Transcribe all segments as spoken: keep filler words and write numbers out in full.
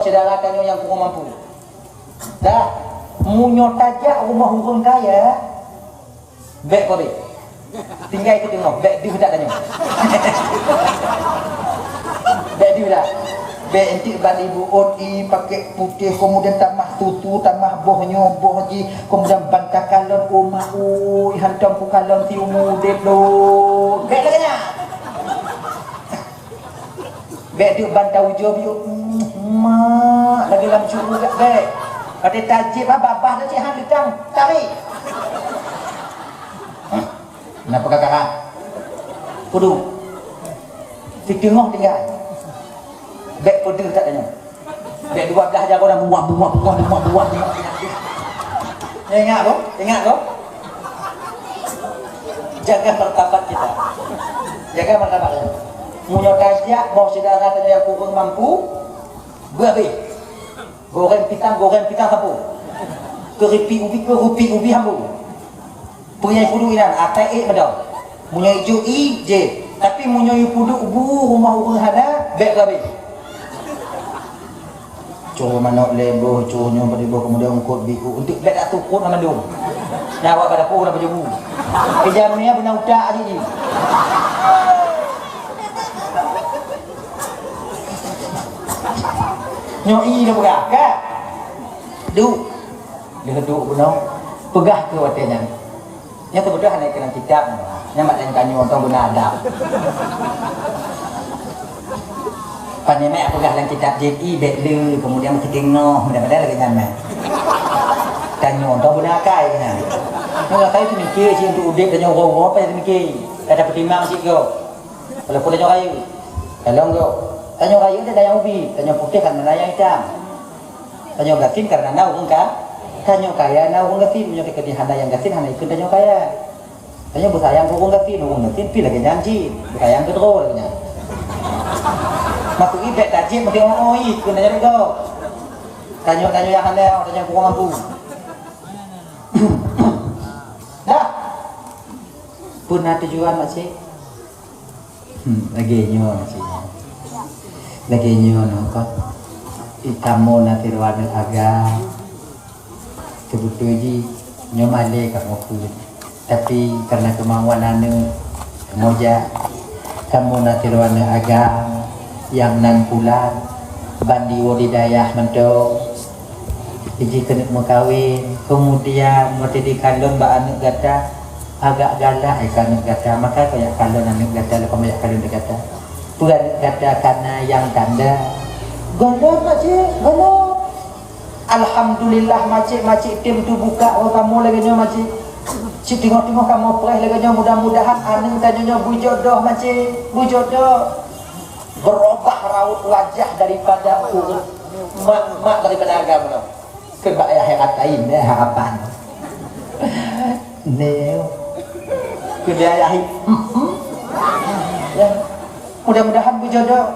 syedara tanyoe nyang kurang mampu. Dah, meunyoe tajak rumoh ureueng kaya, bèk keu abéh. Tinggai keu teungoh, bèk deuh that tanyoe. Bèk deuh that. Bèk enteuk bak ibu ot i pakèk putéh, kemudian tamah tutu, tamah boh nyoe, boh jih, kemudian ban takalon, "Oh mak ui, hantom kukalon siumu udép lôn." Bèk lagèe nyan. Bèk deuh ban taujoe biôh, "Mak," lagèe lam syeuruga, bèk. Watèe tajieb, babah dah sihan leutang, tarék. Hah? Na peugah-peugah. Kudu. Siteungoh tinggai. Bèk peudeuh that tanyoe. Bèk dua blah jaroe dan buah, buah, buah, buah, buah, buah. Ingat tu, ingat tu. Jaga martabat kita. Jaga martabat kita. Meunyoe tajak boh syedara tanyoe nyang kurang mampu, beuhabéh. Goreng pisang, goreng pisang sapeue. Keuripik ubi, keuripik ubi sapeue. Peue nyang ipuduek inan, atai ék meudong. Meunyoe ijuk i, jép. Tapi meunyoe ipuduek bu rumoh ureueng hana, bèk keu abéh. Cok manok lhèe boh, cok nyoe bari boh, kemudian eungkôt biôh. Enteuk bèk dak tukot hana mandum. Nyan awak bak dapur na baju bu. Ijam ni beuna utak aja jih. Nyoe i na peugah, ka? Duek. Lheueh duek bunoe, peugah keu watèe nyan. Nyan teupeugah hana ikeue lam kitab. Nyan mak dan tanyoe tong beuna adab. Pane mak peugah lam kitab jih, i bèk le, kemudian meuteungoh, mudah-mudahan lagèe nyan mak. Tanyoe tong beuna akai nyan. Nyoe akai teumiké cit untuk udép tanyoe uroe-uroe, apa nyang teumiké? Ka tapeutimang cit keu. Walaupun tanyoe rayeuk. Kalon keu. Tanyoe rayeuk ada nyang ubi, tanyoe putéh kan na nyang itam. Tanyoe gasien karena na ureueng ka, tanyoe kaya na ureueng gasien, meunyoe teukeudi hana nyang gasien hana ikeun tanyoe kaya. Tanyoe beusayang keu ureueng gasien, ureueng gasien pih lagèe nyan cit, beusayang keu droe lagèe nyan. Maksud i bèk tajieb meuteumèe oi, ikeun tanyoe ridho. Tanyoe, tanyoe nyang hana, tanyoe kurang mampu. Dah. Peue na tujuan, Makcik? Hmm, lagèe nyoe, Makcik. Lagèe nyoe, nyoe kon. Kamoe na sidroe aneuk agam. Seubeutôi jih, nyoe malèe kamoe kheun. Tapi, kareuna keumauan aneuk, kamoe jak. Kamoe na sidroe aneuk agam, nyang nan Pulan, ban jiwoe di dayah mantong. Jih keuneuk meukawen, keumudian watèe jikalon bak aneuk gata, agak galak, eh, keu aneuk gata, maka kajak kalon aneuk gata, lé kamoe jak kalon aneuk gata. Peue aneuk gata kana nyang tanda? Gohlom, Makcik, gohlom. Alhamdulillah, Makcik, Makcik tem teubuka roh kamoe lagèe nyoe, Makcik. Cit teungoh-teungoh kamoe preh lagèe nyoe, mudah-mudahan aneuk tanyoe nyoe beujodoh, Makcik, beujodoh. Berubah raut wajah daripada ureueng mak, mak daripada agam nyoe. Keu bak yah harapan, eh, harapan. Nyoe. Keu bak yah, hmm, hmm. Ya. Mudah-mudahan beujodoh.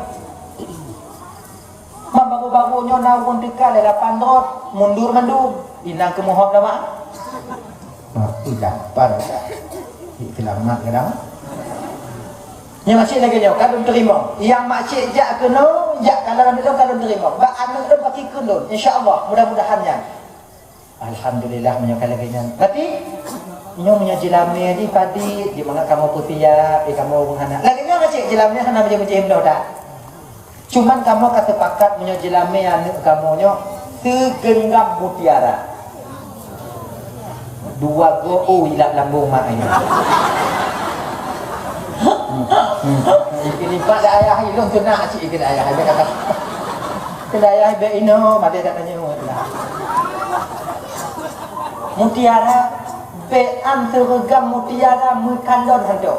Mak baru-baru nyoe na ureueng teuka lé lapan rot, mundur mandum. Inang keumuhop dah, Mak. Mak, ih, lapar dah. Ih, selamat ke dah, Mak? Nyang Makcik lagèe nyoe, ka lôn teurimong. Nyang Makcik jak keunoe, jak kalon aneuk lôn, ka lôn teurimong. Bak aneuk lôn, bak ikeue lôn. Insya Allah, mudah-mudahan nyan. Alhamdulillah, meunyoe ka lagèe nyan. Berarti, nyoe meunyoe jilamé jih padit, di mangat kamoe peusiap, di kamoe ureueng hana. Lagèe nyoe Makcik, jilamé hana meujeuem-meujeuem dah. Cuman kamoe ka seupakat meunyoe jilamé aneuk kamoe nyoe sigeunggam mutiara. Dua goe, oh, ilap lambung mak nyoe. Ini pak dah ayah ilôn tu nak cik kena ayah, dia kata. Kena ayah bek ino, mati dah tanya. Mutiara, bek an sireugam mutiara meukalon hantu.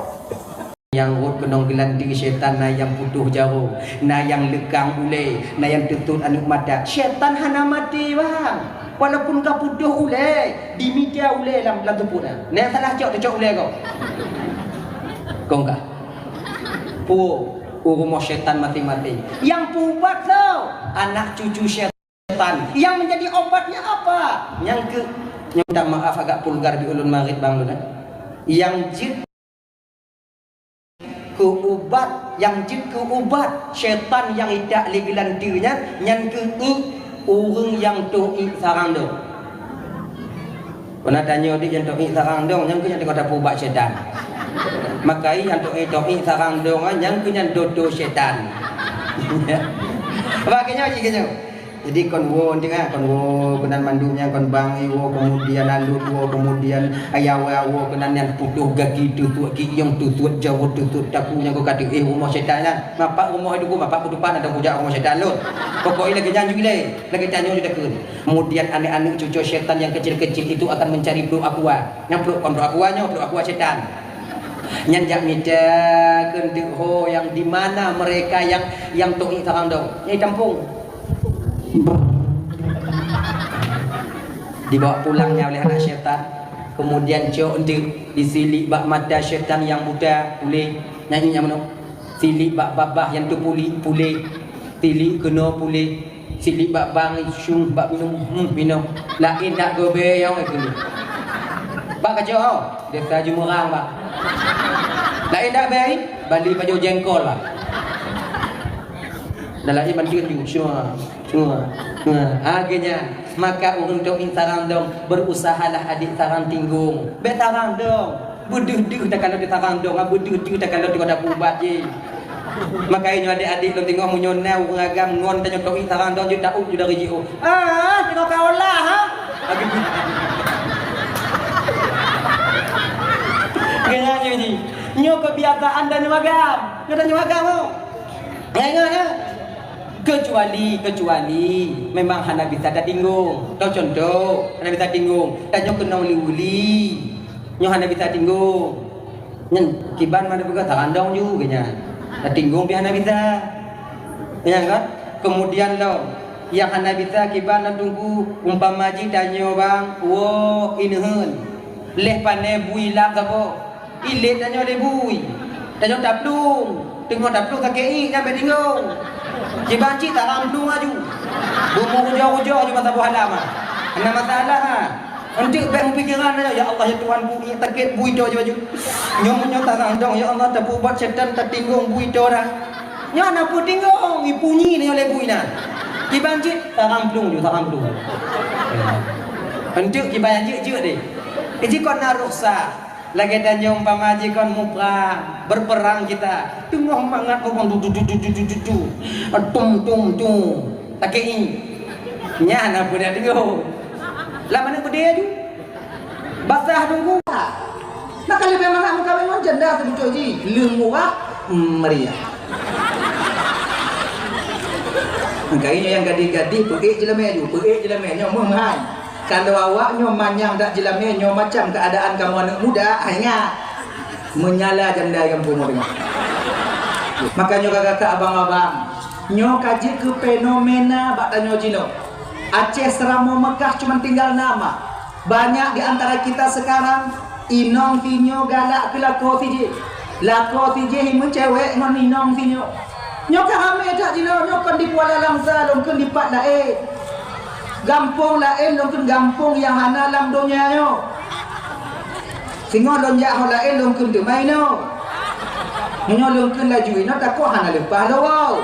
Nyang rhot keunong geulanti syètan, na nyang putôh jaroe, na nyang leukang ulèe, na nyang teutot aneuk mata. Syètan hana maté, bang. Walaupun ka putôh ulèe, dimita ulèe lam, lam teupot na. Na nyang salah cok, teucok ulèe kau. Kong kah. Puwoe, u rumoh syètan maséng-maséng. Nyang peuubat soe? Anak cucu syètan. Yang menjadi obatnya apa? Nyang keu, nyang minta maaf agak vulgar di ulôn marit bang lôn, eh. Yang jeuet Keu ubat nyang jeuet keu ubat syaitan nyang itak lé geulanteue nyan, nyan keuh iek ureuëng nyang tôh iek sarang dong. Peuna tanyoe di nyang tôh iek sarang dong, nyan keuh nyang teungoh tapeuubat syaitan. Maka nyang tôh iek, tôh iek sarang dong, nyan keuh nyan doto syaitan. Bak keunyoe cit keunyoe. Jadi kon woe teuka, kon woe keunan mandum nyang kon bang iwoe, kemudian alut woe, kemudian ayawa woe keunan nyan putôh gaki, teusuet kieng, teusuet jaweueb, teusuet taku nyang ka teuh rumoh syaitan nyan. Mapak rumoh itu ku, mapak kutupan atau kujak rumoh syaitan lôn. Pokoknya lagèe nyan ju ilèe, lagèe tanyoe ju takheun. Kemudian aneuk-aneuk cucu syaitan yang kecil-kecil itu akan mencari pluek aqua. Nyang pluek kon pluek aqua nyoe, pluek aqua syaitan. Nyan jak mita keuneuk ho yang di mana mereka yang, yang tôh iek sarang dong. Nyang tampung. Dibawa pulangnya oleh anak syaitan. Kemudian cok enteuk disiliek bak mata syaitan yang buta, puléh. Nyan nyang meunoe. Siliek bak babah nyang teupuléh, puléh. Siliek keunoe, puléh. Siliek bak bang, syueng bak minum, hmm, minum. Laén dak gobee nyang keunoe. Bak kacok, desa Jumeurang, bak. Laén dak bei, bali pajoh jengkol, bak. Dan laén bantuan ju, semua, semua, semua. Ha, geuh nyan. Maka ureuëng tôh iek sarang dong, berusahalah adik sarang tinggong. Bèk sarang dong. Beudeuh-deuh takalon di sarang dong, beudeuh-deuh takalon di kota pubat jih. Makajih nyoe adik-adik lôn teungoh meunyoe na ureuëng agam ngon tanyoe tôh iek sarang dong jeuet taôh ju dari jiôh. Ah, teungoh ka olah, ha? Geuh nyan jih. Nyoe kebiasaan tanyoe agam. Nyoe tanyoe agam, ho. Ingat, ha? Kecuali, kecuali memang hana bisa tatinggong. Tao contoh, hana bisa tinggong. Tanyoe keunong li uli. Nyoe hana bisa tinggong. Nyan kiban mana peugah sarang dong ju keu nyan. Tatinggong pih hana bisa. Nyan kan? Kemudian lom, nyang hana bisa kiban lom teungku, umpama jih tanyoe bang, woe ineuheun. Leh pané bui lap saboh. Ilét tanyoe lé bui. Tanyoe taplueng. Teungoh taplueng sakét iek nyan bèk tinggong. Kiban cit tarang plueng aju. Beumeurujoh-rujoh aju masa boh halam, ha. Hana masalah, ha. Enteuk bèk meupikeran, ya Allah, ya Tuhanku, iek sakét bui toe aju. Nyoe meunyoe tarang dong, ya Allah, tapeuubat syaitan, tatinggong bui toe dah. Nyoe hana peue tinggong, ipunyi tanyoe lé bui nyan. Kiban cit tarang plueng ju, tarang plueng. Enteuk kiban jeuet-jeuet deh. Iji kon na rukhsah. Lagèe tanyoe umpama jih kon muprang, berperang kita. Teungoh mangat ngomong du, du, du. Tum, tum, tum. Sakét iek. Nyan na peue dak teungoh. Lam aneuk beudé aju. Basah teungku. Nah, ka leubeh mangat meukawen ngon janda seubeutôi jih. Leueng murah, meriah. Meukawen nyoe nyang gadih-gadih, peuék jeulamé aju, peuék jeulamé nyoe meuhai. Kalau awak nyoe manyang dak jeulamé nyoe macam keuadaan kamoe aneuk muda, hai ingat. Meunyala janda nyang bumoe deungoe. Makajih kakak-kakak abang-abang, nyoe ka jeuet keu fenomena bak tanyoe jinoe. Aceh seuramoe Meukah cuman tinggal nama. Banyak di antara kita sekarang, inong sinyoe galak keu lakoe sijih. Lakoe sijih meucewek ngon inong sinyoe. Nyoe ka ramé that jinoe, nyoe kon di Kuala Langsa, lom kon di pat laén. Gampông laén, lom kon gampông nyang hana lam donya nyoe. Singoh lôn jak ho laén, lom kon teuma inoe. Meunyoe lôn kon laju inoe, takot hana leupah lôn woe.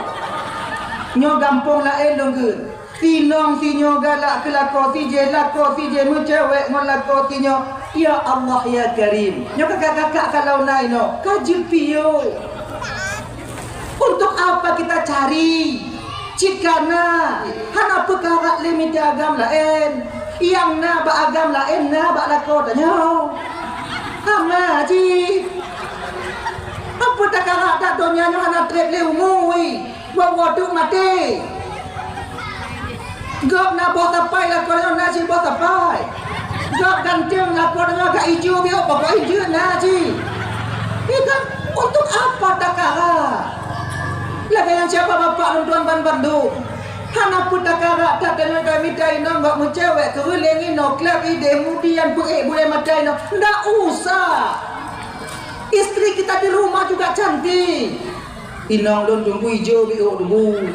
Nyoe gampông laén lôn kon. Sinong sinyoe galak keu lakoe sijih, lakoe sijih meucewek ngon lakoe sinyoe. Ya Allah, ya Karim. Nyoe kakak-kakak kalau na inoe, ka jeupiôh. Untuk apa kita cari? Cit kana, hana peukarat lé mita agam laén. Nyang na bak agam laén, na bak lakoe tanyoe. Hana jih. Apa takarat that donya nyoe hana trép lé umu, ih. Woe-woe teuk maté. Gob na boh sapai lakoe nyoe na cit boh sapai. Gob ganteng lakoe nyoe agak ijo biôh, pokok ijo na cit. Iya kan? Untuk apa takarat? Lagèe nyang siapa bapak lôn tuan ban bandum. Hana peue takarat that tanyoe tamita inong bak meucewek keureuleng inoe kleb ideh mudian peuék bulèe mata inoe. Ndak usah. Istri kita di rumah juga cantik. Inong lôn teungku ijo biôh teungku.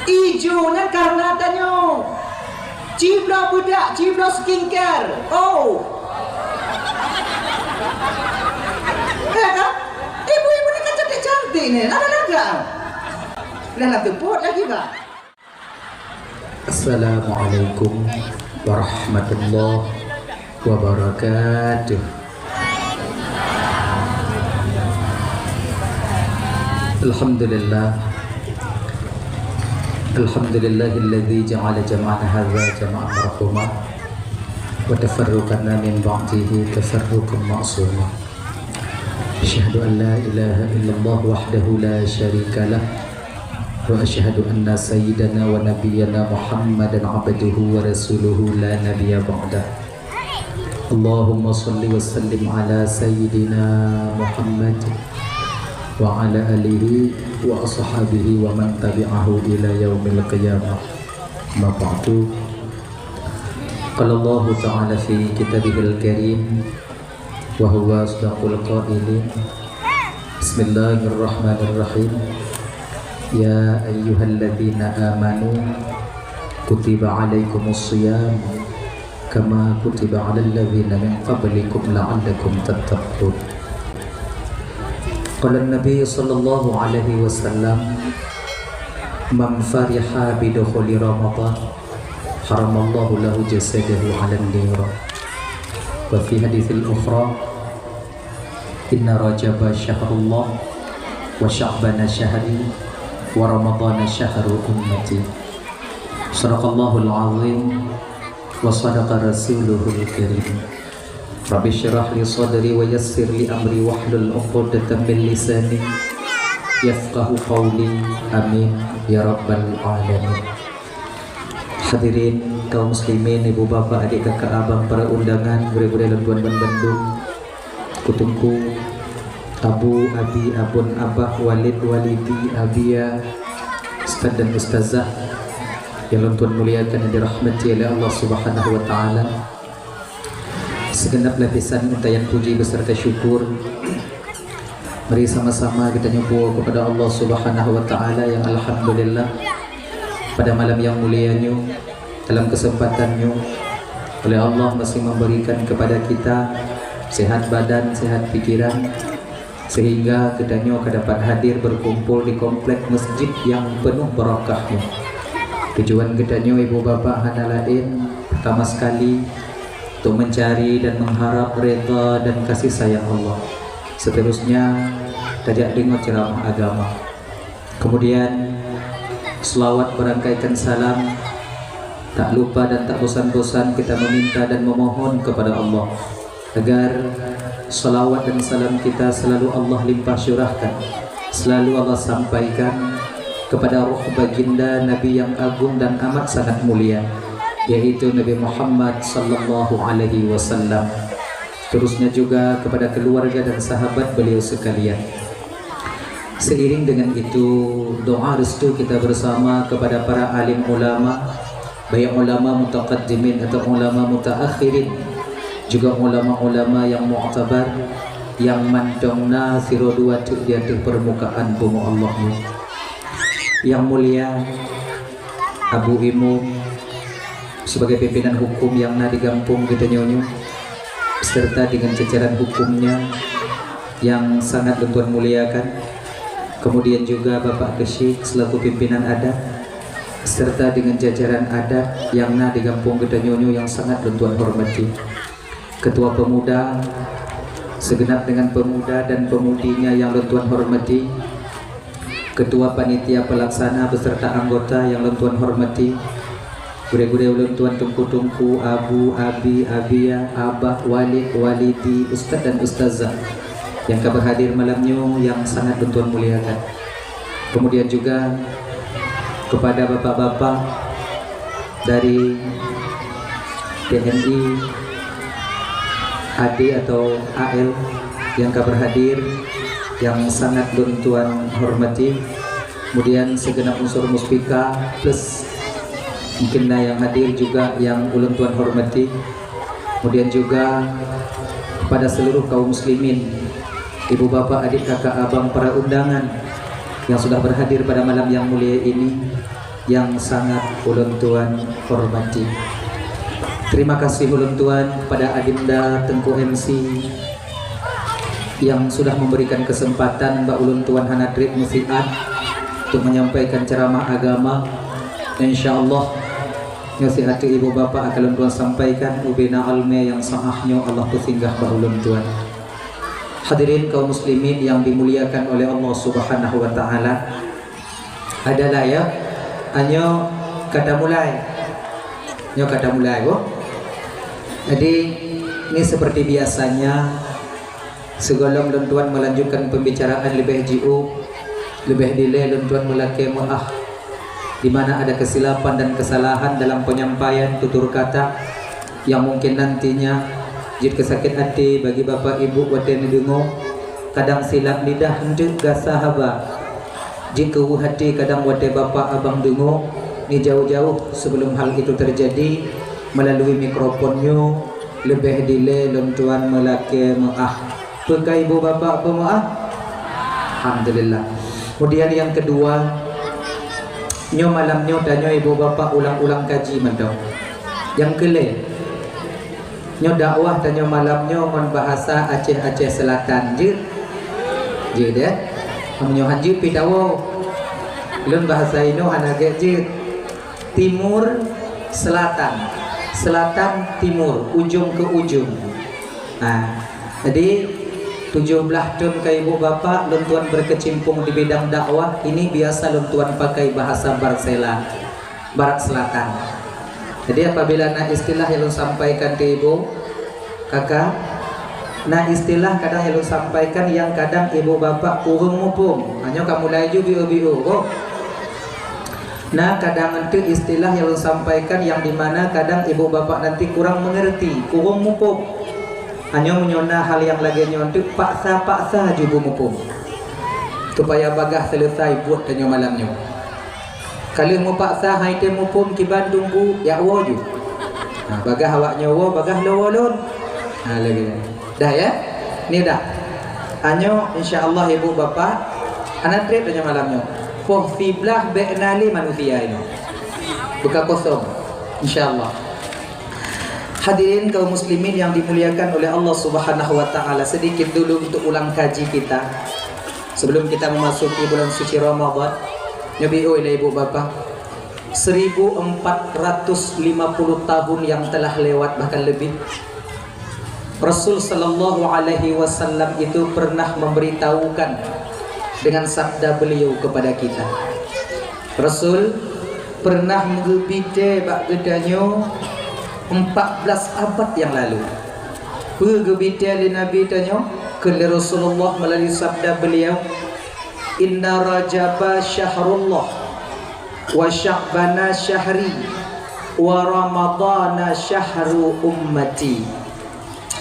Ijo nyan karena tanyoe. Cibloe beudak, cibloe skincare. Oh. Ya kan? Ibu-ibu ni kan cantik-cantik. Ini lah, lah, lah, lah. Lah, lah, tepuk lagi, Pak. Assalamualaikum warahmatullahi wabarakatuh. Alhamdulillah. Alhamdulillahilladzi ja'ala jam'ana hadza jam'an marhuma wa tafarruqana min ba'dihi tafarruqan ma'suma. Asyhadu an la ilaha illallah wahdahu la syarika lah, wa asyhadu anna sayyidana wa nabiyyana Muhammadan abduhu wa rasuluhu la nabiyya ba'dah. Allahumma shalli wa sallim ala sayyidina Muhammad wa ala alihi wa ashabihi wa man tabi'ahu ila yaumil qiyamah. Amma ba'du. Qala Allahu ta'ala fi kitabihil karim, wa huwa asdaqul qailin. Bismillahirrahmanirrahim. Ya ayyuhalladzina amanu, kutiba alaikumus shiyam kama kutiba alal ladzina min qablikum la'allakum tattaqun. Qala Nabi sallallahu alaihi wasallam, man fariha bidukhuli Ramadan, haramallahu lahu jasadahu 'alan nar. Wa fi haditsil ukhra, inna Rajaba syahrullah, wa Sya'bana syahri, wa Ramadana syahru ummati. Sadaqallahul azim, wa sadaqa rasuluhul karim. Rabbi syrah li sadri wa yassir li amri wahlul 'uqdatam min lisani yafqahu qawli. Amin ya rabbal alamin. Hadirin kaum muslimin, ibu bapak, adik kakak abang, para undangan, gurée-gurée lôn tuan ban bandum, teungku-teungku, abu, abi, abon, abah, walid, walidi, abia, ustaz dan ustazah yang lôn tuan muliakan dan dirahmati oleh Allah Subhanahu wa taala. Segenap lapisan untayan puji beserta syukur mari sama-sama kita nyoe boh kepada Allah Subhanahu wa taala yang alhamdulillah pada malam yang mulia nyoe, dalam kesempatan nyoe, oleh Allah masih memberikan kepada kita sehat badan, sehat pikiran, sehingga geutanyoe ka dapat hadir berkumpul di komplek masjid yang penuh barakah nyoe. Tujuan geutanyoe ibu bapak hana laén, pertama sekali, untuk mencari dan mengharap redha dan kasih sayang Allah. Seterusnya, tajak deungoe ceramah agama. Kemudian, selawat berangkaikan salam. Tak lupa dan tak bosan-bosan kita meminta dan memohon kepada Allah agar salawat dan salam kita selalu Allah limpah curahkan, selalu Allah sampaikan kepada roh baginda Nabi yang agung dan amat sangat mulia, yaitu Nabi Muhammad sallallahu alaihi wasallam. Terusnya juga kepada keluarga dan sahabat beliau sekalian. Seiring dengan itu, doa restu kita bersama kepada para alim ulama, baik ulama mutaqaddimin atau ulama mutaakhirin, juga ulama-ulama yang mu'tabar, yang mantong na sidroe dua teuk di ateueh permukaan bumoe Allah nyoe. Yang mulia Abu Imum, sebagai pimpinan hukum yang na di gampông geutanyoe nyoe, serta dengan jajaran hukumnya yang sangat lôn tuan muliakan, kemudian juga Bapak Kesyik selaku pimpinan adat, serta dengan jajaran adat yang na di gampông geutanyoe nyoe yang sangat lôn tuan hormati. Ketua Pemuda, segenap dengan pemuda dan pemudinya yang lôn tuan hormati, Ketua Panitia Pelaksana beserta anggota yang lôn tuan hormati, gurée-gurée ulôn tuan, teungku-teungku, abu, abi, abia, abah, walid, walidi, ustaz dan ustazah yang ka berhadir malam nyoe yang sangat lôn tuan muliakan. Kemudian juga kepada bapak-bapak dari T N I, A D atau A L yang ka berhadir, yang sangat lôn tuan hormati. Kemudian segenap unsur Muspika plus mungkin na yang hadir juga yang ulôn tuan hormati. Kemudian juga kepada seluruh kaum muslimin, ibu bapak, adik kakak abang, para undangan yang sudah berhadir pada malam yang mulia ini, yang sangat ulôn tuan hormati. Terima kasih ulôn tuan kepada Adinda Teungku M C, yang sudah memberikan kesempatan bak ulôn tuan hana treb meusiat untuk menyampaikan ceramah agama. Insya Allah, nyoe siat ibu bapak akan lôn tuan sampaikan ubena alme yang sa'ah nyoe Allah peusinggah bak ulôn tuan. Hadirin kaum muslimin yang dimuliakan oleh Allah Subhanahu wa Ta'ala. Adalah ya, nyoe ka tamulai. Nyoe ka tamulai, boh. Jadi, ini seperti biasanya, sigohlom lôn tuan melanjutkan pembicaraan leubeh jiôh, leubeh dilée lôn tuan meulakée meu'ah, di mana ada kesilapan dan kesalahan dalam penyampaian tutur kata yang mungkin nantinya jeuet keu sakét até bagi bapak ibu watée neudeungoe, kadang silap lidah eunteuk gasa haba. Jikeuweuh até kadang watée bapak abang deungoe, ni jauh-jauh sebelum hal itu terjadi, melalui mikrofon nyoe leubeh dilée lôn tuan meulakée meu'ah. Peue ka ibu bapak peumeu'ah? Alhamdulillah. Kemudian yang kedua, nyoe malam nyoe tanyoe ibu bapak ulang-ulang kaji mantong. Yang keulhèe, nyoe dakwah tanyoe malam nyoe ngon bahasa Aceh-Aceh Selatan jeuet. Jeuet, ya. Meunyoe han jeuet pih tawoe. Lôn bahasa inoe hana gét jeuet. Timur, selatan. Selatan, timur, ujung ke ujung. Nah, jadi tujoh blaih thon ka ibu bapak lôn tuan berkecimpung di bidang dakwah, ini biasa lôn tuan pakai bahasa Barsela. Barat Selatan. Jadi, apabila na istilah nyang lôn sampaikan keu ibu, kaka, na istilah kadang nyang lôn sampaikan nyang kadang ibu bapak kureueng muphom. Nyoe ka mulai ju biôh-biôh, boh. Na kadang eunteuk istilah nyang lôn sampaikan nyang di mana kadang ibu bapak nanti kurang mengerti, kureueng muphom. Nyoe meunyoe na hal nyang lagée nyoe eunteuk, paksa-paksa ju beumuphom. Supaya bagaih selesai buet tanyoe malam nyoe. Ka lheueh meupaksa han item muphom kiban teungku, jak woe ju. Ha, bagaih awak nyoe woe, bagaih lôn woe lôn. Ha, lagée nyan. Dah, ya? Ni dah. Nyoe, insya Allah, ibu bapak, hana treb tanyoe malam nyoe. Poh siblaih bék na lé manusia inoe. Buka kosong. Insya Allah. Hadirin kaum muslimin yang dimuliakan oleh Allah Subhanahu wa Ta'ala, sedikit dulu untuk ulang kaji kita. Sebelum kita memasuki bulan suci Ramadan, nyoe biôh lé ibu bapak, seribu empat ratus lima puluh tahun yang telah lewat, bahkan lebih, Rasul sallallahu alaihi wasallam itu pernah memberitahukan dengan sabda beliau kepada kita. Rasul pernah meugeubitée bak geutanyoe empat belas abad nyang lalu. Peue geubitée lé Nabi tanyoe? Kheun lé Rasulullah meulalu sabda beliau, "Inna Rajaba syahrullah, wa Sya'bana syahri, wa Ramadana syahru ummati."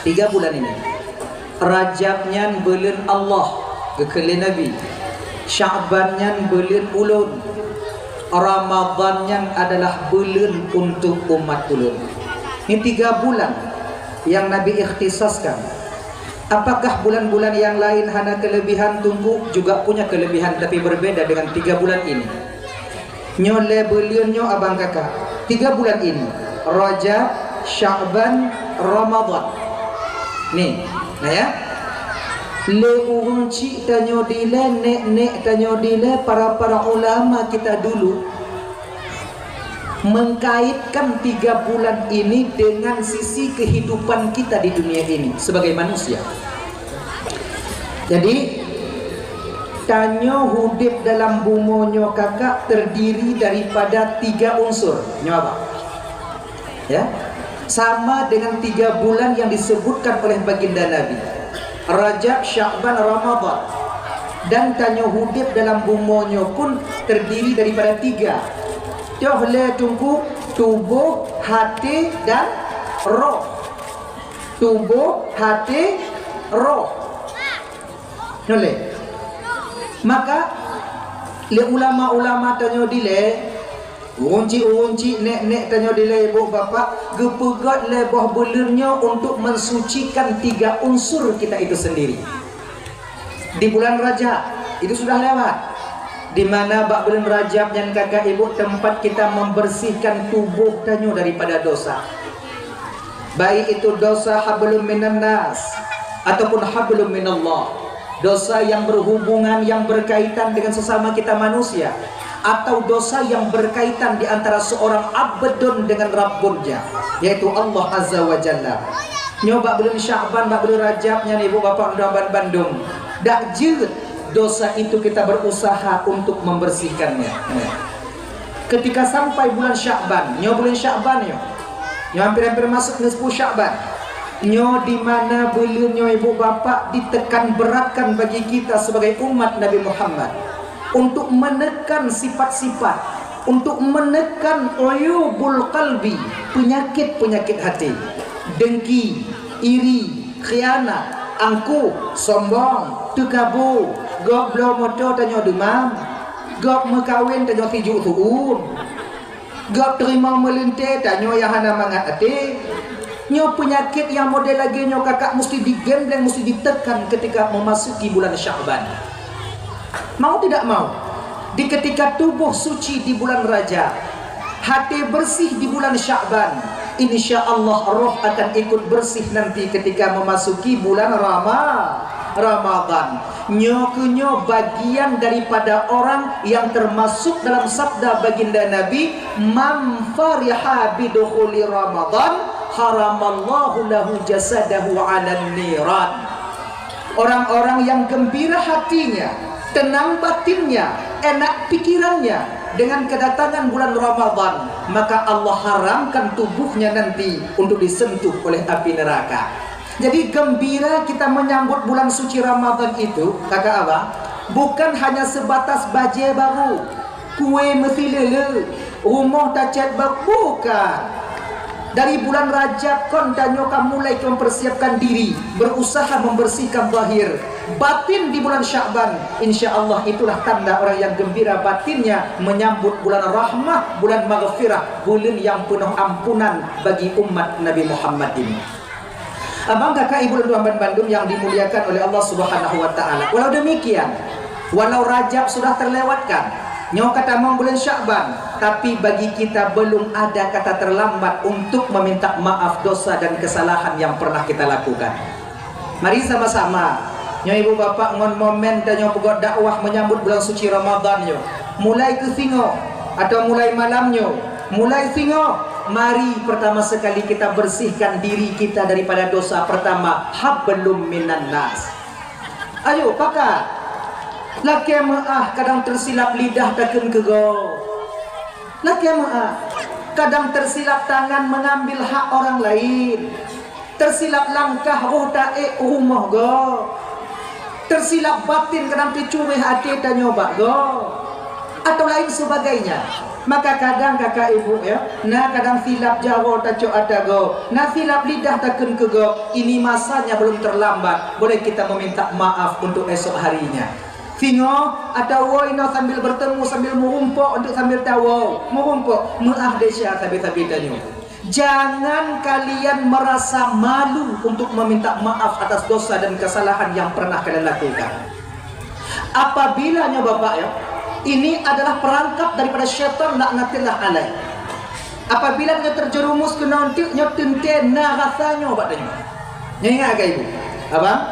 Tiga bulan ini. Rajab nyan buleuen Allah, geukheun lé Nabi. Sya'ban nyan buleuen ulôn. Ramadan nyan adalah buleuen untuk umat ulôn. Ini tiga bulan yang Nabi ikhtisaskan. Apakah bulan-bulan yang lain hana kelebihan? Teungku, juga punya kelebihan, tapi berbeda dengan tiga bulan ini. Nyoe lé buleuen nyoe abang kakak. Tiga bulan ini, Rajab, Sya'ban, Ramadan. Nih, nah ya. Lé ureueng chik tanyoe dilée, nek-nek tanyoe dilée, para-para ulama kita dulu mengkaitkan tiga bulan ini dengan sisi kehidupan kita di dunia ini sebagai manusia. Jadi, tanyoe udeb dalam bumoe nyoe kakak terdiri daripada tiga unsur. Nyoe apa? Ya. Sama dengan tiga bulan yang disebutkan oleh baginda Nabi. Rajab, Sya'ban, Ramadan. Dan tanyoe udeb dalam bumoe nyoe pun terdiri daripada tiga. Toh lé teungku, tuboh, haté, dan roh. Tuboh, haté, roh. Nyoe lé. Maka, lé ulama-ulama tanyoe dilée, ureueng chik-ureueng chik, nek-nek tanyoe dilée, ibu bapak, geupeugét lé boh buleuen nyoe untuk mensucikan tiga unsur kita itu sendiri. Di bulan Rajab, itu sudah lewat. Di mana bak buleuen Rajab nyan kakak ibu tempat kita membersihkan tuboh tanyoe daripada dosa. Baik itu dosa hablum minan nas, Ataupun hablum minallah, dosa yang berhubungan, yang berkaitan dengan sesama kita manusia, atau dosa yang berkaitan di antara seorang abdun dengan Rabbunnya, yaitu Allah Azza wa Jalla. Nyoe bak buleuen Sya'ban, bak buleuen Rajab nyan, ibu bapak dan bandum, dak jeuet dosa itu kita berusaha untuk membersihkannya. Ketika sampai bulan Sya'ban, nyoe buleuen Sya'ban nyoe, nyoe hampir-hampir masuk nisfu Sya'ban. Nyoe di mana buleuen nyoe, ibu bapak, ditekan beratkan bagi kita sebagai umat Nabi Muhammad untuk menekan sifat-sifat, untuk menekan uyubul qalbi, penyakit-penyakit hati, dengki, iri, khianat, angkuh, sombong, teukabu, gob bloe moto tanyoe deumam, gob meukawen tanyoe sijuek su'uem, gob teurimong meulintée tanyoe nyang hana mangat até. Nyoe peunyakét nyang model lagée nyoe kakak musti digembleng, musti ditekan ketika memasuki bulan Sya'ban. Mau tidak mau, di ketika tubuh suci di bulan Rajab, hati bersih di bulan Sya'ban, insya Allah roh akan ikut bersih nanti ketika memasuki bulan Rama-, Ramadan. Nyoe keunyoe bagian daripada orang yang termasuk dalam sabda baginda Nabi, "Man fariha bidukhuli Ramadan, haramallahu lahu jasadahu 'alan niran." Orang-orang yang gembira hatinya, tenang batinnya, enak pikirannya dengan kedatangan bulan Ramadan, maka Allah haramkan tubuhnya nanti untuk disentuh oleh api neraka. Jadi, gembira kita menyambut bulan suci Ramadan itu, kakak abang, bukan hanya sebatas bajée baru, kue meusileuleu, rumoh tacét bak, bukan. Dari bulan Rajab kon tanyoe ka mulai mempersiapkan diri, berusaha membersihkan zahir, batin di bulan Sya'ban. Insya Allah itulah tanda orang yang gembira batinnya menyambut bulan rahmah, bulan maghfirah, bulan yang penuh ampunan bagi umat Nabi Muhammad ini. Abang, kakak, ibu, dan tuan bandum yang dimuliakan oleh Allah Subhanahu wa Ta'ala. Walau demikian, walau Rajab sudah terlewatkan, nyoe ka tamong bulan Sya'ban, tapi bagi kita belum ada kata terlambat untuk meminta maaf dosa dan kesalahan yang pernah kita lakukan. Mari sama-sama, nyoe ibu bapak ngon momen tanyoe peugot dakwah menyambut bulan suci Ramadan nyoe. Mulai keu singoh atau mulai malam nyoe, mulai singoh, mari pertama sekali kita bersihkan diri kita daripada dosa pertama, hablum minan nas. Ayo, pakat. Lakée meu'ah, kadang tersilap lidah takheun keu gob. Lakée meu'ah, kadang tersilap tangan mengambil hak orang lain. Tersilap langkah roh taék u rumoh gob. Tersilap batin kadang teucuréh até tanyoe bak gob. Atau lain sebagainya. Maka kadang kakak ibu, ya, na kadang silap jaroe tacok ata gob, na silap lidah takheun keu gob, ini masanya belum terlambat, boleh kita meminta maaf untuk esok harinya. Singoh atawa inoe sambil bertemu, sambil meurumpok, untuk sambil tawoe, meurumpok, meu'ah desya sabe-sabe tanyoe. Jangan kalian merasa malu untuk meminta maaf atas dosa dan kesalahan yang pernah kalian lakukan. Apabila nyoe bapak ya, ini adalah perangkap daripada syaitan laknatillah alaih. Apabila nyoe terjerumus keunoe teuk, nyoe teuntée na rasa nyoe bak tanyoe. Nyoe ingat keu ibu, abang?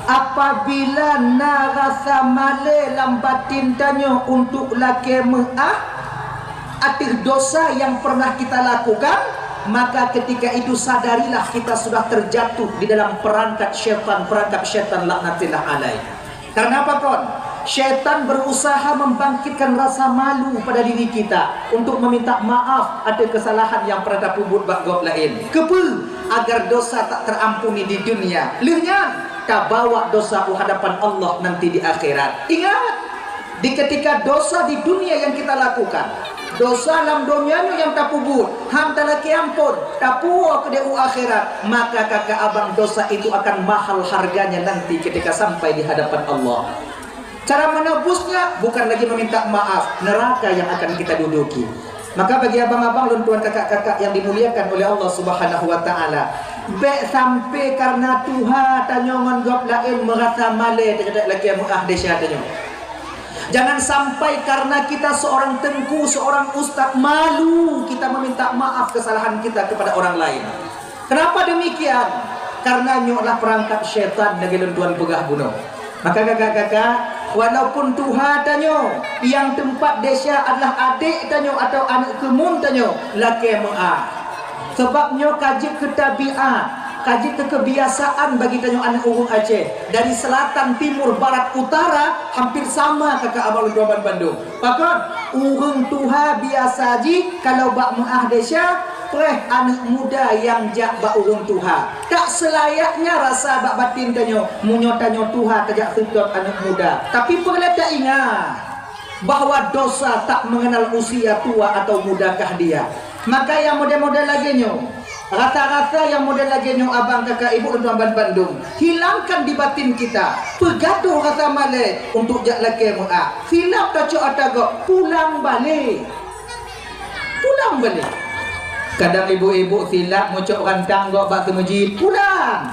Apabila na rasa malée lam batin tanyoe untuk lakée meu'ah ateueh dosa yang pernah kita lakukan, maka ketika itu sadarilah kita sudah terjatuh di dalam perangkap syaitan, perangkap syaitan laknatillah alaih. Karena apa kon? Syaitan berusaha membangkitkan rasa malu pada diri kita untuk meminta maaf ateueh kesalahan yang pernah tapeubuet bak gob laén. Keupeue? Agar dosa tak terampuni di dunia. Lheueh nyan, tabawa dosa u hadapan Allah nanti di akhirat. Ingat, di ketika dosa di dunia yang kita lakukan, dosa lam donya nyoe nyang tapeubuet, han talakée amphon, tapuwoe keudeh u akhirat, maka kakak abang dosa itu akan mahal harganya nanti ketika sampai di hadapan Allah. Cara menebusnya bukan lagi meminta maaf, neraka yang akan kita duduki. Maka bagi abang-abang lôn tuan, kakak-kakak yang dimuliakan oleh Allah Subhanahu wa Ta'ala, bék sampai karena tuha tanyoe ngon gob laén meurasa malée teukeudeh lakée meu'ah desya tanyoe. Jangan sampai karena kita seorang teungku, seorang ustaz, malu kita meminta maaf kesalahan kita kepada orang lain. Kenapa demikian? Karena nyoe adalah perangkap syaitan lagée lôn tuan peugah bunoe. Maka kakak-kakak, walaupun tuha tanyoe, nyang teumpat desya adalah adék tanyoe atawa aneuëk keumuen tanyoe, lakée meuáh. Sabab nyoe ka jeuet keu tabiat, ka jeuet keu keubiasaan bagi tanyoe aneuëk ureuëng Aceh. Dari selatan, timur, barat, utara, hampir sama kakak abang lôn tuan bandum. Pakon? Ureuëng tuha biasa jih kalau bak meuáh desya, preh aneuëk muda nyang jak bak ureuëng tuha. Tak seulayaknya rasa bak batin tanyoe, meunyoe tanyoe tuha tajak seutôt aneuëk muda. Tapi peureulée taingat bahwa dosa tak mengenal usia tua atau mudakah dia. Maka nyang model-model lagée nyoe, rasa-rasa nyang model lagée nyoe abang kakak ibu lôn tuan bandum, hilangkan di batin kita. Peugadôh rasa malée untuk jak lakée meuáh. Silap tacok ata gob, pulang balek. Pulang balek. Kadang ibu-ibu silap meucok rantang gob bak keumeujit, pulang.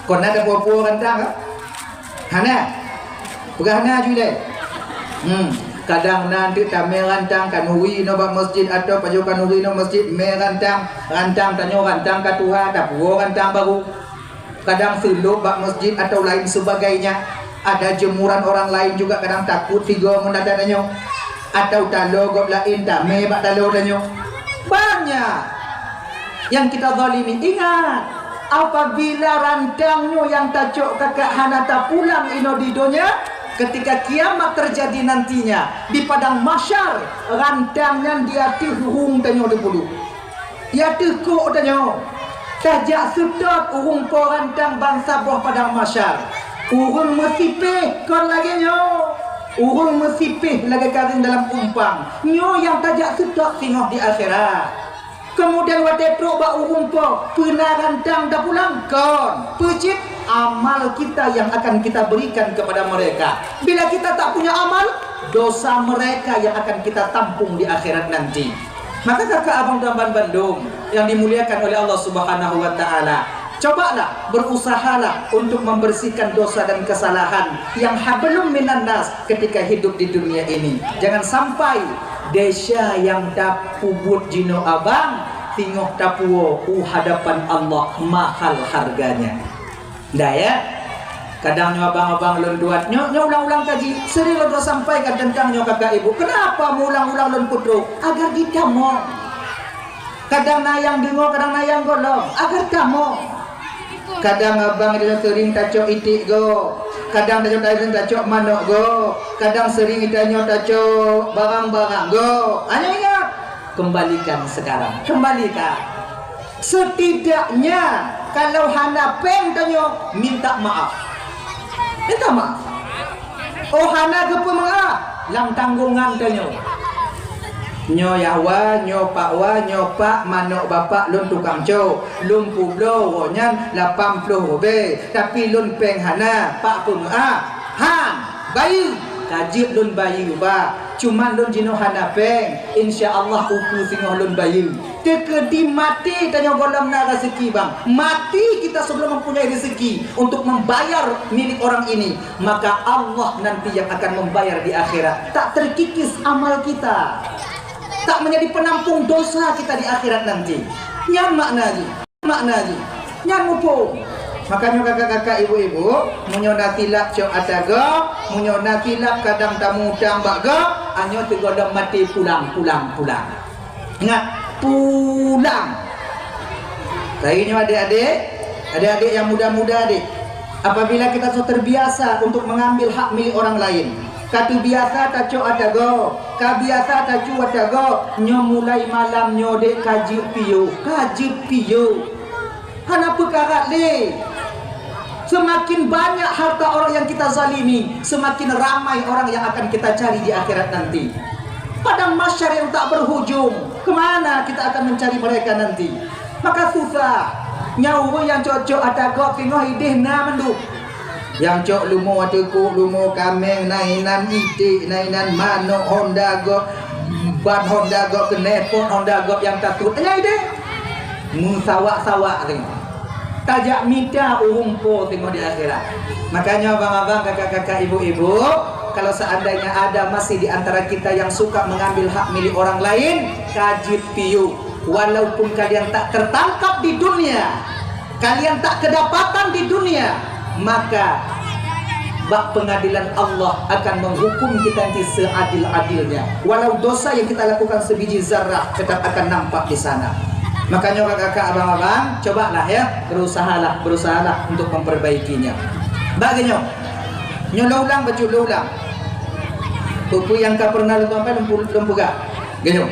Kon na tapuwoe-puwoe rantang ka? Hana. Peugah na ju ilée. Hmm. Kadang na teuk tamé rantang kanuri inoe bak masjid atawa pajoh kanuri inoe masjid mé rantang, rantang tanyoe rantang ka tuha, tapuwoe rantang baru. Kadang seulop bak masjid atawa lain sebagainya. Ada jemuran orang lain juga kadang takot sigoe ngon ata tanyoe. Atawa taloe gob laén tamé bak taloe tanyoe. Banyak nyang kita zalimi. Ingat, apabila rantang nyoe nyang tacok kakak hana tapulang inoe di donya, ketika kiamat terjadi nantinya, di padang mahsyar, rantang nyan di ateueh rueng tanyoe teupulu. Ya teuh kok tanyoe, tajak seutôt ureuëng po rantang bansaboh padang mahsyar. Ureuëng meusipéh kon lagée nyoe. Ureuëng meusipéh lagée karéng dalam umpang. Nyoe nyang tajak seutôt singoh di akhirat. Kemudian watée trok bak ureuëng po, peue na rantang tapulang? Kon. Peue cit? Amal kita yang akan kita berikan kepada mereka. Bila kita tak punya amal, dosa mereka yang akan kita tampung di akhirat nanti. Maka kakak abang dan bandum yang dimuliakan oleh Allah Subhanahu wa Ta'ala, cobalah, berusahalah untuk membersihkan dosa dan kesalahan yang hablum minan nas ketika hidup di dunia ini. Jangan sampai desya nyang tapeubuet jinoe abang, singoh tapuwoe u hadapan Allah mahal harganya. Dah ya? Kadang nyoe abang-abang lôn duat, nyoe, nyoe ulang-ulang kaji. Sering lôn sampaikan tentang nyoe kakak ibu. Kenapa meuulang-ulang lôn peutrok? Agar geutamong. Kadang na nyang deungoe, kadang na nyang gohlom. Agar tamong. Kadang abang itu sering tacok iték go. Kadang tacok, tacok manok go. Kadang sering tanyoe tacok barang-barang go. Hanya ingat, kembalikan sekarang. Kembalikan. Setidaknya, kalau hana péng tanyoe, minta maaf. Minta maaf. Oh, hana geupeumeu'ah, lam tanggongan tanyoe. Nyoe yah wa, nyoe pak wa, nyoe pak, manok bapak lôn tukang cok. Lôn peubloe woe nyan lapan ploh ribèe, tapi lôn péng hana, pak peumeu'ah. Han, bayeue, ka jeuet lôn bayeue, bah. Cuman lôn jinoe hana péng. Insya Allah ukeue singoh lôn bayeue. Teukeudi maté tanyoe gohlom na raseuki, bang. Mati kita sebelum mempunyai rezeki untuk membayar milik orang ini, maka Allah nanti yang akan membayar di akhirat. Tak terkikis amal kita. Tak menjadi penampung dosa kita di akhirat nanti. Nyan makna jih. Makna jih. Nyan muphom. Makanya kakak-kakak, ibu-ibu, meunyoe na silap cok ata gob, meunyoe na silap kadang tamutang bak gob, anyoe sigohlom maté pulang, pulang, pulang. Ingat, pulang. Lagi nyoe adik-adik, adik-adik yang muda-muda adik. Apabila kita sudah terbiasa untuk mengambil hak milik orang lain, ka terbiasa tacok ata gob, ka biasa tacok ata gob, nyoe mulai malam nyoe dek ka jeuet piôh, ka jeuet piôh. Hana peukarat lé. Semakin banyak harta orang yang kita zalimi, semakin ramai orang yang akan kita cari di akhirat nanti. Padang mahsyar yang tak berhujung, kemana kita akan mencari mereka nanti? Maka susah. Nyan ureuëng nyang cok-cok ata gob singoh ideh na mandum. Nyang cok lumo teuku, lumo kaméng, na inan iték, na inan manok, honda gob, ban honda gob, knalpot honda gob nyang tatut. Nyan ideh. Meusawak-sawak singoh. Tajak mita ureuëng po singoh di akhirat. Makanya abang-abang, kakak-kakak, ibu-ibu, kalau seandainya ada masih di antara kita yang suka mengambil hak milik orang lain, ka jeuet piôh. Walaupun kalian tak tertangkap di dunia, kalian tak kedapatan di dunia, maka bak pengadilan Allah akan menghukum kita nanti seadil-adilnya. Walau dosa yang kita lakukan sebiji zarrah tetap akan nampak di sana. Makanya kakak-kakak, abang-abang, cobalah ya, berusahalah, berusahalah untuk memperbaikinya. Bak geunyoe, nyoe lôn ulang, bacut lôn ulang. Peue-peue nyang ka pernah lôn tuan lôn pu-, lôn peugah. Geunyoe.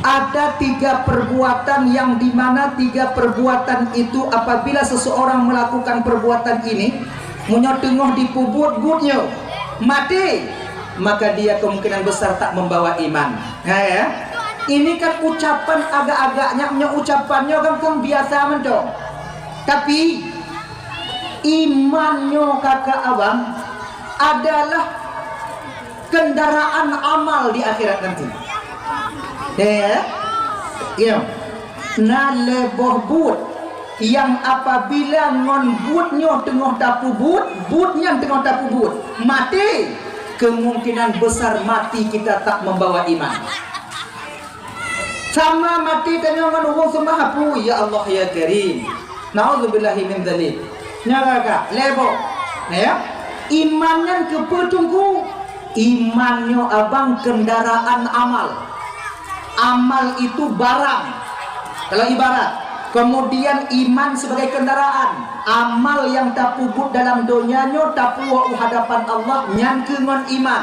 Ada tiga perbuatan yang di mana tiga perbuatan itu apabila seseorang melakukan perbuatan ini, meunyoe teungoh dipeubuet buet nyoe, maté, maka dia kemungkinan besar tak membawa iman. Nah, ya. Ini kan ucapan agak-agaknya, meunyoe ucapan nyoe kan, kan biasa mantong. Tapi iman nyoe, kakak abang, adalah kendaraan amal di akhirat nanti. Eh, ya. Na lhèe boh buet nyang apabila ngon buet nyoe teungoh tapeubuet, buet nyan teungoh tapeubuet, maté, kemungkinan besar mati kita tak membawa iman. Sama maté tanyoe ngon ureueng seumah Apu, ya Allah ya Karim. Nauzubillahi min dzalik. Nyan ka, lhèe boh. Nah, ya. Iman nyan keupeue teungku? Iman nyoe abang kendaraan amal. Amal itu barang. Kalau ibarat, kemudian iman sebagai kendaraan. Amal nyang tapeubuet dalam donya nyoe tapuwoe u hadapan Allah nyan keuh ngon iman.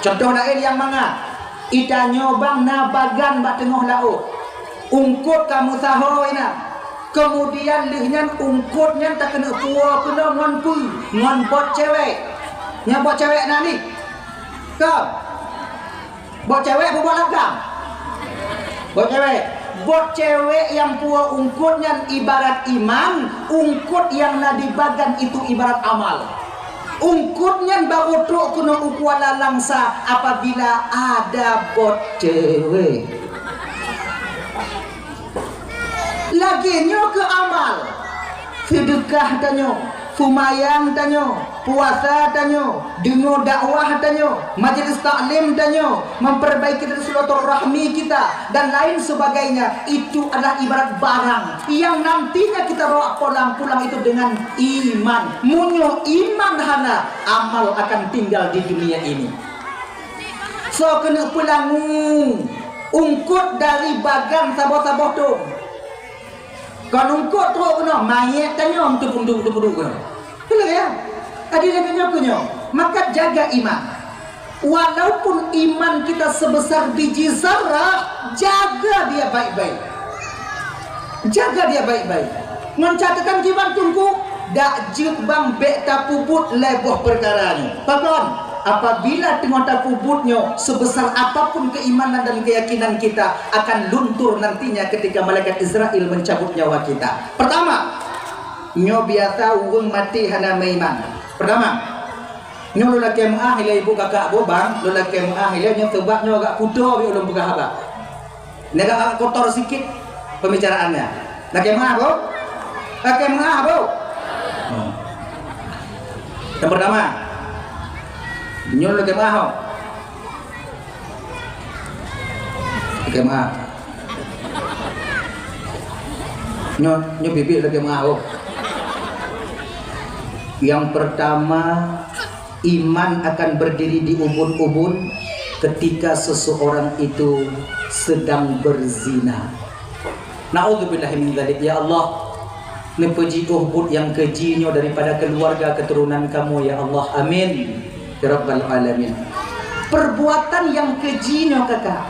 Contoh laén nyang mangat, Itanyoe bang na bagan bak teungoh laôt. Ungkot ka meusaho inan. Keumudian lheueh nyan ungkot nyan takeuneuk puwoe keunoe ngon peue? Ngon bot cewek. Nyan bot cewek na nih? Kon? Bot cewek peue bot lagam? Bot cewek. Bot cewek nyang puwoe ungkot nyan ibarat iman, ungkot nyang na di bagan itu ibarat amal. Ungkot nyan barô trok keunoe u Kuala Langsa apabila ada bot cewek. Lagèe nyoe keu amal. Seudeukah tanyoe, seumayang tanyoe, puasa tanyoe, deungoe dakwah tanyoe, majelis taklim tanyoe, memperbaiki silaturahmi kita, dan lain sebagainya, itu adalah ibarat barang yang nantinya kita bawa pulang, pulang itu dengan iman. Meunyoe iman hana, amal akan tinggal di dunia ini. Soe keuneuk peulangue ungkot dari bagan saboh-saboh thon? Kon ungkot trok keunoe, manyét tanyoe teupeuduk-teupeuduk keunoe. Betul ya? Jadi lagèe nyoe keuh nyoe, maka jaga iman. Walaupun iman kita sebesar biji zarrah, jaga dia baik-baik. Jaga dia baik-baik. Ngon catatan kiban teungku, dak jeuet bang bèk tapeubuet lhèe boh peukara nyoe. Pakon? Apabila teungoh tapeubuet nyoe, sebesar apapun keimanan dan keyakinan kita, akan luntur nantinya ketika malaikat Israel mencabut nyawa kita. Pertama, nyoe biasa ureueng maté hana meuiman. Pertama, nyoe lôn lakèe meu'ah ilèe ibu kakak boh bang, lôn lakèe meu'ah ilèe nyoe, sabab nyoe agak kuto bèk ulôn peugah haba. Nyoe agak kotor sikit pembicaraannya. Lakèe meu'ah boh? Lakèe meu'ah boh? Hmm. Yang pertama, nyoe lakèe meu'ah boh? Lakèe meu'ah. Nyoe, nyoe biet-biet lakèe meu'ah, oh. Yang pertama, iman akan berdiri di ubun-ubun ketika seseorang itu sedang berzina. Naudzubillahi min dzalik, ya Allah. Neupeujiôh buet nyang keji nyoe daripada keuluwarga keuturonan kamoe, ya Allah. Amin. Ya Rabbal Alamin. Perbuatan nyang keji nyoe, kakak,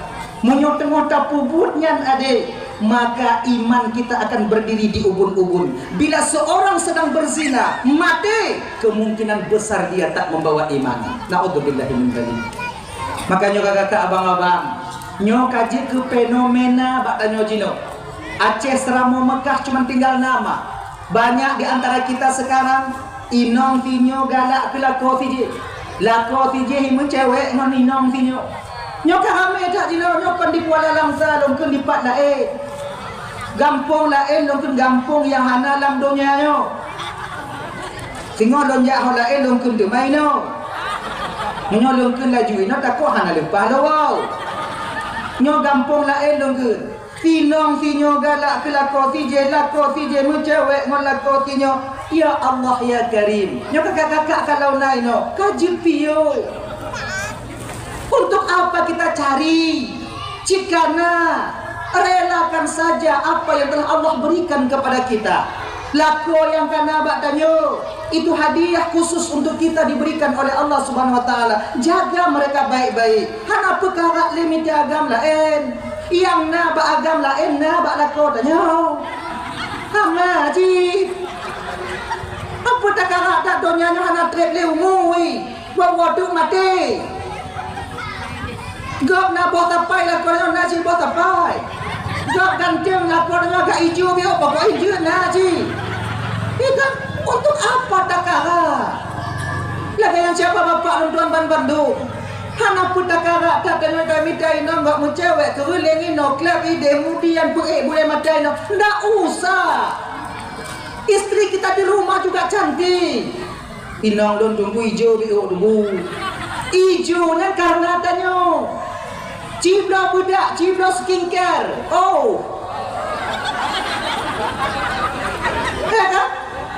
meunyoe teungoh tapeubuet nyan, adék, maka iman kita akan berdiri di ubun-ubun. Bila seorang sedang berzina, maté, kemungkinan besar dia tak membawa iman. Naudzubillahi min dzalik. Makanya kakak-kakak, abang-abang, nyoe ka jeuet keu fenomena bak tanyoe jinoe. Aceh seuramoe Meukah cuma tinggal nama. Banyak di antara kita sekarang, inong sinyoe galak keu lakoe sijih. Lakoe sijih meucewek ngon inong sinyoe. Nyoe ka ramé that jinoe, nyoe kon di Kuala Langsa, lôn kheun di pat laén. Gampông laén, lôn kheun gampông nyang hana lam donya nyoe. Singoh lôn jak ho laén, lôn kheun teuma inoe. Meunyoe lôn kheun laju inoe, takot hana leupah lôn woe. Nyoe gampông laén lôn kheun. Si Inong sinyoe galak keu lakoe sijih, lakoe sijih meucewek ngon lakoe sinyoe. Ya Allah ya Karim. Nyoe kakak-kakak kalau na inoe, ka jipiôh. Untuk apa kita cari? Jika na, relakan saja apa yang telah Allah berikan kepada kita. Lakoe nyang ka na bak tanyoe, itu hadiah khusus untuk kita diberikan oleh Allah Subhanahu wa Taala. Jaga mereka baik-baik. Hana peukarat lé mita agam laén. Nyang na bak agam laén na bak lakoe tanyoe. Hana jih. Apa takarak that donya nyoe hana treb lé umu, wi. Buet-buet teuk maté. Gob na boh sapai lakoe nyoe na jih boh sapai. Gob ganteng lakoe nyoe agak ijo biôh pokok ijo na jih. Itu untuk apa takarak? Lagèe nyang siapa bapak lôn tuan ban bandum. Hana peue takarak that deungon mita inong gob meucewek keureuleng inoe kleb ideh mudian peuék bulèe mata inoe. Ndak usah. Istri kita di rumah juga cantik. Inong lôn teungku ijo biôh teungku. Ijo nyan karena tanyoe. Cibloe beudak, cibloe skincare. Oh. Ya kan?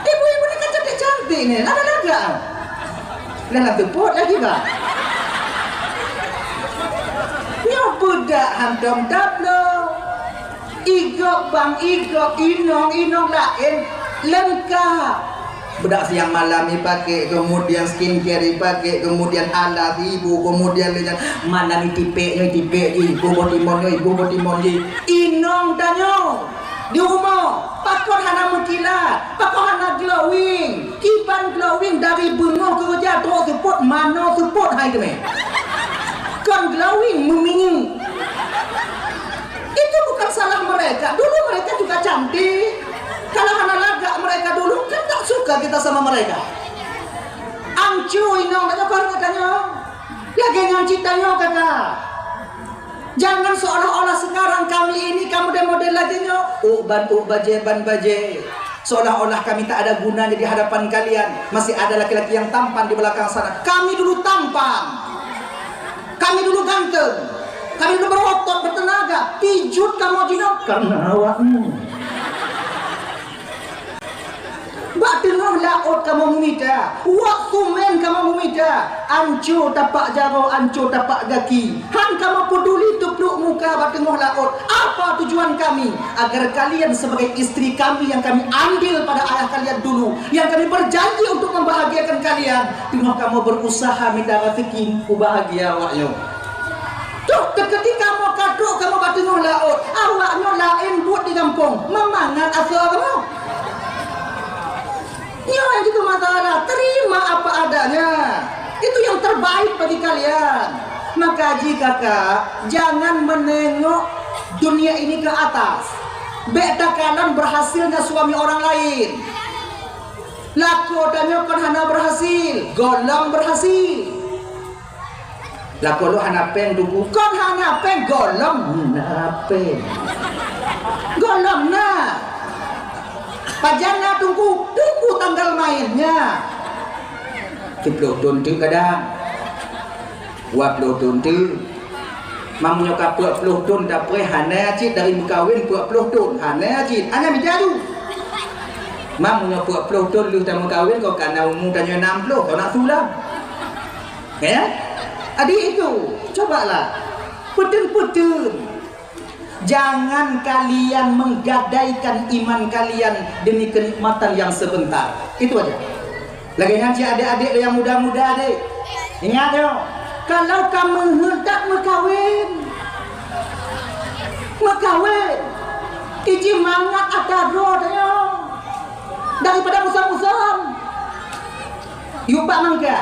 Ibu-ibu ni kan cantik-cantik ni. Lagak-lagak. Dah nak tepot lagi bah. Nyoe beudak hantom tabloe. Igop bang igop, inong-inong laén, lengkap. Bedak siang malam ipake, kemudian skincare ipake, kemudian alas ibu, kemudian lé nyan malam itipek nyoe itipek jih, ibu boh timon nyoe ibu boh timon jih. Inong tanyoe di rumoh, pakon hana meukilat, pakon hana glowing. Kiban glowing dari beungoh keureuja trok seupôt, manoe seupôt hai teumé. Kon glowing, meuminyéuk. Itu bukan salah mereka. Dulu mereka juga cantik. Kalau hana lagak mereka dulu, kan tak suka kita sama mereka. Anco inong, tanya baru katanya. Lagèe nyan cit tanyoe kakak. Jangan seolah-olah sekarang kami ini ka model-model lagèe nyoe. Ôk ban ôk, bajèe ban bajèe. Seolah-olah kami tak ada gunanya di hadapan kalian. Masih ada laki-laki yang tampan di belakang sana. Kami dulu tampan. Kami dulu ganteng. Kami dulu berotot, bertenaga. Pijut kamoe jinoe karena awakmu. Bak teungoh laôt kamoe meumita, wak sumen kamoe meumita, anco tapak jaroe, anco tapak gaki. Han kamoe peuduli teupluek muka bak teungoh laôt. Apa tujuan kami? Agar kalian sebagai istri kami yang kami ambil pada ayah kalian dulu, yang kami berjanji untuk membahagiakan kalian, teungoh kamoe berusaha mita raseuki ubahgia awak nyoe. Toh, teukeudi kamoe ka trok kamoe bak teungoh laôt, awak nyoe laén buet di gampông, meumangat asoe kamoe. Nyoe nyang jeuet masalah, terima apa adanya. Itu yang terbaik bagi kalian. Maka jih kakak, jangan menengok dunia ini ke atas. Bèk takalon berhasilnya suami orang lain. Lakoe tanyoe kon hana berhasil, gohlom berhasil. Lakoe lôn hana péng, Teungku. Kon hana péng, gohlom na péng. Gohlom na. Pajan na, Teungku? Teungku tanggal mainnya. Siplôh thôn teuk kadang. Dua plôh thôn teuk. Meunyoe ka peuet plôh thôn tapreh, hana cit dari meukawen peuet plôh thôn. Hana cit. Hana mita tu. Meunyoe peuet plôh thôn lheueh tameukawen, kon ka na umu tanyoe nam plôh, kon na su lom. Ya? Adik itu, cobalah. Peuteueng-peuteueng. Jangan kalian menggadaikan iman kalian demi kenikmatan yang sebentar. Itu aja. Lagèe nyan cit adék-adék yang muda-muda deh. Ingat yo, kalau ka meuheuet that meukawen. Meukawen. Iji mangat ata droe tanyoe. Daripada musam-musam. Yub bak mangga.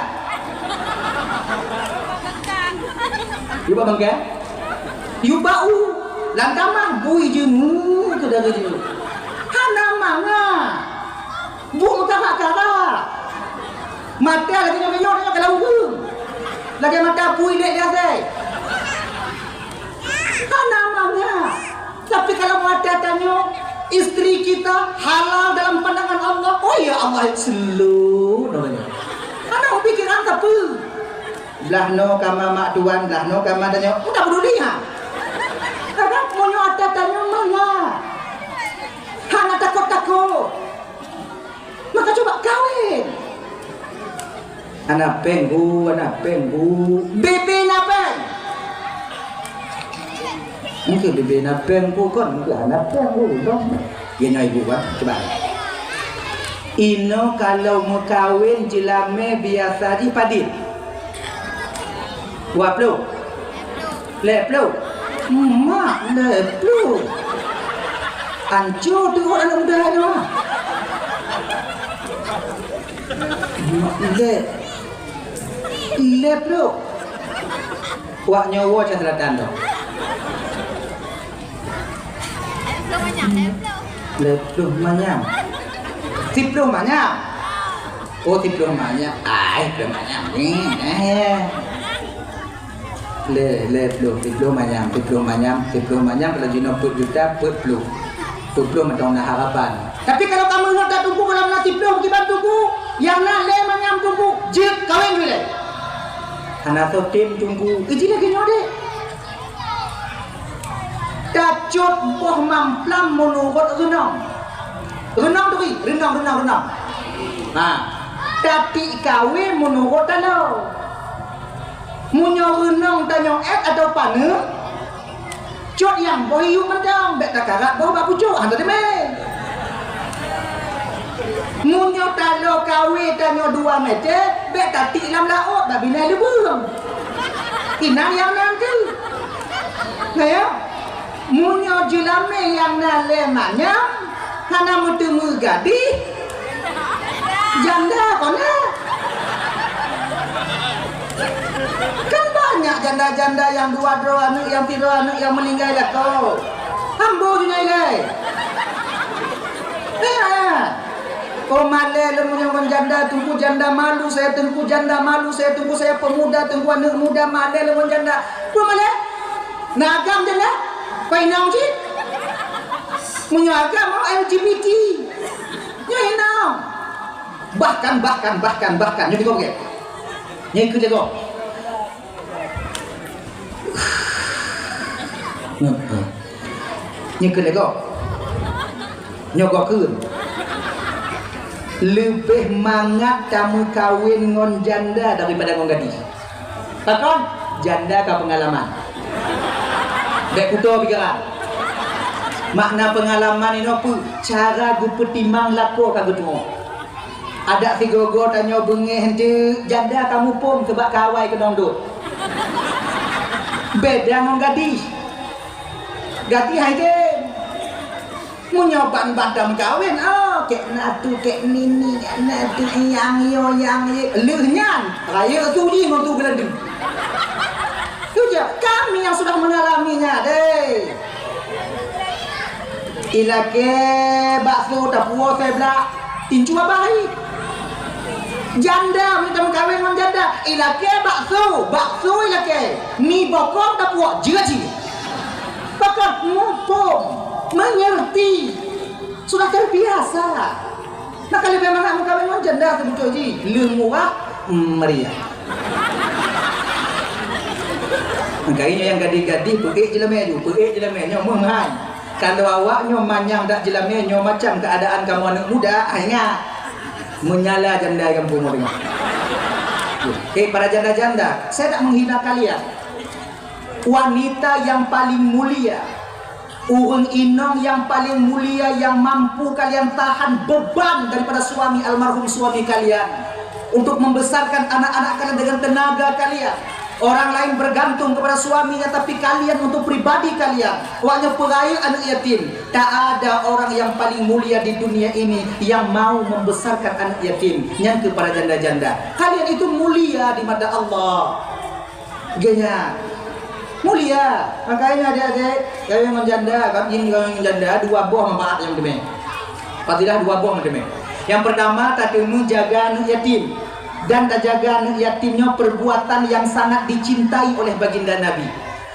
Yub bak mangga. Yub bak u. Lam tamah bui jeumu keu dara jeumu. Hana mangat. Bu meukarak-karak. Mata lagèe nyoe-nyoe ka lam ureueng. Lagèe mata bui lé di asèe. Hana mangat. Tapi kalau mata tanyoe, istri kita halal dalam pandangan Allah, oh ya Allah, slow namanya. Hana pikiran tapi. Blah noe kama mak tuan, blah noe kama tanyoe, udah peduli ha. Kadang meunyoe ata tanyoe mangat. Na péng, Bu, na péng, Bu. Bebe na péng. Mungkin bebe na péng, Bu, kon mungkin na péng, Bu, dong. Dia nyai ibu kan, coba. Inoe kalau meukawen jeulamé biasa jih padit. Dua ploh. Lhèe ploh. Mak, lhèe ploh. Anco teuôt aneuk muda nyoe. Mak, lhèe, lhèe ploh. Wak nyoe woe cah selatan tu. Lhèe ploh manyam. Siploh manyam. Oh, siploh manyam. Ai, siploh manyam ni. Eh. Lhèe, lhèe ploh, siploh manyam, siploh manyam, siploh manyam kalau jinoe peuet juta, peuet ploh. Peuet ploh mantong na harapan. Tapi kalau kamoe nyoe that Teungku, kalau na siploh kiban Teungku, nyang na lhèe manyam Teungku, jeuet kawen jih lé. Hana soe tem Teungku, iji lagèe nyoe deh. Tacot boh mamplam meunurot reunong. Reunong turi, reunong, reunong, reunong. Ha. Tatiek kawé meunurot taloe. Meunyoe reunong tanyoe èt atawa paneuk, cot nyang boh iyup mantong, bèk takarat boh bak pucôk, hana teumé. Meunyoe taloe kawé tanyoe dua mètè, bèk tatiek lam laôt, bak binéh lubeueng. Inan nyang na teuh. Nah, ya. Meunyoe jeulamé nyang na lhèe manyam, hana meuteumé gadih, janda kon na. Kan banyak janda-janda nyang dua droe aneuk, nyang sidroe aneuk nyang meuninggai lakoe. Ambo jinoe ilèe. Eh, eh. Oh, malèe lôn meunyoe ngon janda, Teungku janda malu saya, Teungku janda malu saya, Teungku saya pemuda, Teungku aneuk muda, malèe lôn ngon janda. Peue malèe? Na agam janda? Kok inong cit? Meunyoe agam, oh, L G B T. Nyoe inong. Bahkan, bahkan, bahkan, bahkan. Nyoe tiga, oke. Nyoe ikut jago. Nyoe keuneuk gob. Nyoe gob kheun. Leubeh mangat tameukawen ngon janda daripada ngon gadih. Pakon? Janda ka peungalaman. Bèk kuto pikiran. Makna peungalaman inoe peue? Cara geupeutimang lakoe ka geutu'oh. Adak sigoe-goe tanyoe beungéh eunteuk, janda ka muphom sabab ka awai keunong dot. Beda ngon gadih. Gadih hai tem. Meunyoe ban-ban tameukawen, oh, kek natu, kek nini, kek natu, nyang yo, nyang ye. Lheueh nyan, rayeuk su jih ngon su geulandeng. Tu je, kami yang sudah mengalaminya, deh. Ilakèe bakso tapuwoe seublak, tincu abai. Janda meunyoe tameukawen ngon janda, ilakèe bakso, bakso ilakèe. Mi bokong tapuwoe, jeuet cit. Pakon muphom, mengerti. Sudah terbiasa. Maka leubeh mangat meukawen ngon janda seubeutôi jih, lheueh murah, meriah. Maka nyoe nyang gadih-gadih, peuék jeulamé ju, peuék jeulamé nyoe meuhai. Kalau awak nyoe manyang dak jeulamé nyoe macam keuadaan kamoe aneuk muda, hai nyak. Meunyoe janda gampông deungoe. Eh, para janda-janda, saya tak menghina kalian. Wanita yang paling mulia, ureuëng inong yang paling mulia yang mampu kalian tahan beban daripada suami almarhum suami kalian untuk membesarkan anak-anak kalian dengan tenaga kalian. Orang lain bergantung kepada suaminya, tapi kalian untuk pribadi kalian, awaknyoe peurayeuk aneuk yatim. Tak ada orang yang paling mulia di dunia ini yang mau membesarkan anak yatim. Nyan keuh para janda-janda. Kalian itu mulia di mata Allah. Geuhnyan mulia. Makanya adik-adik, kawin ngon janda, kan, jih kawin ngon janda, dua boh manfaat nyang teumé. Fadilah dua boh nyang teumé. Yang pertama, tateumé jaga aneuk yatim. Dan tajaga aneuk yatim nyoe perbuatan yang sangat dicintai oleh baginda Nabi.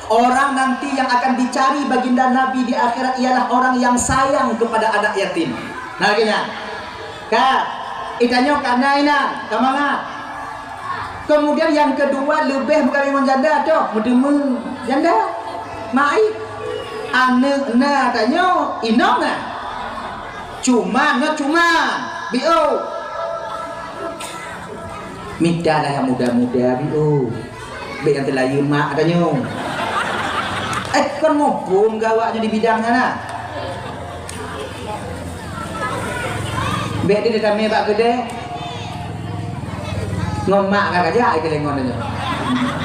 Orang nanti yang akan dicari baginda Nabi di akhirat ialah orang yang sayang kepada anak yatim. Nah, geuhnyan. Ka, itanyoe ka na inan, ka mangat. Kemudian yang kedua, leubeh meukawen ngon janda, toh, meuteumé janda. Mai, aneuk na tanyoe, inong na. Cuman, nyoe cuman, B O. Mita lah nyang muda-muda, Bi, oh. Bèk nyang teulayeue mak tanyoe. Eh, kon muphom gawak nyoe di bidang nyan, nah. Bèk di tamè bak keudè. Ngon mak ka kajak ai keulengon tanyoe.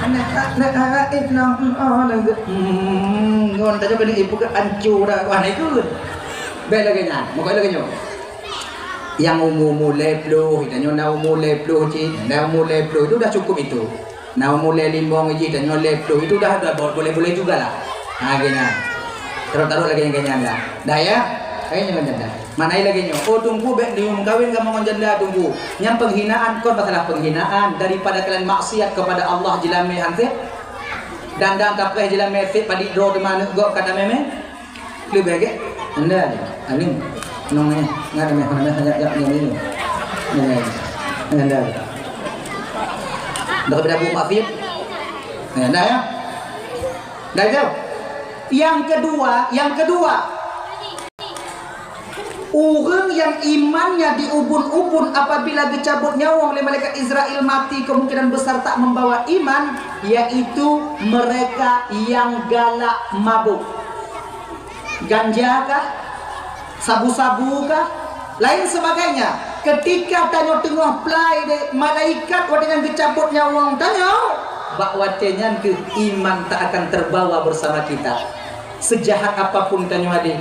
Nak, nak, nak, eh, nong, oh, nong, hmm, ngon tanyoe keuneuk ipeugah ancô dah, wah, na ikheun. Bèk lagèe nyan, meukai lagèe nyoe. Nyang umu-umu lhèe ploh, tanyoe na umu lhèe ploh cit, na umu lhèe ploh, itu dah cukup itu. Na umu lhèe limong jih, tanyoe lhèe ploh, itu dah, dah bo-, boleh-boleh jugalah. Ha, lagèe nyan. Taruh-taruh lagèe nyan, lagèe nyan lah. Dah ya? Lagèe nyan, lagèe nyan dah. Makna lagèe nyoe, oh Teungku, bèk neumeukawen kamoe ngon janda Teungku. Nyan penghinaan, kon masalah penghinaan, daripada kalian maksiat kepada Allah jeulamè hansét. Dan, dan kapreh jeulamè sép padit droe teuma aneuk gob ka tamè-mè. Leubeh gèt? Anda aja. Amin. Nong nanya. Nggak ada meh, nanya, nanya, nanya, nanya. Anda aja. Anda aja. Dah beda buku mafiat. Anda ya. Dah jauh. Yang kedua, yang kedua. Ureuëng yang imannya diubun-ubun apabila geucabut nyawöng lé malaikat Israel mati kemungkinan besar tak membawa iman, yaitu mereka yang galak mabuk. Ganja kah? Sabu-sabu kah? Lain sebagainya. Ketika tanyoe teungoh plai dek malaikat watée nyan geucabot nyawöng tanyoe, bak watée nyan keuh iman tak akan terbawa bersama kita. Sejahat apapun tanyoe adé,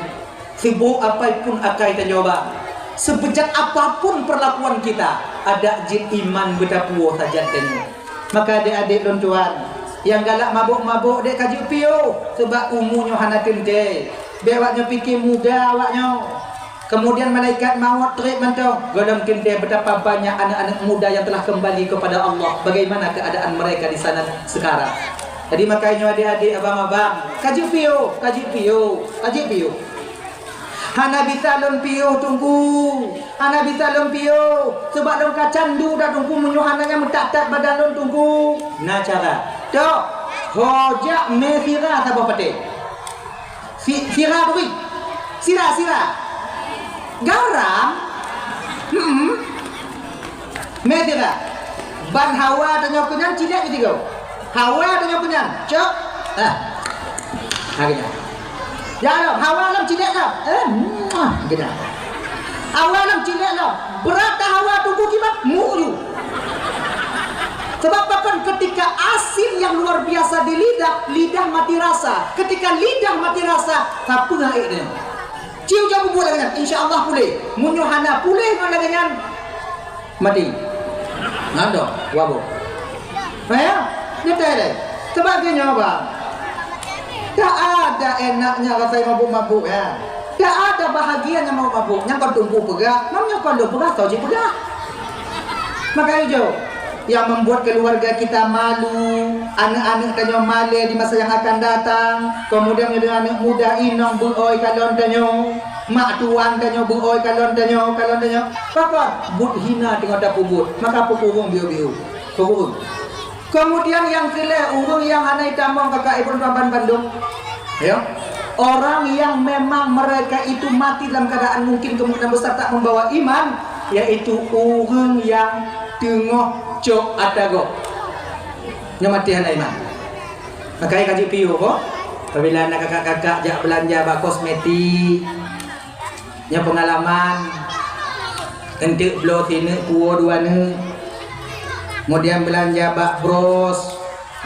sibok apai pun akai tanyoe ba, seubeujan apapun peurlakuan kita, adak jeuet iman beutapuwoe sajan tanyoe. Maka adék-adék lôn tuan, nyang galak mabök-mabök dék ka jeuet piôh, seubab umu nyoe hana teuntée. Bék awak nyoe pike muda awak nyoe. Kemudian malaikat mawöt trép mantong, gohlom teuntée betapa banyak aneuk-aneuk muda yang telah kembali kepada Allah. Bagaimana keadaan mereka di sana sekarang? Jadi makajih nyoe adék-adék, abang-abang, ka jeuet piôh, ka jeuet piôh, ka jeuet piôh. Hana bisa lôn piôh, Teungku. Hana bisa lôn piôh. Seubab lôn ka candu dah, Teungku, meunyoe hana nyang meutat-tat badan lôn, Teungku. Na cara. Tok, ho jak mé sira saboh patéh. Si-, sira bri. Sira, sira. Garam. Hmm. Mé sira. Ban hawa tanyoe keunyan, cilek keu tiga. Hawa tanyoe keunyan. Cok. Ah. Ha, keunyan. Ya Allah, hawa lom cilek lom. Eh, muah, keunyan. Hawa lom cilek lom. Brat dah hawa tuboh kiban, mu ju. Sebab pakon, ketika asin yang luar biasa di lidah, lidah mati rasa. Ketika lidah mati rasa, sapeue hak ék dia? Cium jauh bubuet lagèe nyan, insya Allah puléh. Meunyoe hana puléh ngon lagèe nyan, mati. Nyan dong, wabah. Nah, ya? Nyetai lé. Sebagai nyoe, Bang. Tak ada enaknya rasa mabuk-mabuk, ya. Tak ada bahagianya mabuk-mabuk. Nyang kon Teungku peugah, nyang kon lôn peugah, soe jipeugah. Maka jauh. Yang membuat keluarga kita malu, aneuk-aneuk tanyoe malèe di masa yang akan datang, kemudian nyoe aneuk muda inong beuoi kalon tanyoe, mak tuan tanyoe beuoi kalon tanyoe, kalon tanyoe, pakon buet hina teungoh tapeubuet, maka peukurong biôh-biôh, peukurong. Kemudian nyang keulhèe, ureueng nyang hana itamong kakak ibu ban bandum, ya, orang yang memang mereka itu mati dalam keadaan mungkin kemungkinan besar tak membawa iman, yaitu ureueng nyang teungoh cok ata gob. Nyoe maté hana iman. Makajih ka jeuet piôh boh. Apabila na kakak-kakak jak beulanja bak kosmetik, nyoe peungalaman, eunteuk bloe sineuk puwoe dua neuk. Kemudian beulanja bak bros,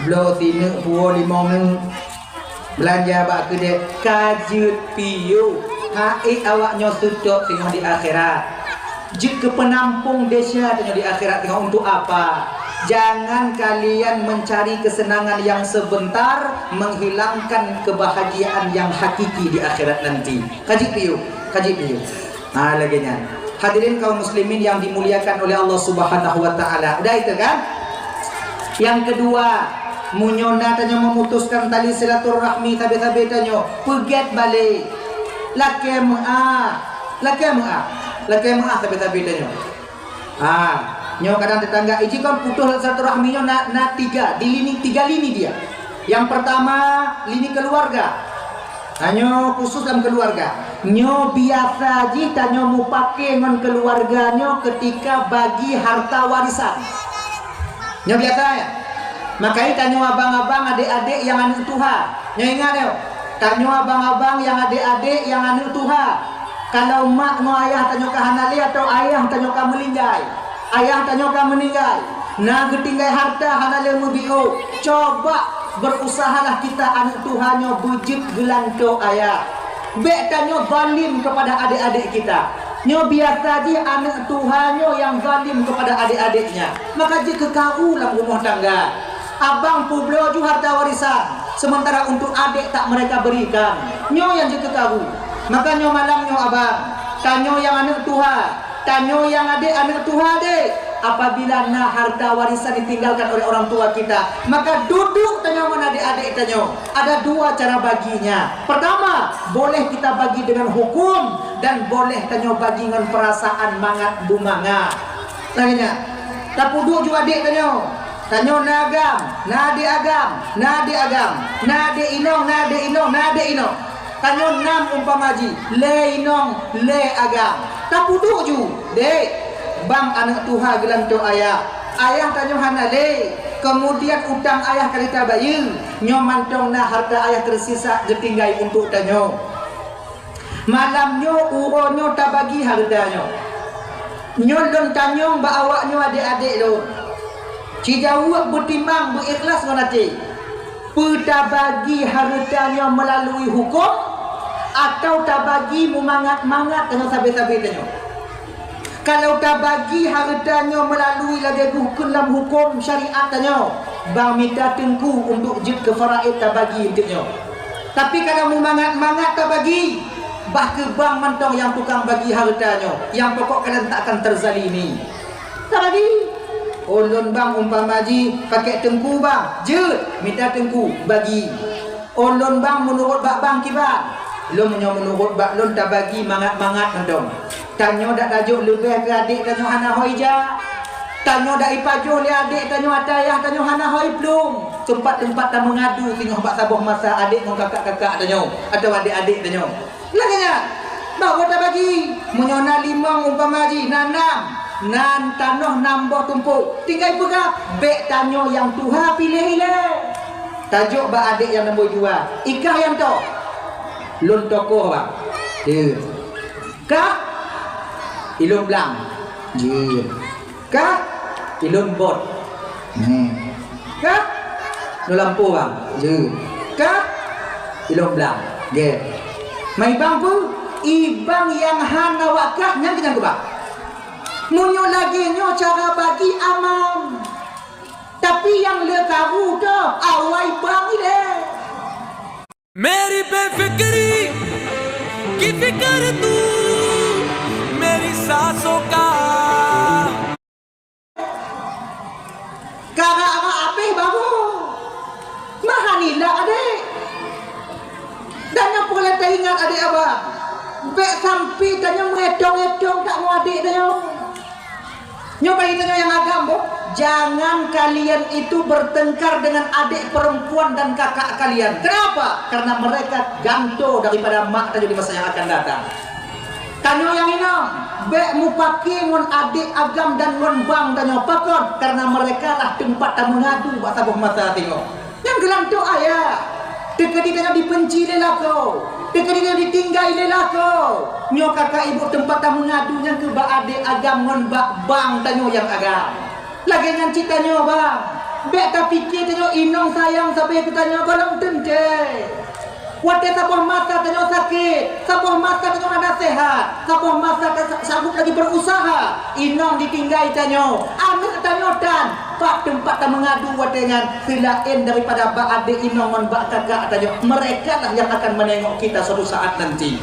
bloe sineuk puwoe limong neuk. Beulanja bak keudè ka jeuet piôh. Hak ék awak nyoe seutôt teungoh di akhirat. Jeuet keu peunampong desya teungoh di akhirat teungoh. Untuk apa? Jangan kalian mencari kesenangan yang sebentar, menghilangkan kebahagiaan yang hakiki di akhirat nanti. Ka jeuet piôh, ka jeuet piôh. Ha, lagèe nyan. Hadirin kaum muslimin yang dimuliakan oleh Allah Subhanahu wa Ta'ala. Udah itu kan? Yang kedua, meunyoe na tanyoe memutuskan tali silaturahmi sabe-sabe tanyoe, peugèt balek. Lakèe meu'ah. Lakèe meu'ah. Lakèe meu'ah sabe-sabe tanyoe. Ha, nyoe kadang tetangga, iji kon putus silaturahmi nyoe na, na tiga, di lini, tiga lini dia. Yang pertama, lini keluarga. Tanyoe khusus lam keuluwarga. Nyoe biasa jih tanyoe mupake ngon keuluwarga nyoe keutika bagi harta warisan. Nyoe biasa, ya? Makajih tanyoe abang-abang, adék-adék nyang aneuk tuha. Nyoe ingat, ya? Tanyoe abang-abang nyang adék-adék nyang aneuk tuha. Kalau mak ngon ayah tanyoe ka hana lé atau ayah tanyoe ka meuninggai, ayah tanyoe ka meuninggai, na geutinggai harta hana lé meubiôh, coba berusahalah kita aneuk tuha nyoe beujeuet geulantoe ayah. Bék tanyoe zalim kepada adik-adik kita. Nyoe biasa jih aneuk tuha nyoe nyang zalim kepada adik-adiknya. Maka jeuet keu karu lam rumoh tangga. Abang peubloe ju harta warisan, sementara untuk adik tak mereka berikan. Nyoe nyang jeuet keu karu. Maka nyoe malam nyoe abang, tanyoe nyang aneuk tuha, tanyoe nyang adék aneuk tuha deh. Apabila na harta warisan ditinggalkan oleh orang tua kita, maka duduek tanyoe ngon adék-adék tanyoe. Ada dua cara baginya. Pertama, boleh kita bagi dengan hukum dan boleh tanyoe bagi ngon perasaan mangat beumangat. Lagée nyan, tapeuduek ju adék tanyoe. Tanyoe na agam, na adék agam, na adék agam, na adék inong, na adék inong, na adék inong. Tanyoe nam umpama jih, lhée inong, lhée agam. Tapeuduek ju, "Dék, bang aneuk tuha geulantoe ayah. Ayah tanyoe hana lé. Keumudian utang ayah ka lheueh tabayeue. Nyoe mantong na harta ayah teusisa geutinggai untuk tanyoe." Malam nyoe, uroe nyoe tabagi hareuta nyoe. Nyoe lôn tanyong bak awak nyoe adék-adék lôn. Ci jaweueb beutimang beu-ikhlas ngon até. Peue tabagi hareuta nyoe meulalui huköm, atawa tabagi meumangat-mangat deungon sabe-sabe tanyoe? Kalau tabagi hareuta nyoe meulalui lagée geuhukon lam huköm syariat tanyoe, bang mita teungku untuk jeuet keu faraid tabagi eunteuk nyoe. Tapi kalau meumangat-mangat tabagi, bah keu bang mantong nyang tukang bagi hareuta nyoe, nyang pokok kalian tak akan terzalimi. Tabagi. Ulôn bang umpama jih pakai teungku bang, jeuet mita teungku bagi. Ulôn bang meunurot bak bang kiban. Lôn meunyoe meunurot bak lôn tabagi mangat-mangat mantong. Tanyoe dak tajok leubeh keu adék tanyoe hana hôi jak. Tanyoe dak ipajoh lé adék tanyoe ata ayah tanyoe hana hôi plueng. Teumpat-teumpat tameungadu singoh bak saboh masa adék ngon kakak-kakak tanyoe atawa adék-adék tanyoe. Lagée nyan, bah watée tabagi, meunyoe na limong umpama jih na nam, nan tanoh nam boh tumpôk, tinggai peugah, bék tanyoe nyang tuha piléh ilée. Tajok bak adék nyang nombor dua. Ikah nyang toh. Lôn tokoh bang. Jeuet. Kah? Ilôn blang. Jeuet. Kah? Ilôn bot. Neh. Kah? Lôn lampôh bang. Jeuet. Kah? Ilôn blang. Gét. Mai bang peue? Ibang nyang hana wak kah nyang keujang keubah. Meunyoe lagée nyoe cara bagi aman. Tapi nyang le karu toh awai bang ilée. मेरी बेफिक्री की फिक्र तू मेरी सांसों का. Kara-kara abéh baru. Mahanila adék. Dan nyang peureulée taingat adék abang. Bék sampai tanyoe meuetong-etong tak ngon adék tanyoe. Nyoe bagi tanyoe nyang agam boh, jangan kalian itu bertengkar dengan adik perempuan dan kakak kalian. Kenapa? Karena mereka gantoe daripada mak tanyoe di masa yang akan datang. Tanyoe nyang inong, bék mupake ngon adik agam dan ngon bang tanyoe. Pakon? Karena mereka lah teumpat tameungadu bak saboh masa singoh. Nyang geulantoe ayah, teukeudi tanyoe dibenci lé lakoe, teukeudi tanyoe ditinggai lé lakoe. Nyoe kakak ibu teumpat tameungadu nyang keu bak adék agam ngon bak bang tanyoe nyang agam. Lagée nyan cit tanyoe bang, bék tapike tanyoe inong sayang sabe keu tanyoe gohlom teuntée. Watée saboh masa tanyoe sakét, saboh masa tanyoe hana seuhat, saboh masa ta-, sa-, sanggup lagi berusaha, inong ditinggai tanyoe, aneuk tanyoe tan, pat teumpat tameungadu watée nyan seulaén daripada bak adék inong ngon bak kakak tanyoe. Mereka lah yang akan menengok kita suatu saat nanti.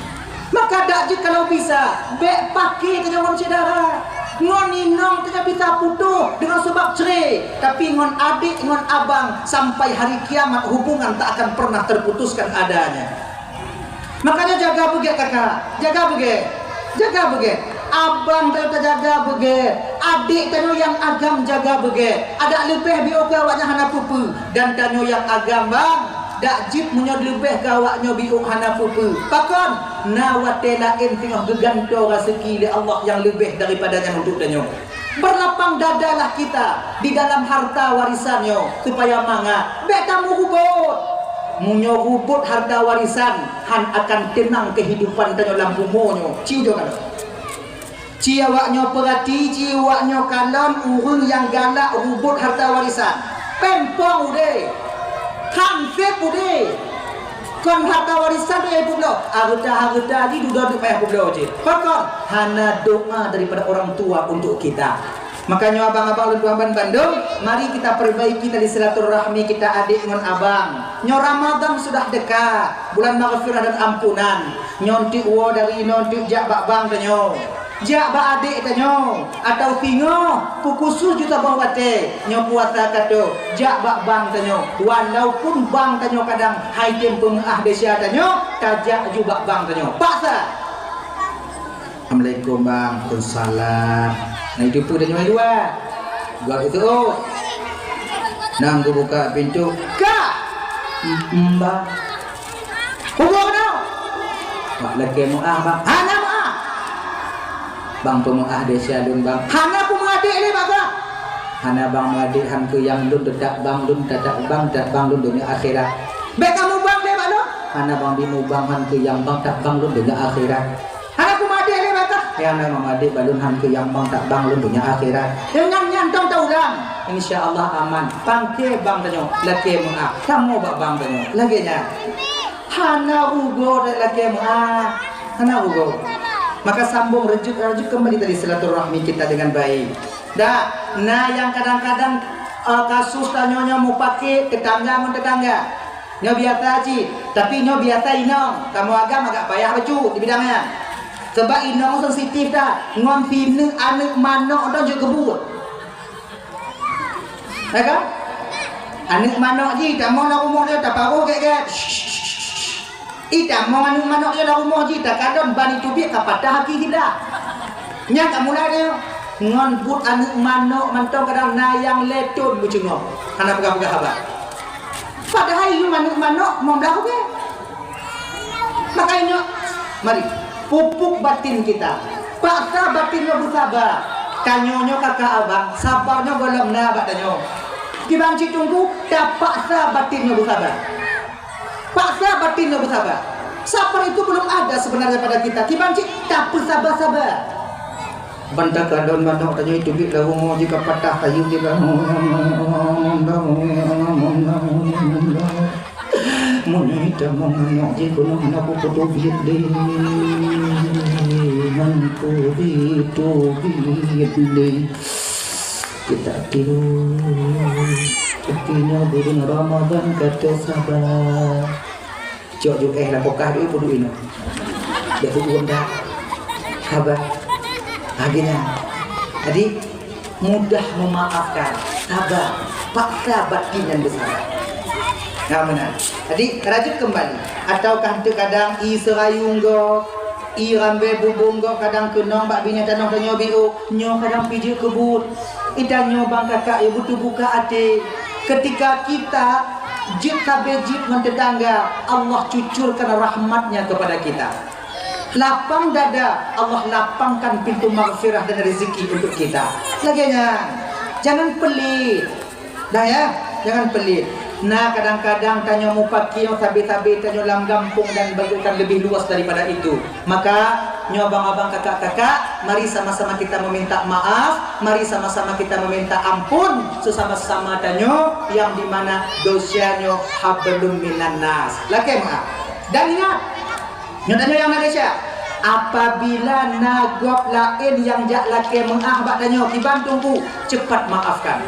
Maka dak jeuet kalau bisa, bék pake tanyoe ngon syedara. Ngon inong tanyoe bisa putôh deungon sabab cerai, tapi ngon adék ngon abang sampai hari kiamat hubungan tak akan pernah terputuskan adanya. Makanya jaga beugét kakak, jaga beugét, jaga beugét. Abang tanyoe tajaga beugét, adék tanyoe nyang agam jaga beugét. Adak leubeh biôh keu awaknyan hana peue-peue, dan tanyoe nyang agam bang, dak jeuet meunyoe leubeh keu awaknyoe biôh hana peue-peue. Pakon? Na watée laén teungoh geugantoe raseuki lé Allah nyang leubeh daripada nyan untuk tanyoe. Berlapang dadalah kita di dalam harta warisan nyoe supaya mangat. Bék tamurubot. Meunyoe rubot harta warisan, han akan teunang kehidupan tanyoe lam bumoe nyoe. Ci ujoe kalon. Ci awak nyoe peurati, ci awak nyoe kalon ureuëng nyang galak rubot harta warisan. Péng pong udeb. Han sép udeb. Kon harta warisan tu nyang peubloe, hareuta-hareuta jih dudoe duek payah peubloe cit. Pakon? Hana doa daripada orang tua untuk kita. Makanya abang-abang lôn tuan bandum, mari kita perbaiki tali silaturahmi kita adik ngon abang. Nyoe Ramadan sudah dekat, bulan maghfirah dan ampunan. Nyoe enteuk woe dari nyoe enteuk jak bak bank tanyoe. Jak bak adék tanyoe, atawa singoh, peukhusos ju saboh watée, nyoe puasa ka trok, jak bak bank tanyoe, walaupun bank tanyoe kadang hai tem peumeu'ah desya tanyoe, tajak ju bak bank tanyoe. Paksa! Assalamualaikum, Bang. Waalaikumsalam. Nah, itu pun tanyoe dua. Buat itu. Nang geubuka pintu. Ka! Em, em, Bang. Hubung keunoe! Bak lakée meu'ah, Bang. Hana meu'ah! Bang peumeu'ah desya lôn, Bang. Hana peumeu'ah adék lé, Bang, Bang. Hana bang meu'ah adék, han keu nyang lôn, teutap bang lôn, teutap bang, teutap bang lôn donya akhirat. Bék kamoe bang lé bak lôn. Hana bang bimubang, han keu nyang bang, teutap bang lôn donya akhirat. Hana peumeu'ah adék lé, Bang, Bang. Hana peumeu'ah adék bak lôn, han keu nyang bang, teutap bang lôn donya akhirat. Deungon nyan tom taulang. Insya Allah aman. Pangke bang tanyoe, lakée meu'ah. Kamoe bak bang tanyoe. Lagée nyan. Hana rugoe dan lakée meu'ah. Hana rugoe. Maka sambung rejut-rejut kembali tadi silaturahmi kita dengan baik. Dak, na nyang kadang-kadang, eh, kasus tanyoe nyoe mupake tetangga ngon tetangga. Nyoe biasa cit, tapi nyoe biasa inong. Kamoe agam agak payah bacut di bidang nyan. Sebab inong sensitif that, ngon sineuk aneuk manok nyoe jeuet keu buet. Ya kan? Aneuk manok jih tamong lam rumoh nyoe taparoh gét-gét. Ih, tamong aneuk manok nyoe lam rumoh jih takalon ban iteubiet ka patah aki siblah. Nyan ka mulai nyoe. Ngon buet aneuk manok mantong kadang na nyang lhèe thon meucungoh. Hana peugah-peugah haba. Padahai yum aneuk manok limong blah ribèe. Makajih nyoe, mari, pupuk batin kita. Paksa batin nyoe beusaba. Tanyoe nyoe kakak abang, saba nyoe gohlom na bak tanyoe. Kiban cit teungku, tapaksa batin nyoe beusaba. Paksa batin nyoe beusaba. Sabar itu belum ada sebenarnya pada kita. Kiban cit tapeusaba-saba. Ban takalon manok tanyoe teubiet lam rumoh jih ka patah kayu jih lam. Meunyoe tamong manok jih keunoe hana peue-peue teubiet lé. Hana peue teubiet lé. Kita tiru. Tapi nyoe buleuen Ramadan ka teusaba. Cok ju éh lam kulkas dulu, peuduek inoe. Dia peuduek dah. Sabar. Akhirnya. Jadi, mudah memaafkan. Sabar. Paksa batin dan bersabar. Nah, benar. Jadi, rajut kembali. Ataukah terkadang i seurayung gob, i rambé bubông gob kadang keunong bak binéh tanoh tanyoe biôk, nyoe kadang pijeuet keu buet. I tanyoe bang kakak ya beuteubuka até. Ketika kita jeuet sabe jeuet ngon tetangga, Allah cucurkan rahmat-Nya kepada kita. Lapang dada, Allah lapangkan pintu maghfirah dan rezeki untuk kita. Lagée nyan, jangan pelit. Dah ya, jangan pelit. Nah, kadang-kadang tanyoe mupaki nyang sabe-sabe tanyoe lam gampông dan bahkan lebih luas daripada itu. Maka, nyoe abang-abang, kakak-kakak, mari sama-sama kita meminta maaf, mari sama-sama kita meminta ampun sesama-sama tanyoe yang di mana dosa nyoe hablum minan nas. Lakée meu'ah. Dan ingat, nyoe tanyoe nyang na desya, apabila na gob laén nyang jak lakée meu'ah bak tanyoe, kiban teungku, cepat maafkan.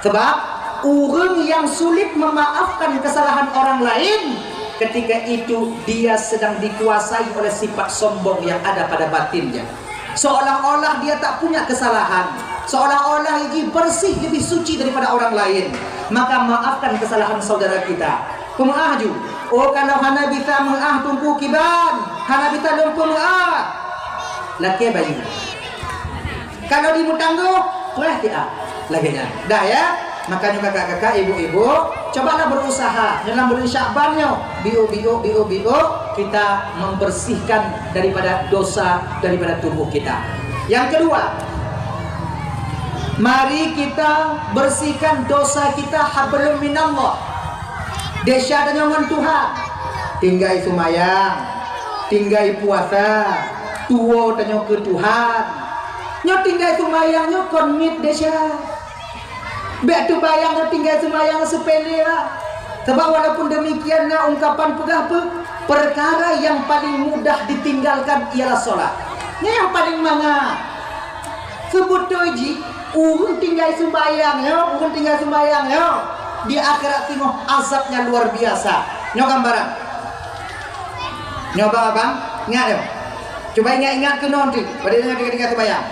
Sebab ureuëng yang sulit memaafkan kesalahan orang lain, ketika itu dia sedang dikuasai oleh sifat sombong yang ada pada batinnya. Seolah-olah dia tak punya kesalahan, seolah-olah jih bersih, lebih suci daripada orang lain. Maka maafkan kesalahan saudara kita. Peumeu'ah ju. Oh, kalau hana bisa meu'ah teungku kiban, hana bisa lôn peumeu'ah. Lakée bayeue. Kalau di meutanggô, preh siat. Lagée nyan. Dah ya? Makanya kakak-kakak, ibu-ibu, cobalah berusaha dalam bulan Syakban nyoe, biôk-biôk, biôk-biôk, kita membersihkan daripada dosa daripada tubuh kita. Yang kedua, Mari kita bersihkan dosa kita hablum minallah. Desya tanyoe ngon Tuhan. Tinggai seumayang, tinggai puasa, tuwoe tanyoe keu Tuhan. Nyoe tinggai seumayang nyoe kon miet desya. Bék teubayang nyoe tinggai seumayang seupele lah. Sebab walaupun demikian na ungkapan peugah pe-, perkara yang paling mudah ditinggalkan ialah solat. Nyoe nyang paling mangat. Seubeutôi jih, ureuëng tinggai sumbayang nyoe, ureuëng tinggai sumbayang nyoe, di akhirat singoh azabnya luar biasa. Nyoe gambaran. Nyoe abang-abang, ingat nyoe. Cuba ingat-ingat keunoe nanti, pada ingat tinggai-tinggai sumbayang.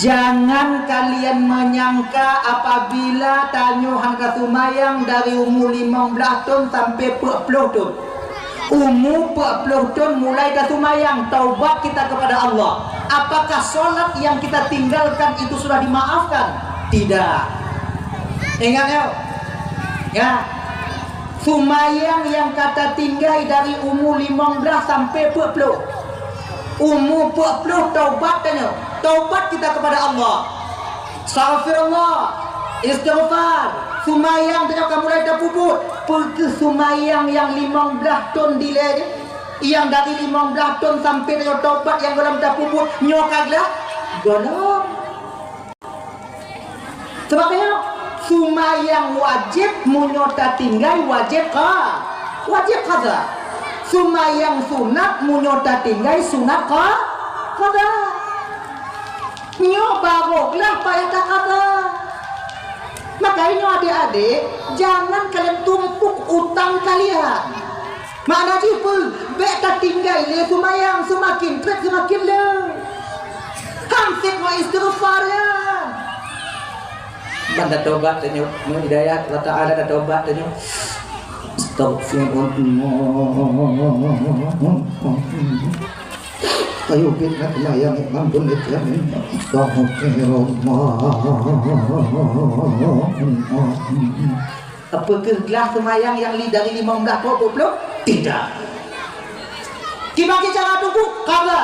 Jangan kalian menyangka apabila tanyoe hana sumbayang dari umur limong blaih thon sampai peuet ploh thon. Umu peuet ploh thon mulai taseumayang, taubat kita kepada Allah. Apakah solat yang kita tinggalkan itu sudah dimaafkan? Tidak. Ingat ya. Ya. Seumayang yang ka tatinggai dari umu limong blaih sampai peuet ploh. Umu peuet ploh taubat tanyoe. Taubat kita kepada Allah. Astaghfirullah, istighfar, seumayang tanyoe ka mulai tapeubuet. Peue kheueh seumayang nyang limong blaih thon dilée nyoe? Nyang dari limong blaih thon sampai tanyoe taubat nyang gohlom tapeubuet, nyoe ka glah? Gohlom. Sabab nyoe, seumayang wajéb meunyoe tatinggai wajéb qa-, wajéb qadha. Seumayang sunat meunyoe tatinggai sunat qa-, qadha. Nyoe barô glah payah taqadha. Makajih nyoe adék-adék, jangan kalian tumpuk utang kalian. Makna jih peue? Bék tatinggai lé seumayang, seumaken trép seumaken le. Hanset ngon istighfar nyan. Ban tatobat tanyoe, ngon hidayah Allah Taala tatobat tanyoe. Astaghfirullah. Ayo, kita kena yang ampun, kita minta astaghfirullah. Apa kheueh glah seumayang nyang li dari limong blaih peuet ploh? Tidak. Kiban cara teungku, qadha.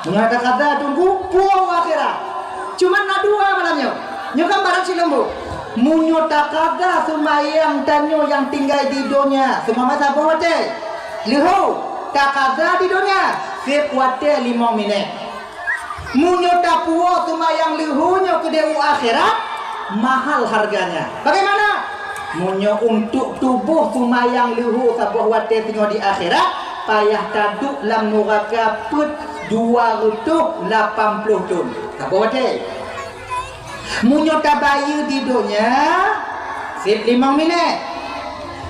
Meunyoe taqadha teungku, puwoe u akhirat. Cuma na dua malam nyoe. Nyoe kan barang sileumbu. Meunyoe taqadha seumayang tanyoe nyang tinggai di donya, seumayang saboh watée. Leuhô, taqadha di donya, seb watée limong minét. Meunyoe tapuwoe seumayang leuhô nyoe keudeh u akhirat, mahal harganya. Bagaimana? Meunyoe untuk tuboh seumayang leuhô saboh watée singoh di akhirat, payah taduek lam nuraka peuet dua reutôh lapan ploh thon. Saboh watée. Meunyoe tabayeue di donya, seb limong minét.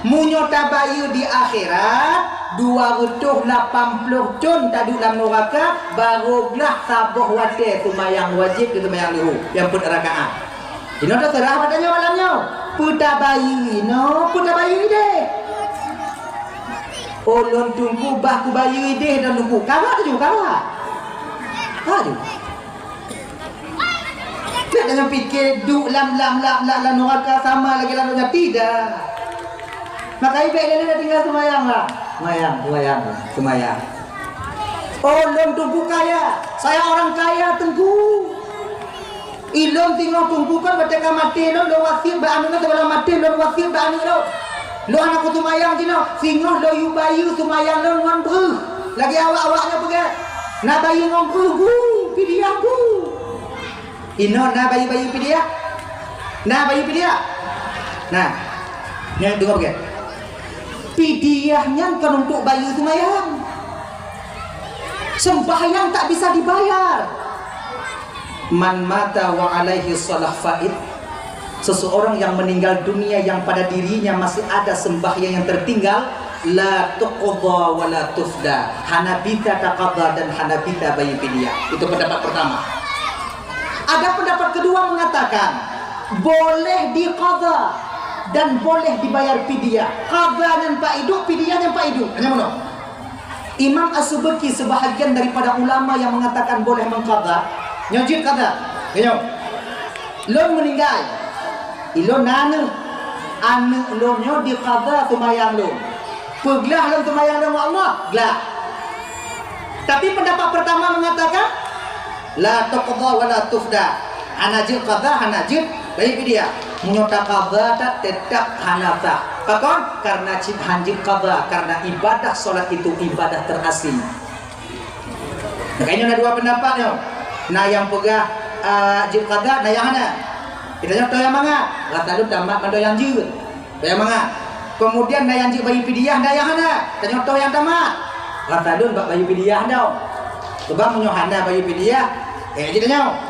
Meunyoe tabayeue di akhirat, dua reutôh lapan ploh thon taduek lam nuraka, barô glah saboh watée seumayang wajéb keu seumayang leuhô nyang peuet rakaat. Inoe teuseurah bak tanyoe malam nyoe. Peue tabayeue inoe, peue tabayeue ideh? Oh, lôn teungku bah kubayeue ideh lôn teungku. Ka ba tuju, ka ba. Aduh. Bék tanyoe pike duek lam, lam, lam, lam, lam nuraka sama lagée lam donya, tidak. Maka ibek lé tinggai seumayang lah. Seumayang, seumayang, seumayang. Oh, lôn teungku kaya. Saya orang kaya, teungku. Ilôn singoh teungku kan watée ka maté lôn, lôn wasiet bak aneuëk lôn, sebelum maté lôn wasiet bak aneuëk lôn. Lôn hana kuseumayang jinoe, singoh lôn yue bayeue seumayang lôn ngon breuh. Lagée awak-awak nyoe peugah, na bayeue ngon breuh, gu, pidiah, gu. Inoe na bayeue-bayeue pidiah? Na bayeue pidiah? Na. Nyan deungoe beuget. Pidiah nyan kon untuk bayeue seumayang. Sembahyang tak bisa dibayar. Man mata wa alaihi shalah faid. Seseorang yang meninggal dunia yang pada dirinya masih ada sembahyang yang tertinggal, la tuqda wa la tufda. Hana bisa taqadha dan hana bisa bayeue pidiah. Itu pendapat pertama. Ada pendapat kedua mengatakan, boleh diqadha dan boleh dibayar pidiah. Qadha nyan pak iduek, pidiah nyan pak iduek. Hanya meunoe. Imam As-Subki sebahagian daripada ulama yang mengatakan boleh mengqadha. Nyoe jeuet qadha. Nyoe. Lôn meuninggai. Ilôn na aneuëk. Aneuëk lôn nyoe diqadha seumayang lôn. Peuglah lôn seumayang lôn ngon Allah? Glah. Tapi pendapat pertama mengatakan, la tuqda wa la tufda. Hana jeuet qadha, hana jeuet bayeue fidyah. Meunyoe taqadha that, teutap hana sah. Pakon? Karena cit han jeuet qadha, karena ibadah salat itu ibadah terasing. Makanya na dua pendapat nyoe. Na nyang peugah, ah, jeuet qadha, na nyang hana. Geutanyoe toh nyang mangat, rasa lôn tamat mandum nyang jeuet. Nyang mangat. Kemudian na nyang jeuet bayeue fidyah, na nyang hana. Tanyoe toh nyang tamat. Rasa lôn bak bayeue fidyah dong. Sebab meunyoe hana bayeue fidyah, eh, jeuet tanyoe.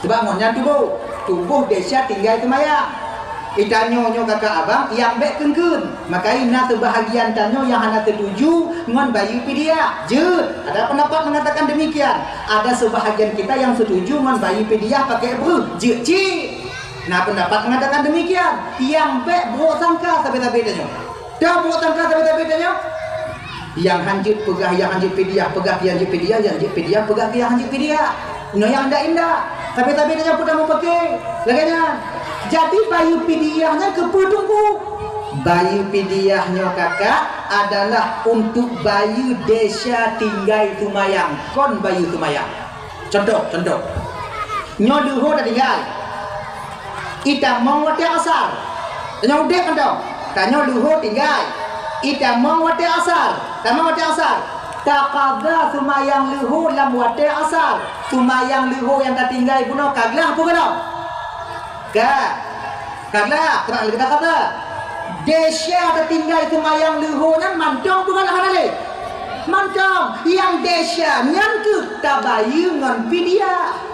Sebab ngon nyan tuboh, tuboh desya tinggai seumayang. Geutanyoe nyoe kakak abang nyang bék keun-keun. Makanya na sebahagian tanyoe nyang hana setuju ngon bayeue fidyah. Jeuet, ada pendapat mengatakan demikian. Ada sebahagian kita yang setuju ngon bayeue fidyah pakai breuh. Jeuet cit. Na pendapat mengatakan demikian. Nyang bék brok sangka sabe-sabe tanyoe. Dah brok sangka sabe-sabe tanyoe. Nyang han jeuet peugah nyang han jeuet fidyah, peugah nyang jeuet fidyah, nyang jeuet fidyah, peugah nyang han jeuet fidyah. Nyoe nyang indak-indak. Sabe-sabe tanyoe peue tameupaké. Lagée nyan. Jadi bayeue fidyah nyan keupeue teungku? Bayeue fidyah nyoe kakak adalah untuk bayeue desya tinggai seumayang, kon bayeue seumayang. Contoh, contoh. Nyoe leuhô tatinggai. Itamong watée asar. Tanyoe udeb mantong. Tanyoe leuhô tinggai. Itamong watée asar. Tamong watée asar. Taqadha seumayang leuhô lam watée asar. Seumayang leuhô nyang tatinggai bunoe ka glah peue gohlom? Ka. Ka glah, teuma lagée taqadha. Desya tatinggai seumayang leuhô nyan mantong peue gohlom hana lé? Mantong. Nyang desya nyan keuh tabayeue ngon fidyah.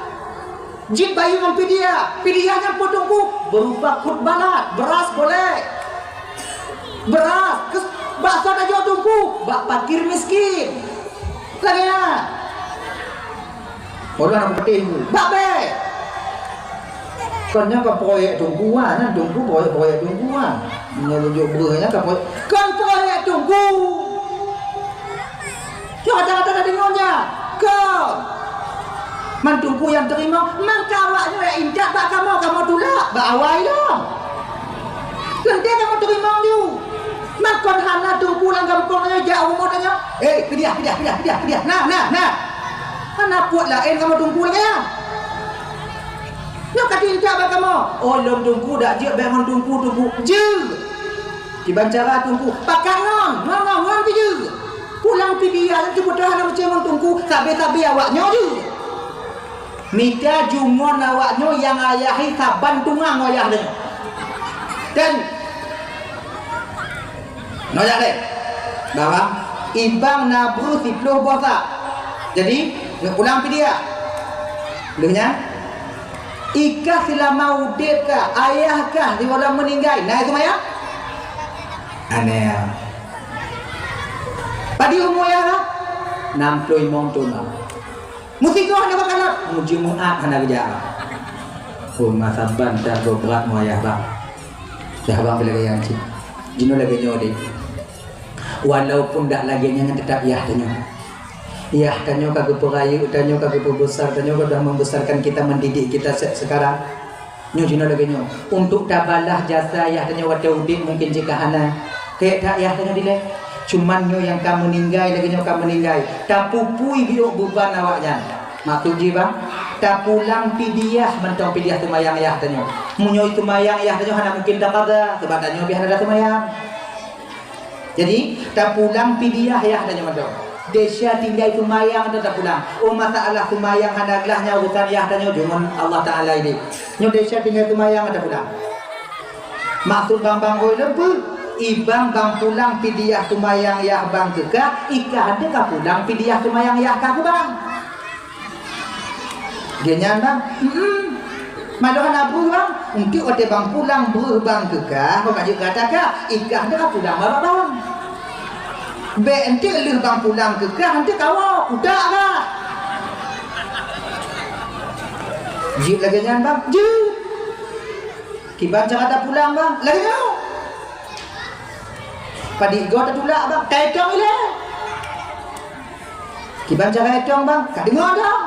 Jeuet bayeue ngon fidyah. Fidyah nyan peue teungku? Berupa khutbalat, beras boleh. Beras, kes-, bak soe tajok teungku? Bak fakir miskin. Lagée nyan. Orang nak peuteh tu. Bak bék. Kon nyan ka proyek teungku ah, nyan teungku proyek-proyek teungku ah. Nyoe jok breuh nyan ka proyek. Kon proyek teungku. Nyoe kata-kata tadi ngon nyan. Kon. Man teungku nyang teurimong, man ka awak nyoe intat bak kamoe, kamoe tulak bak awai lom. Teuntée kamoe teurimong ju. Man kon hana teungku lam gampông nyoe jak rumoh tanyoe. Eh, fidyah, fidyah, fidyah, fidyah, fidyah. Nah, nah, nah. Hana peuet laén kamoe teungku lagée nyan. Nyoe ka teuintat bak kamoe. Oh, lôn teungku dak jeuet bék ngon teungku, teungku. Jeuet. Kiban cara teungku? Pakat ngon, ngon, ngon, ngon pih jeuet. Pulang fidyah nyan teupeuteuh hana meucé ngon teungku, sabe-sabe awak nyoe jeuet. Mita ju ngon awak nyoe nyang ayahi saban tungang wayah nyoe. Dan nyoe jak lé. Bang, ibang na breuh siploh boh sak. Jadi, neupulang fidyah. Lheueh nyan, ikah seulama udeb kah, ayah kah sigohlom meuninggai, na seumayang? Aneh. Padum umu ayah kah? Nam ploh limong thon. Meusigoe hana meukalab, meujeumaat hana geujak. Oh, masa ban dah brat mu ayah bang. Dah bang bila gaya cit. Jinoe lagée nyoe deh. Walaupun dak lagée nyan, tetap yah tanyoe. Yah tanyoe ka geupeurayeuk, tanyoe ka geupeubesar, tanyoe ka dah membesarkan kita, mendidik kita se-, sekarang. Nyoe jinoe lagée nyoe, untuk tabalah jasa yah tanyoe watée udeb mungkin jika hana. Kayek that yah tanyoe dilée. Cuman nyoe nyang ka meuninggai lagée nyoe ka meuninggai, tapupui biôk beuban awaknyan. Maksud jih bang, tapulang fidyah mantong fidyah seumayang yah tanyoe. Meunyoe seumayang yah tanyoe hana mungkin taqadha, sabab tanyoe pih hana taseumayang. Jadi, tapulang fidyah yah tanyoe mantong. Desya tinggai seumayang atau tapulang. Oh, masalah seumayang hana glah nyan urusan yah tanyoe deungon Allah Taala ideh. Nyoe desya tinggai seumayang atau pulang. Maksud bang bang oi leubeh, ibang bang pulang fidyah seumayang yah bang keu kah, ikah hana ka pulang fidyah seumayang yah kah keu bang. Geuhnyan bang, hmm, malah hana breuh bang, untuk watée bang pulang breuh bang keu kah, bang ka jeuet gata kah, ikah hana ka pulang bak bang. Bék enteuk lheueh bang pulang keu kah, enteuk kawoe, utak kah. Jeuet lagée nyan bang, jeuet. Kiban cara tapulang bang, lagée nyoe. Padit goe tatulak bang, taetong ilée. Kiban cara etong bang, ka deungoe dong.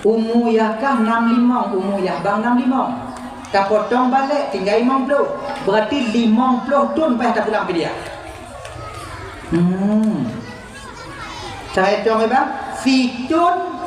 Umu yah kah nam limong, umu yah bang nam limong. Tapotong balek tinggai limong ploh. Berarti limong ploh thon payah tapulang fidyah. Hmm. Cara etong bang, sithon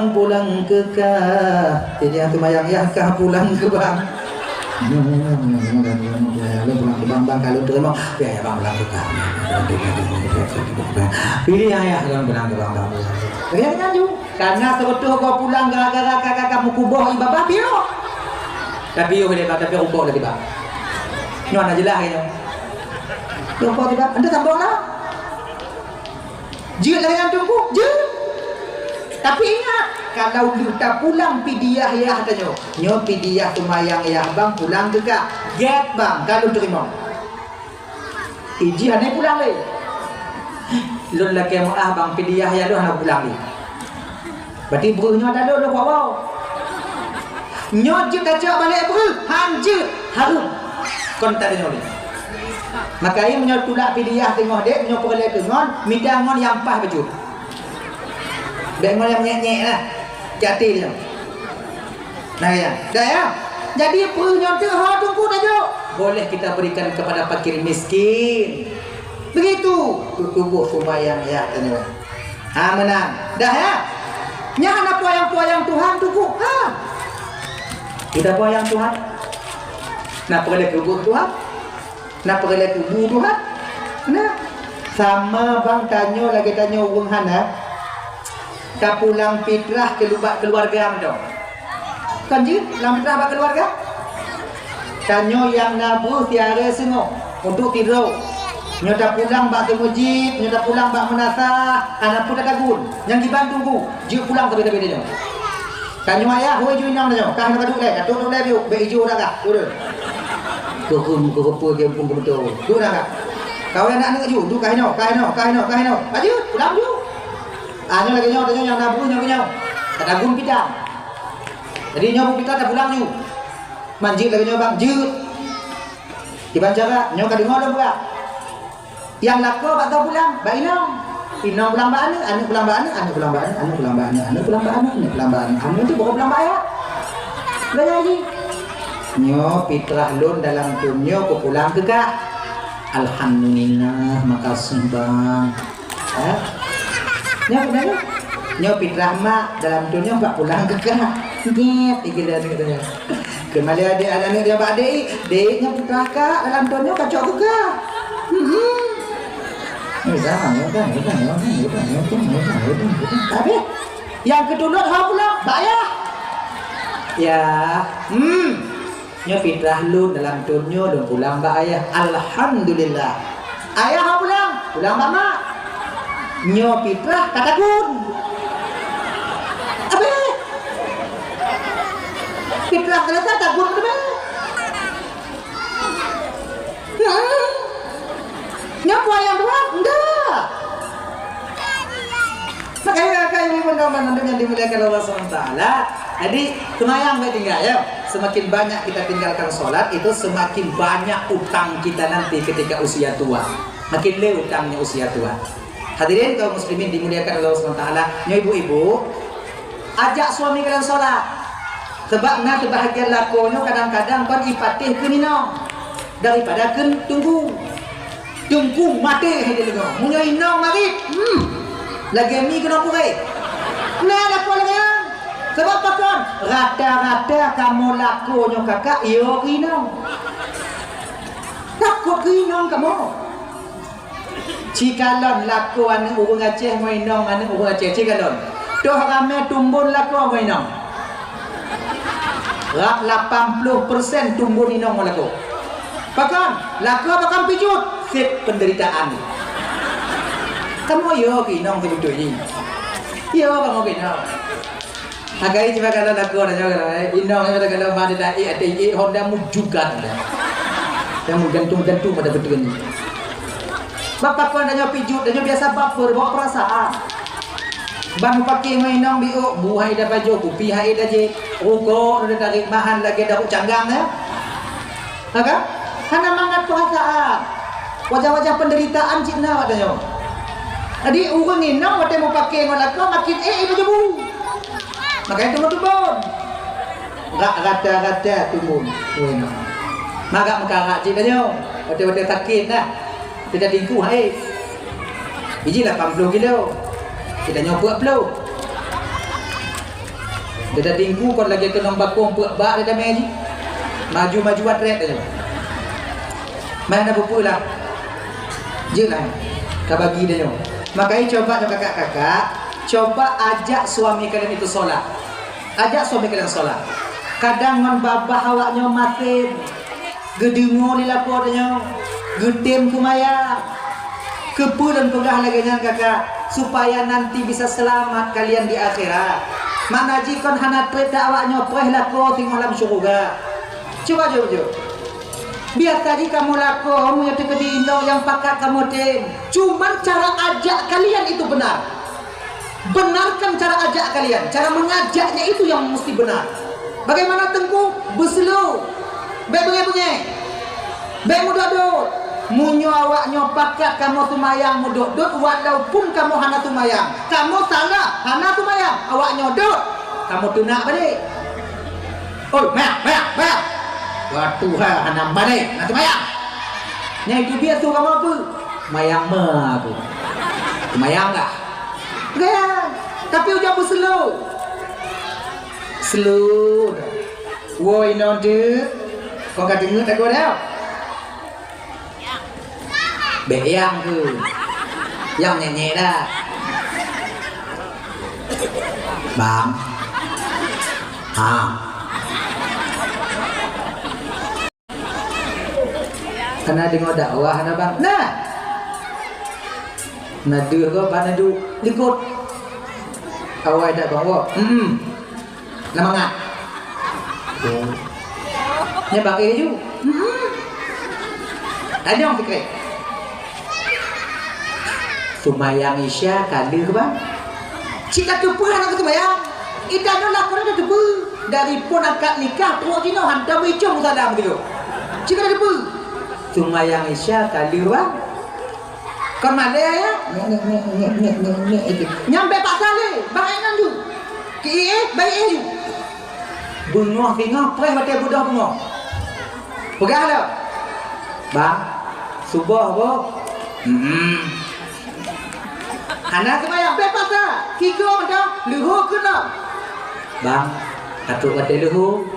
bang pulang keu kah. Jadi aku mayang ya kah pulang keu bang. Pulang keu bang, bang kalau terima. Ya, ya bang pulang keu kah. Pilih ayah bang pulang keu bang, bang pulang keu kah. Ya, kan, Ju? Karena seubeutôh gob pulang gara-gara ka, ka, ka meukuboh ié babah piôh. Tapi yoh lé bak, tapi rukok lagi bak. Nyoe hana jeulaih lagèe nyoe. Rukok lagi bak. Anda sambung lah. Jeuet lagèe nyan Teungku, jeuet. Tapi ingat, kalau lheueh tapulang pidiah yah tanyoe, nyoe pidiah seumayang yah bang pulang teuka. Gèt bang, ka lôn teurimong. Iji hana pulang lé. Lôn lakèe meu'ah bang pidiah yah lôn hana pulang lé. Berarti breuh nyoe dah lôn lôn bawa. Nyoe jeuet tacok balek breuh, han jeuet, hareuem. Kon tanyong lé. Maka meunyoe tulak pidiah teungoh dek, meunyoe peureulèe keu ngon, mita ngon nyang paih bacut. Bèk ngon nyang nyèk-nyèk lah. Hati-hati nyoe. Nah, ya. Dah, ya. Jadi, peue nyang teuh ho Teungku tajok, boleh kita berikan kepada fakir miskin. Begitu, tuboh sumbayang ya tanyoe. Ha, meunan. Dah, ya. Nyan na peuyang-peuyang Tuhan Teungku. Ha. Kita peuyang Tuhan. Na peureulèe keu buet Tuhan. Na peureulèe keu bu Tuhan. Nah, sama bang tanyoe lagèe tanyoe ureueng hana. Tapulang fitrah keu bak keuluwarga mantong. Kon jeuet pulang fitrah bak keuluwarga? Tanyoe nyang na breuh siaré singoh untuk tidroe. Nyoe tapulang bak seumeujid, nyoe tapulang bak meunasah, hana peue tatagun. Nyang kiban tunggu, jeuet pulang sabe-sabe tanyoe. Tanyoe ayah, hôi ju inong tanyoe, ka hana ka duek lé, ka duek lé piôh, bèk ijo dah kah, ureueng. Keureum, keureupeu, keureupeu, keureupeu. Duek dah kah. Kawan aneuk ju, duek ka hinoe, ka hinoe, ka hinoe, ka hinoe. Ka jeuet, pulang ju. Ah, nyoe lagèe nyoe, tanyoe nyang na breuh nyoe keunyoe. Tatagun fitrah. Jadi nyoe breuh fitrah tapulang ju. Man jeuet lagèe nyoe, Bang, jeuet. Kiban cara, nyoe ka deungö lôn peugah. Nyang lakoe bak droe pulang, bak inong. Inong pulang bak aneuk, aneuk pulang bak aneuk, aneuk pulang bak aneuk, aneuk pulang bak aneuk, aneuk pulang bak aneuk, aneuk pulang bak aneuk. Aneuk tu baru pulang bak ayah. Lagèe nyan jih. Nyoe fitrah lôn dalam thôn nyoe kupulang keu kak. Alhamdulillah, makasih, Bang. Ha? Nyoe, nyoe, nyoe. Nyoe fitrah mak dalam thôn nyoe bak pulang keu kak. Ngiet, igeuleu aneuk tu nyoe. Keumalée adék, aneuk dia bak adék, "Dék, nyoe fitrah kak dalam thôn nyoe kacok keu kak." Hmm. Nyoe dah, nyoe dah, nyoe dah, nyoe dah, nyoe dah, nyoe dah, nyoe dah, nyoe dah. Habis. Nyang keutulot ho pulang, bak ayah. Ya. Hmm. Nyoe fitrah lôn dalam thôn nyoe lôn pulang bak ayah. Alhamdulillah. Ayah hana pulang, pulang bak mak. Nyoe fitrah ka tagun. Abéh. Fitrah selesai tagun keuleubeh. Hmm. Nyoe peue nyang dua? Enggak. Makanya, makanya, ibu-ibu dan teman-teman yang dimuliakan Allah subhanahu wa taala. Jadi, seumayang baik tinggal, ya. Semakin banyak kita tinggalkan sholat, itu semakin banyak utang kita nanti ketika usia tua. Makin le utangnya usia tua. Hadirin kaum muslimin dimuliakan Allah subhanahu wa taala, nyoe ibu-ibu, ajak suami kalian sholat. Sebab na sebahagian lakoe nyoe kadang-kadang kon ipatéh keu inong daripada keu teungku. Teungku maté hai di leungoe. Meunyoe inong marit, hmm, lagèe mi keunoe purée. Na lakoe lagèe nyan. Sebab pakon? Rata-rata kamoe lakoe nyoe kakak, yo keu inong. Takot keu inong kamoe. Cikalon lakoe aneuk ureueng Aceh ngon inong aneuk ureueng Aceh, cikalon. Toh ramé tumbon lakoe ngon inong. Rab lapan ploh persen tumbon inong ngon lakoe. Pakon? Lakoe pakon pijuet, sép penderitaan. Kamoe yo keu inong seubeutôi jih. Yo kamoe keu inong. Akai cuma kalau lakoe dah jaga, eh, inong dah kalau ba dah, eh, ada, eh, Honda mujukan dah. Yang menggantung-gantung pada betul ni. Bapak kau dah nyoe pijuet, dah nyoe biasa baper, bawa perasaan. Ban pakai ngon inong biôk, bu hai dah pajoh, kupi hai dah jé, rukok dah tarik mahal lagi dah canggang ya. Ha kan? Hana mangat perasaan. Wajah-wajah penderitaan cit na watèe nyoe. Jadi ureueng inong watèe meupaké ngon lakoe makin ék ibu jebu. Makanya tumbon-tumbon. Rak rata-rata tumbon ureueng inong. Magak meukarat cit tanyoe. Watèe-watèe sakét dah. Kita tingku hai. Biji lapan puluh kilo. Kita nyoe peuet puluh. Gata tingku kon lagèe keunong bakong peuet bak lé damé jih. Maju-maju atrét aja. Mana buku lah. Jeulaih. Ka bagi dah nyoe. Makanya coba nyoe kakak-kakak, coba ajak suami kalian itu sholat. Ajak suami kalian sholat. Kadang ngon babah awak nyoe masin. Geudeungoe lé lakoe tanyoe, geutem keu maya. Keupeue lôn peugah lagèe nyan, kakak? Supaya nanti bisa selamat kalian di akhirat. Makna jih kon hana trép that awak nyoe preh lakoe singoh lam syeuruga. Cuba jujur. Biasa jih kamoe lakoe, meunyoe teukeudi inong nyang pakat kamoe tem. Cuman cara ajak kalian itu benar. Benarkan cara ajak kalian. Cara mengajaknya itu yang mesti benar. Bagaimana teungku? Beuseulo. Bèk beungèh-beungèh. Bèk meudot-dot. Meunyoe awak nyoe pakat kamoe seumayang meudot-dot, walaupun kamoe hana seumayang. Kamoe salah, hana seumayang. Awak nyoe dot. Kamoe teunak balik. Oi, mayang, mayang, mayang. Wah, Tuhan, hana balik. Hana seumayang. Nyang itu biasa kamoe apa? Mayang ma aku. Mayang kah? Kan? Tapi ujoe beuseulo. Slow. Woi, inong teuk. Kon ka deungoe lagu dah? Bèk nyang keu. Nyang nyanyi dah. Bang. Ha. Kana deungoe dakwah na, Bang. Nah. Na deuh gob hana duek likot. Awai dak, Bang, woe. Hmm. Na mangat. Oh. Nyan bak éh ju. Hmm. Tanyong sikrék. Seumayang Isya ka lheueh, Bang. Cit ka teupeue hana geuseumayang. Ita nyoe lakoe na teupeue. Dari phon akad nikah trok jinoe hantom icong salam gitu. Cit ka teupeue. Seumayang Isya ka lheueh, Bang. Kon malèe, ya? Nyang bèk paksa lé, bang, eh, nyan ju. Ki, eh, bèk, eh, ju. Beungoh singoh preh watèe beudôh beungoh. Peugah lom. Bang, suboh, boh. Hmm. Hana seumayang, bèk paksa. Sigoe mantong, leuhô keunoe. Bang, ka trok watèe leuhô.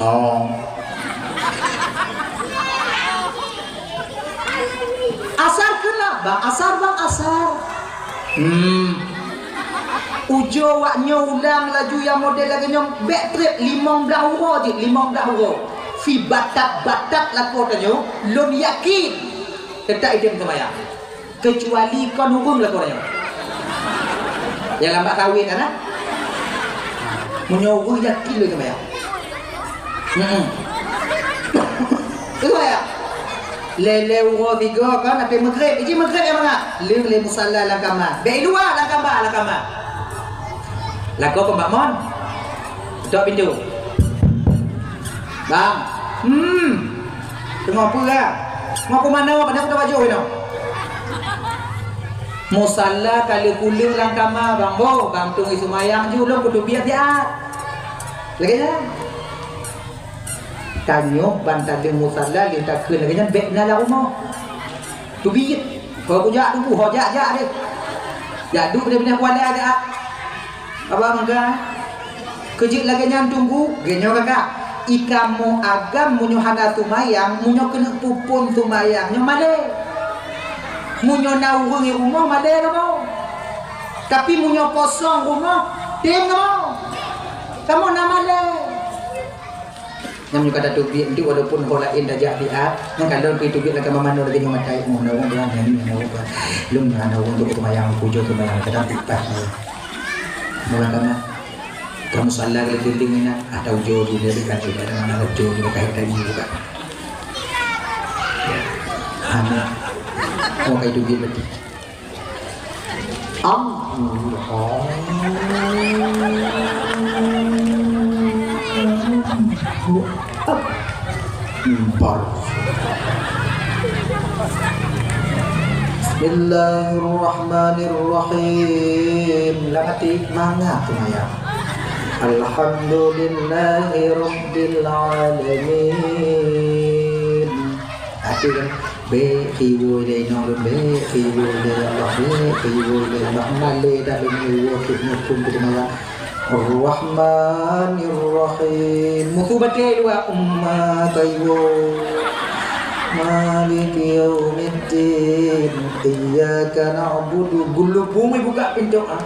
Oh. Asar keunoe, Bang, asar, Bang, asar. Hmm. Ujoe wak nyoe ulang laju nyang model lagèe nyoe, bèk trép limong blah uroe jih, limong blah uroe. Sibatat-batat lakoe tanyoe, lôn yakin teutap item seumayang. Keucuali kon ureueng lakoe nyoe. Nyang lam bak kawin kan, ah? Meunyoe ureueng yakin lé seumayang. Heeh. Itu ya. Lé-lé uroe tiga kan, até meugreb. Iji meugreb nyang mangat? Lé, lé musala lam kama. Bèk i luwa lam kama, lam kama. Lakoe kon bak mon. Tok pintoe. Bang. Hmm. Teungoh peue, ah? Teungoh keu manoe, padahai kuda bajôh inoe. Musala ka lheueh kuleueng lam kama, Bang. Boh, Bang, teungoh seumayang ju lôn kuteubiet siat. Lagèe nyan. Tanyoe ban taleueng musala lheueh takheun lagèe nyan bèk na lam rumoh. Teubiet. Ho kujak teungku, ho jak-jak deh. Jak duek pinah-pinah kuala jak. Abang meuga. Keujeuet lagèe nyan teungku, geuh nyoe kakak. I kamoe agam meunyoe hana seumayang, meunyoe keuneuk peuphon seumayang, nyoe malèe. Meunyoe na ureueng i rumoh, malèe kamoe. Tapi meunyoe kosong rumoh, tem kamoe. Kamoe na malèe. Nyan meunyoe ka tateubiet, walaupun ho laén tajak siat, nyan ka lôn pi teubiet lam kama manoe lagèe nyoe matai, oh, na ureueng, na ureueng, na ureueng. Lôn na ureueng untuk seumayang, pujoe seumayang, kadang ipas nyoe. Mula kana, kamoe salah lé keulieng inan, ata ujoe di lé kan, ada mana ujoe di, ka tadi buka. Hana. Oh, ka teubiet berarti. Am-, Akbar. Bismillahirrahmanirrahim. Lam até mangat seumayang. Alhamdulillahirabbil alamin. Até kan. Bèk riweueh lé inong lôn, bèk riweueh lé Allah, bèk riweueh lé Allah. Malèe dak lôn riweueh keu muphom keu teungoh. Rahmanirrahim. Musu batèe dua umat riweueh. Maliki yaumiddin. Iyyaka na'budu. Geulubung buka pintoe. Ah.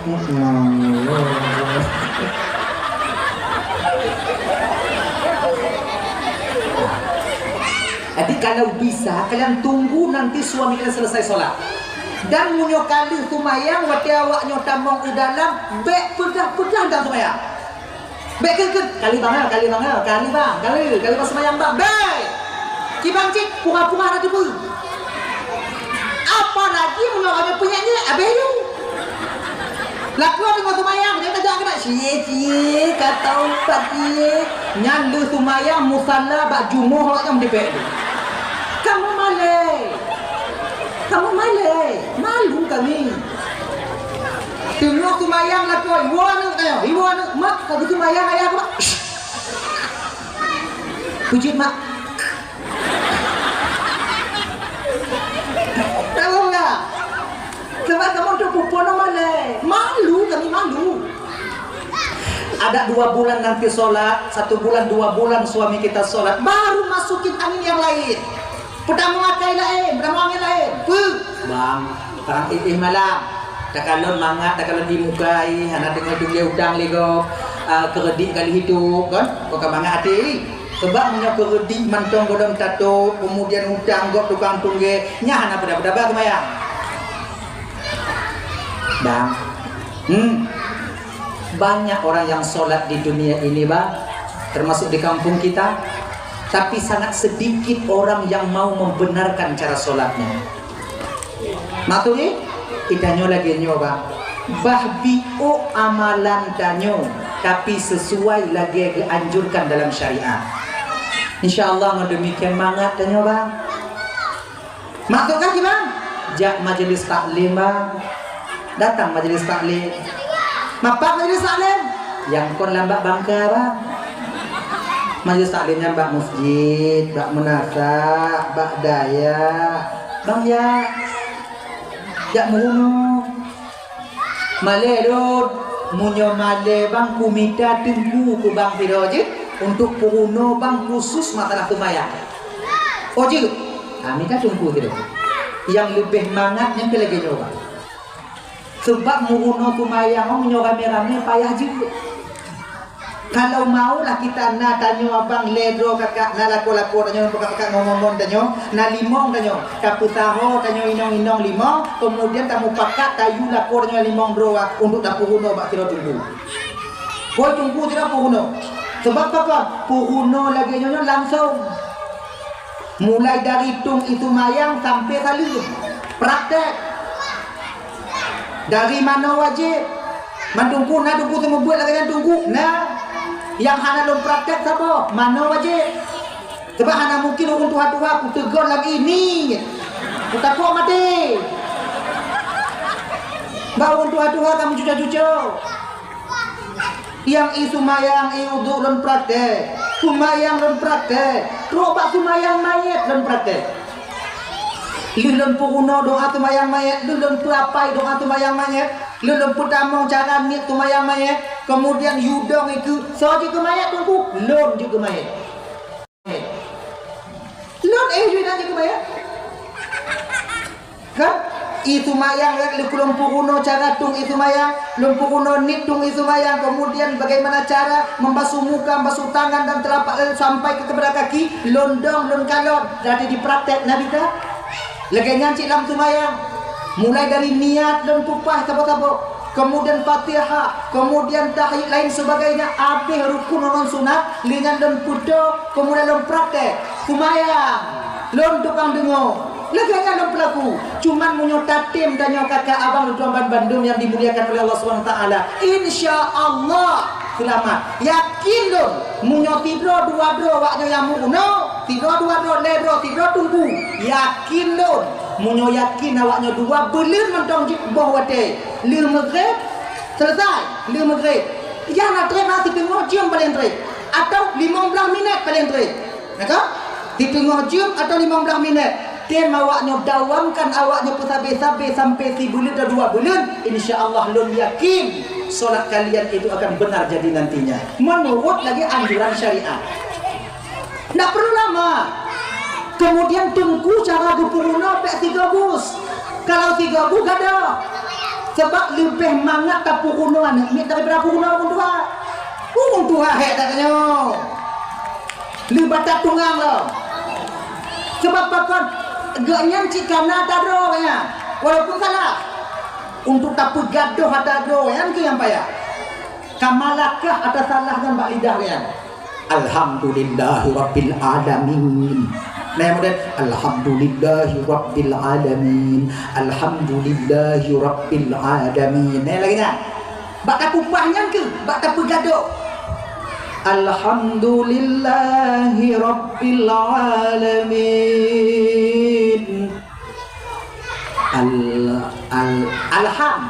Jadi, kalau bisa, kalian tunggu nanti suami kalian selesai sholat. Dan meunyoe ka lheueh seumayang, watèe awak nyoe tamong u dalam, bèk peugah-peugah dan seumayang. Bèk kheun-kheun, "Kali bang, ya, kali bang, ya, kali bang, kali, kali bang seumayang bang." Bèk! Kiban cit, pura-pura na teupeue. Apalagi meunyoe ureueng peunyakét, abéh nyoe. Lakoe teungoh seumayang, jangan tajak keunan. Cie, cie, ka taubat, cie. Nyan lheueh seumayang, musala bak jumoh awak nyan meudipèk. Kamoe malèe. Kamoe malèe. Malu kami. Teungoh seumayang lakoe, "Iwoe aneuk tanyoe, iwoe aneuk." "Mak, ka geuseumayang ayah, Mak." "Peujeuet, Mak." Tahu nggak? Sebab kamu tu pupuk nama leh. Malu kami, malu. Ada dua bulan nanti sholat, satu bulan, dua bulan suami kita sholat, baru masukin angin yang lain. Pertama akai lain, pertama angin lain. Puh, bang, terang ipih malam. Takalon mangat, takalon di muka, ih, hana teungoh tunggé utang lé gob, ah, keureudit ka lheueh itôb, kon? Kon ka mangat até, ih. Sebab meunyoe keureudit mantong gohlom tatôb, kemudian utang gob tukang tunggé, nyan hana peue-peue ba seumayang. Bang, hmm, banyak orang yang sholat di dunia ini, Bang, termasuk di kampung kita, tapi sangat sedikit orang yang mau membenarkan cara sholatnya. Maksudnya, geutanyoe lagèe nyoe, Bang. Bah biôk amalan tanyoe, tapi sesuai lagèe geuanjurkan dalam syariat. Insya Allah, ngon demikian mangat tanyoe, Bang. Maksud kah, Bang? Jak majelis taklim, Bang. Datang majelis taklim. Mapat majelis taklim? Nyang kon lam bak bangka, Bang. Majelis taklim nyan bak masjid, bak meunasah, bak dayah. Bang, jak. Jak meurunoe. Malèe lôn, meunyoe malèe, Bang, kumita teungku keu Bang sidroe jeuet, untuk peurunoe Bang khusus masalah seumayang. Oh, jeuet. Ha, mita teungku sidroe. Nyang leubeh mangat nyan keuh lagèe nyoe, Bang. Seubab meurunoe seumayang, meunyoe ramé-ramé payah jeuet. Kalau maulah kita na tanyoe abang lhèe droe kakak, na lakoe-lakoe tanyoe, kakak-kakak ngon mon tanyoe, na limong tanyoe, tapeusaho tanyoe inong-inong limong, kemudian tamupakat tayue lakoe tanyoe limong droe untuk tapeurunoe bak sidroe teungku. Boh teungku sidroe peurunoe. Sebab apa? Peurunoe lagèe nyoe nyoe langsong. Mulai dari tueng ie seumayang sampai saleuem. Praktek. Dari manoe wajéb. Man teungku na teungku seumeubeuet lagèe nyan teungku? Na. Nyang hana lôn praktek saboh, manoe wajéb. Sebab hana mungkin ureueng tuha-tuha kuteugon lagèe nyan. Kutakot maté. Bak ureueng tuha-tuha ka meucuco-cuco. Nyang ie seumayang, ie udhu lôn praktek. Seumayang lôn praktek. Trok bak seumayang manyét lôn praktek. Lheueh lôn peurunoe doa seumayang manyét, lheueh lôn peuapai doa seumayang manyét, lheueh lôn peutamong cara niet seumayang manyét, kemudian yue dong ie keu, soe jeuet keu manyét teungku? Lôn jeuet keu manyét. Lôn, eh, jeuet na jeuet keu manyét. Kan? Ie seumayang, eh, lheueh lôn peurunoe cara tueng ie seumayang, lôn peurunoe niet tueng ie seumayang, kemudian bagaimana cara membasuh muka, membasuh tangan dan telapak, eh, sampai ke, kepada kaki, lôn dong, lôn kalon, jadi dipraktek Nabi ka. Lagèe nyan cit lam seumayang, mulai dari niet lôn peupah saboh-saboh, kemudian Fatihah, kemudian tahiyat lain sebagainya, abéh rukun ngon sunat, lheueh nyan lôn peutoe, kemudian lôn praktek. Seumayang, lôn tukang deungoe. Lagèe nyan lôn peulaku. Cuman meunyoe tatem tanyoe kakak abang lôn tuan bandum nyang dimuliakan oleh Allah Subhanahu Wa Taala, insya Allah seulamat. Yakin lôn, meunyoe sidroe dua droe awak nyoe nyang meurunoe, sidroe dua droe, lhèe droe, sidroe teungku, yakin lôn, meunyoe yakin awak nyoe dua buleuen mantong jeuet boh watèe, lheueh meugréb, selesai, lheueh meugréb. Nyang na trép na siteungoh jeuem paleng trép, atawa limong blaih minèt paleng trép. Na ka? Siteungoh jeuem atawa limong blaih minèt. Tem awak nyoe dawamkan awak nyoe peusabe-sabe sampai sibuleuen atau dua buleuen, insya Allah lôn yakin solat kalian itu akan benar jadi nantinya. Menurut lagi anjuran syariat. Ndak perlu lama. Kemudian teungku cara geupeurunoe pèk sigoe gus. Kalau sigoe gus gadoh. Sebab leubeh mangat tapeurunoe aneuk miet daripada peurunoe ureueng tuha. Ureueng tuha hék that nyoe. Lheueh batat tungang lom. Sebab pakon geuh nyan cit kana tadroe nyan. Walaupun salah. Untuk tapeugadoh ata droe nyan keuh nyang payah. Ka malakah ata salah nyan bak lidah nyan. Alhamdulillahirabbil alamin. Nah, kemudian, alhamdulillahirabbil alamin. Alhamdulillahirabbil alamin. Nah, lagèe nyan. Bak tapupah nyan keuh, bak tapeugadoh. Alhamdulillahirabbil alamin. Al-, al-, alham.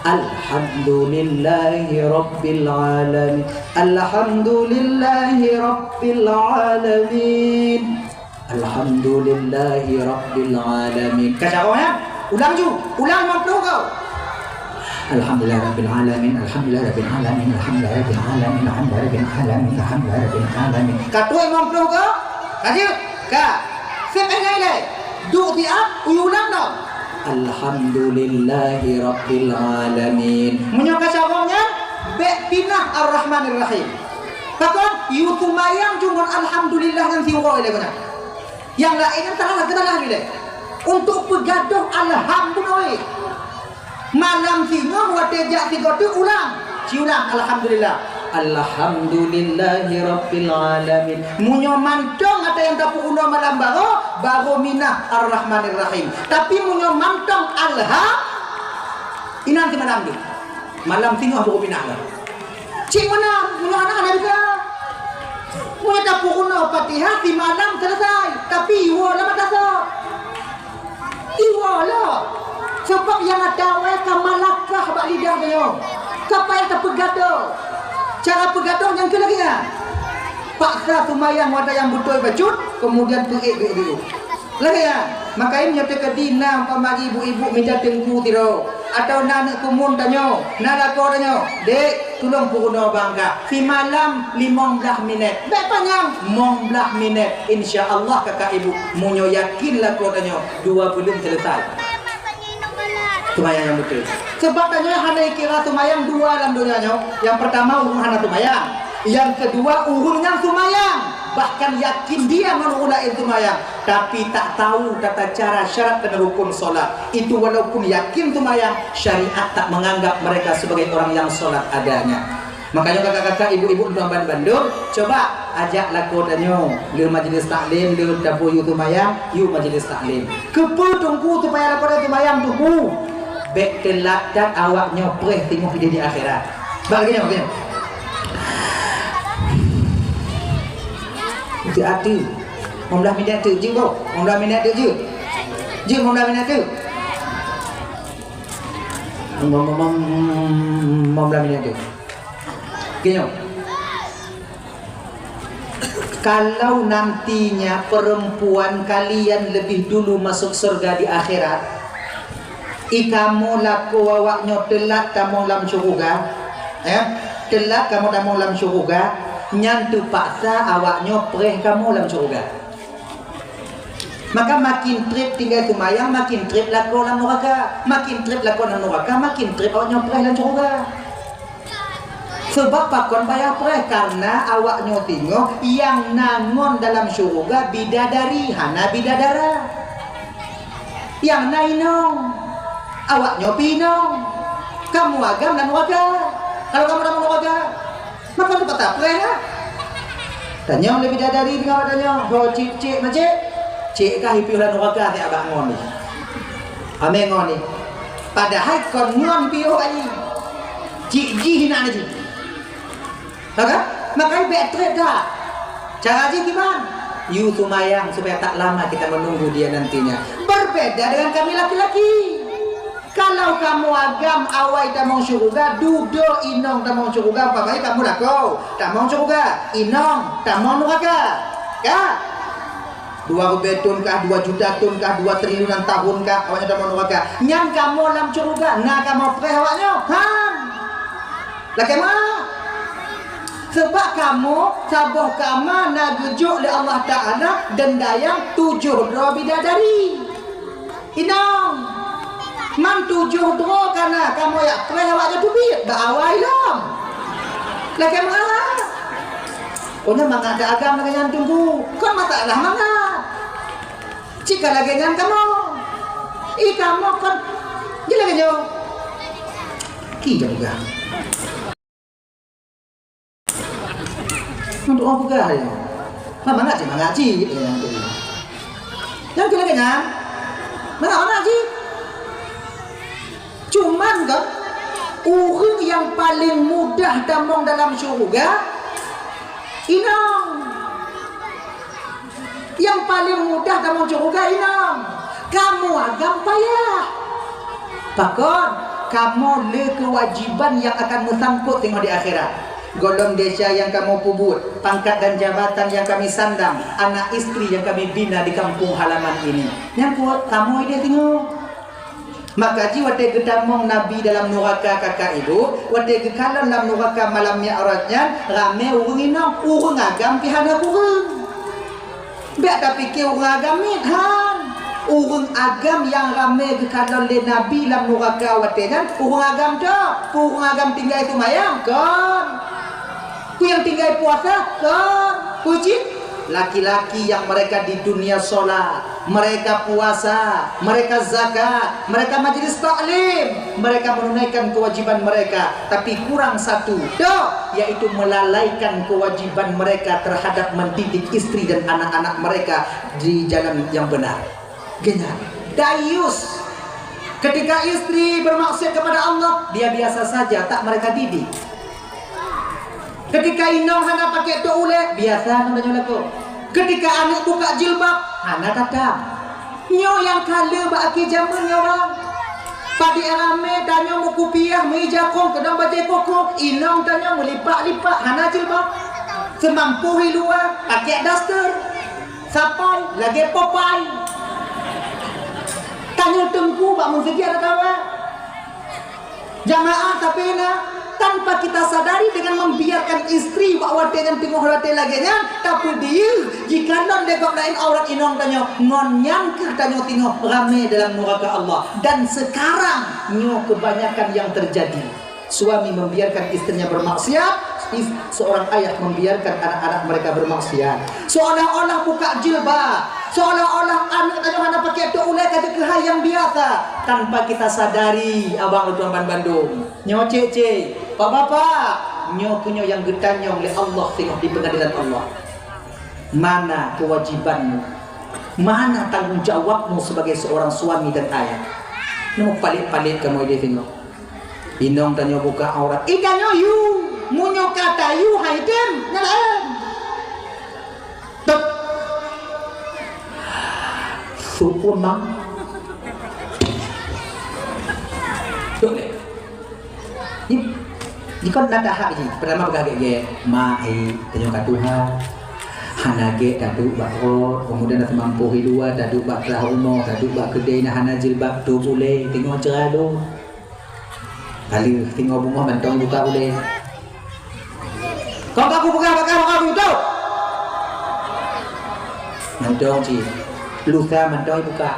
Alhamdulillahi rabbil alamin. Alhamdulillahi rabbil alamin. Alhamdulillahi rabbil alamin. Ka carông, ya? Ulang ju. Ulang limong ploh kali. Alhamdulillah rabbil alamin. Alhamdulillah rabbil alamin. Alhamdulillah rabbil alamin. Alhamdulillah rabbil alamin. Alhamdulillah rabbil alamin. Ka trôk limong ploh kali? Ka jeuet? Ka. Sép nyan ilèe. Duek siat, ulang lom. Alhamdulillahirabbil alamin. Meunyoe ka carông nyan, bèk pinah Ar-Rahmanir Rahim. Pakon? Yue seumayang cuma alhamdulillah nyan siuroe lé geuh nyan. Nyang laén nyan salah, salah lé. Untuk peugadôh alhamdulillah. Malam singoh watèe jak sigoe teuk ulang. Siulang, alhamdulillah. Alhamdulillahirabbil alamin. Meunyoe mantong ata nyang tapeurunoe malam baroe, baru minah Ar-Rahmanir Rahim. Tapi meunyoe mantong alham, inan simalam tu. Malam singoh baru minah lah. Cit meunan, meunyoe hana, hana bisa. Meunyoe tapeurunoe Fatihah simalam selesai, tapi iwoe lam mata soe. Iwoe lom. Sabab nyang ata awai ka malakah bak lidah tanyoe. Ka payah tapeugadôh. Cara peugadôh nyang keu lagèe nyan. Paksa seumayang watèe nyang beutôi bacut, kemudian peuék biôh-biôh. Lagèe nyan. Makajih meunyoe teukeudi na umpama ibu-ibu mita teungku sidroe, atawa na aneuk keumuen tanyoe, na lakoe tanyoe, "Dek, tulông peurunoe bang kah." Simalam limong blaih minèt. Bèk panyang, limong blaih minèt. Insya Allah kakak ibu, meunyoe yakin lakoe tanyoe, dua buleuen selesai. Seumayang nyang beutôi. Sabab tanyoe hana ikira seumayang dua lam donya nyoe. Nyang peurtama ureueng hana seumayang. Nyang keudua ureueng nyang seumayang. Bahkan yakin dia ngon ureueng laén seumayang. Tapi tak tahu tata cara syarat dan rukun solat. Itu walaupun yakin seumayang, syariat tak menganggap mereka sebagai orang yang solat adanya. Makanya kakak-kakak, ibu-ibu, tuan ban-, bandum, coba ajak lakoe tanyoe, le majlis taklim, le tapeu yue seumayang, yue majlis taklim. Keupeue teungku supaya lakoe tanyoe seumayang teungku? Bèk teulat that awak nyoe preh singoh di, di akhirat. Bak lagèe nyoe, lagèe nyoe. Hati-hati. Limong blaih minèt teuk jeuet, boh. Limong blaih minèt teuk jeuet. Jeuet limong blaih minèt teuk. Limong, limong, limong, limong blaih minèt teuk. Gini. Kalau nantinya perempuan kalian lebih dulu masuk surga di akhirat, i kamoe lakoe awak nyoe teulat tamong lam syeuruga, eh, teulat kamoe tamong lam syeuruga, nyan teupaksa awak nyoe preh kamoe lam syeuruga. Maka makin trép tinggai seumayang, makin trép lakoe lam nuraka. Makin trép lakoe lam nuraka, makin trép awak nyoe preh lam syeuruga. Sabab pakon payah preh? Karena awak nyoe singoh nyang na ngon dalam syeuruga bidadari, hana bidadara. Nyang na inong, awak nyoe pih inong. Kamoe agam lam nuraka. Kalau kamoe lam nuraka, maka teupaksa preh lah. Tanyong lé bidadari teungoh tanyong, "Ho cit, cit, ma cit?" "Cit kah i piôh lam nuraka, siat bak ngon ni." Amé ngon ni. Padahai kon ngon piôh kali. Cit jih inan jih. Ha kan? Makanya bèk trép that. Cara jih gimana? Yue seumayang supaya tak lama kita menunggu dia nantinya. Berbeda dengan kami laki-laki. Kalau kamoe agam awai tamong syeuruga, dudoe inong tamong syeuruga, umpamanya kamoe lakoe tamong syeuruga, inong tamong nuraka. Ka? Dua ribèe thôn kah, dua juta thôn kah, dua triliunan tahun kah, awak nyoe tamong nuraka. Nyan kamoe lam syeuruga, na kamoe preh awak nyoe? Han. Lakèe meu'ah. Sabab kamoe saboh kama na geujok lé Allah Taala deundayang tujoh droe bidadari. Inong, man tujoh droe ka na kamoe jak preh awak nyoe teubiet bak awai lom. Lakèe meu'ah. Oh, nyan mangat that agam lagèe nyan teungku. Kon masalah mangat. Cit ka lagèe nyan kamoe. I kamoe kon jih lagèe nyoe. Ki jak peugah. Untuk orang peugah je. Nah, mangat cit, mangat cit. Eh, yang tu. Yang tu lagèe nyan. Mangat, mangat cit. Cuman kan, ureueng nyang paleng mudah tamong dalam syeuruga, inong. Nyang paleng mudah tamong syeuruga inong. Kamoe agam payah. Pakon? Kamoe le keuwajiban nyang akan meusangkot teungoh di akhirat. Gohlom desya nyang kamoe peubuet, pangkat dan jabatan nyang kami sandang, anak istri nyang kami bina di kampung halaman ini. Nyang kuat kamoe ideh teungoh. Maka jih watèe geutamong Nabi dalam nuraka, kakak ibu, watèe geukalon lam nuraka malam Mi'raj nyan, ramè ureueng inong, ureueng agam pih hana kureueng. Bèk tapike ureueng agam miet, han. Ureuëng agam nyang ramé geukalon lé Nabi lam nuraka watée nyan, ureuëng agam tok. Peue ureuëng agam tinggai seumayang? Kon. Peue nyang tinggai puasa? Kon. Peue cit? Laki-laki yang mereka di dunia sholat, mereka puasa, mereka zakat, mereka majelis taklim, mereka menunaikan kewajiban mereka, tapi kurang satu, tok, yaitu melalaikan kewajiban mereka terhadap mendidik istri dan anak-anak mereka di jalan yang benar. Geuhnyan dayus. Ketika istri bermaksiat kepada Allah, dia biasa saja, tak mereka didik. Ketika inong hana pakai tok ulée, biasa nyoe tanyoe lakoe. Ketika aneuk buka jilbab, hana tatam. Nyoe nyang ka le bak akhé jameun nyoe, bang. Padé ramé tanyoe meukupiah, meuija kong, keudong bajée koko, inong tanyoe meulipak-lipak, hana jilbab. Seumampu i luwa, pakai daster. Sapai lagée Popeye. Tanyoe teungku bak meuseujid ada tawa. Jamaah, tapi na, tanpa kita sadari, dengan membiarkan istri bak watée nyang teungoh watée lagée nyan, tapi dia jika non degok lain aurat inong tanyoe, ngon nyan keuh tanyoe teungoh ramé dalam nuraka Allah. Dan sekarang nyoe kebanyakan yang terjadi. Suami membiarkan istrinya bermaksiat, is-, seorang ayah membiarkan anak-anak mereka bermaksiat. Seolah-olah buka jilbab, seolah-olah aneuk tanyoe hana pakai tok ulée ka jeuet keuhai nyang biasa. Tanpa kita sadari, abang lôn tuan ban bandum. Nyoe cek-cek, bapak-bapak, nyoe keuh nyoe nyang geutanyong lé Allah teungoh di pengadilan Allah. Mana kewajibanmu? Mana tanggung jawabmu sebagai seorang suami dan ayah? Nyoe palet-palet kamoe ideh teungoh. Inong tanyoe buka aurat. Ih, tanyoe yue. Meunyoe ka tayue hai tem, nyang laén. Tok. Sukun, Bang. Tok, deh. Ni, ni kon na tahap jih. Pertama peugah gét-gét. Mak, ai, tanyoe ka tuha. Hana gét taduek bak rot. Kemudian na seumampoh i luwa, taduek bak teungoh rumoh, taduek bak keudè, na hana jilbab, tok ulée, teungoh ceura lôn. Ka lheueh teungoh beungoh mantong buka ulée. Kon ka kupeugah bak kah, bak kah beutôi. Mantong cit. Lusa mantong buka.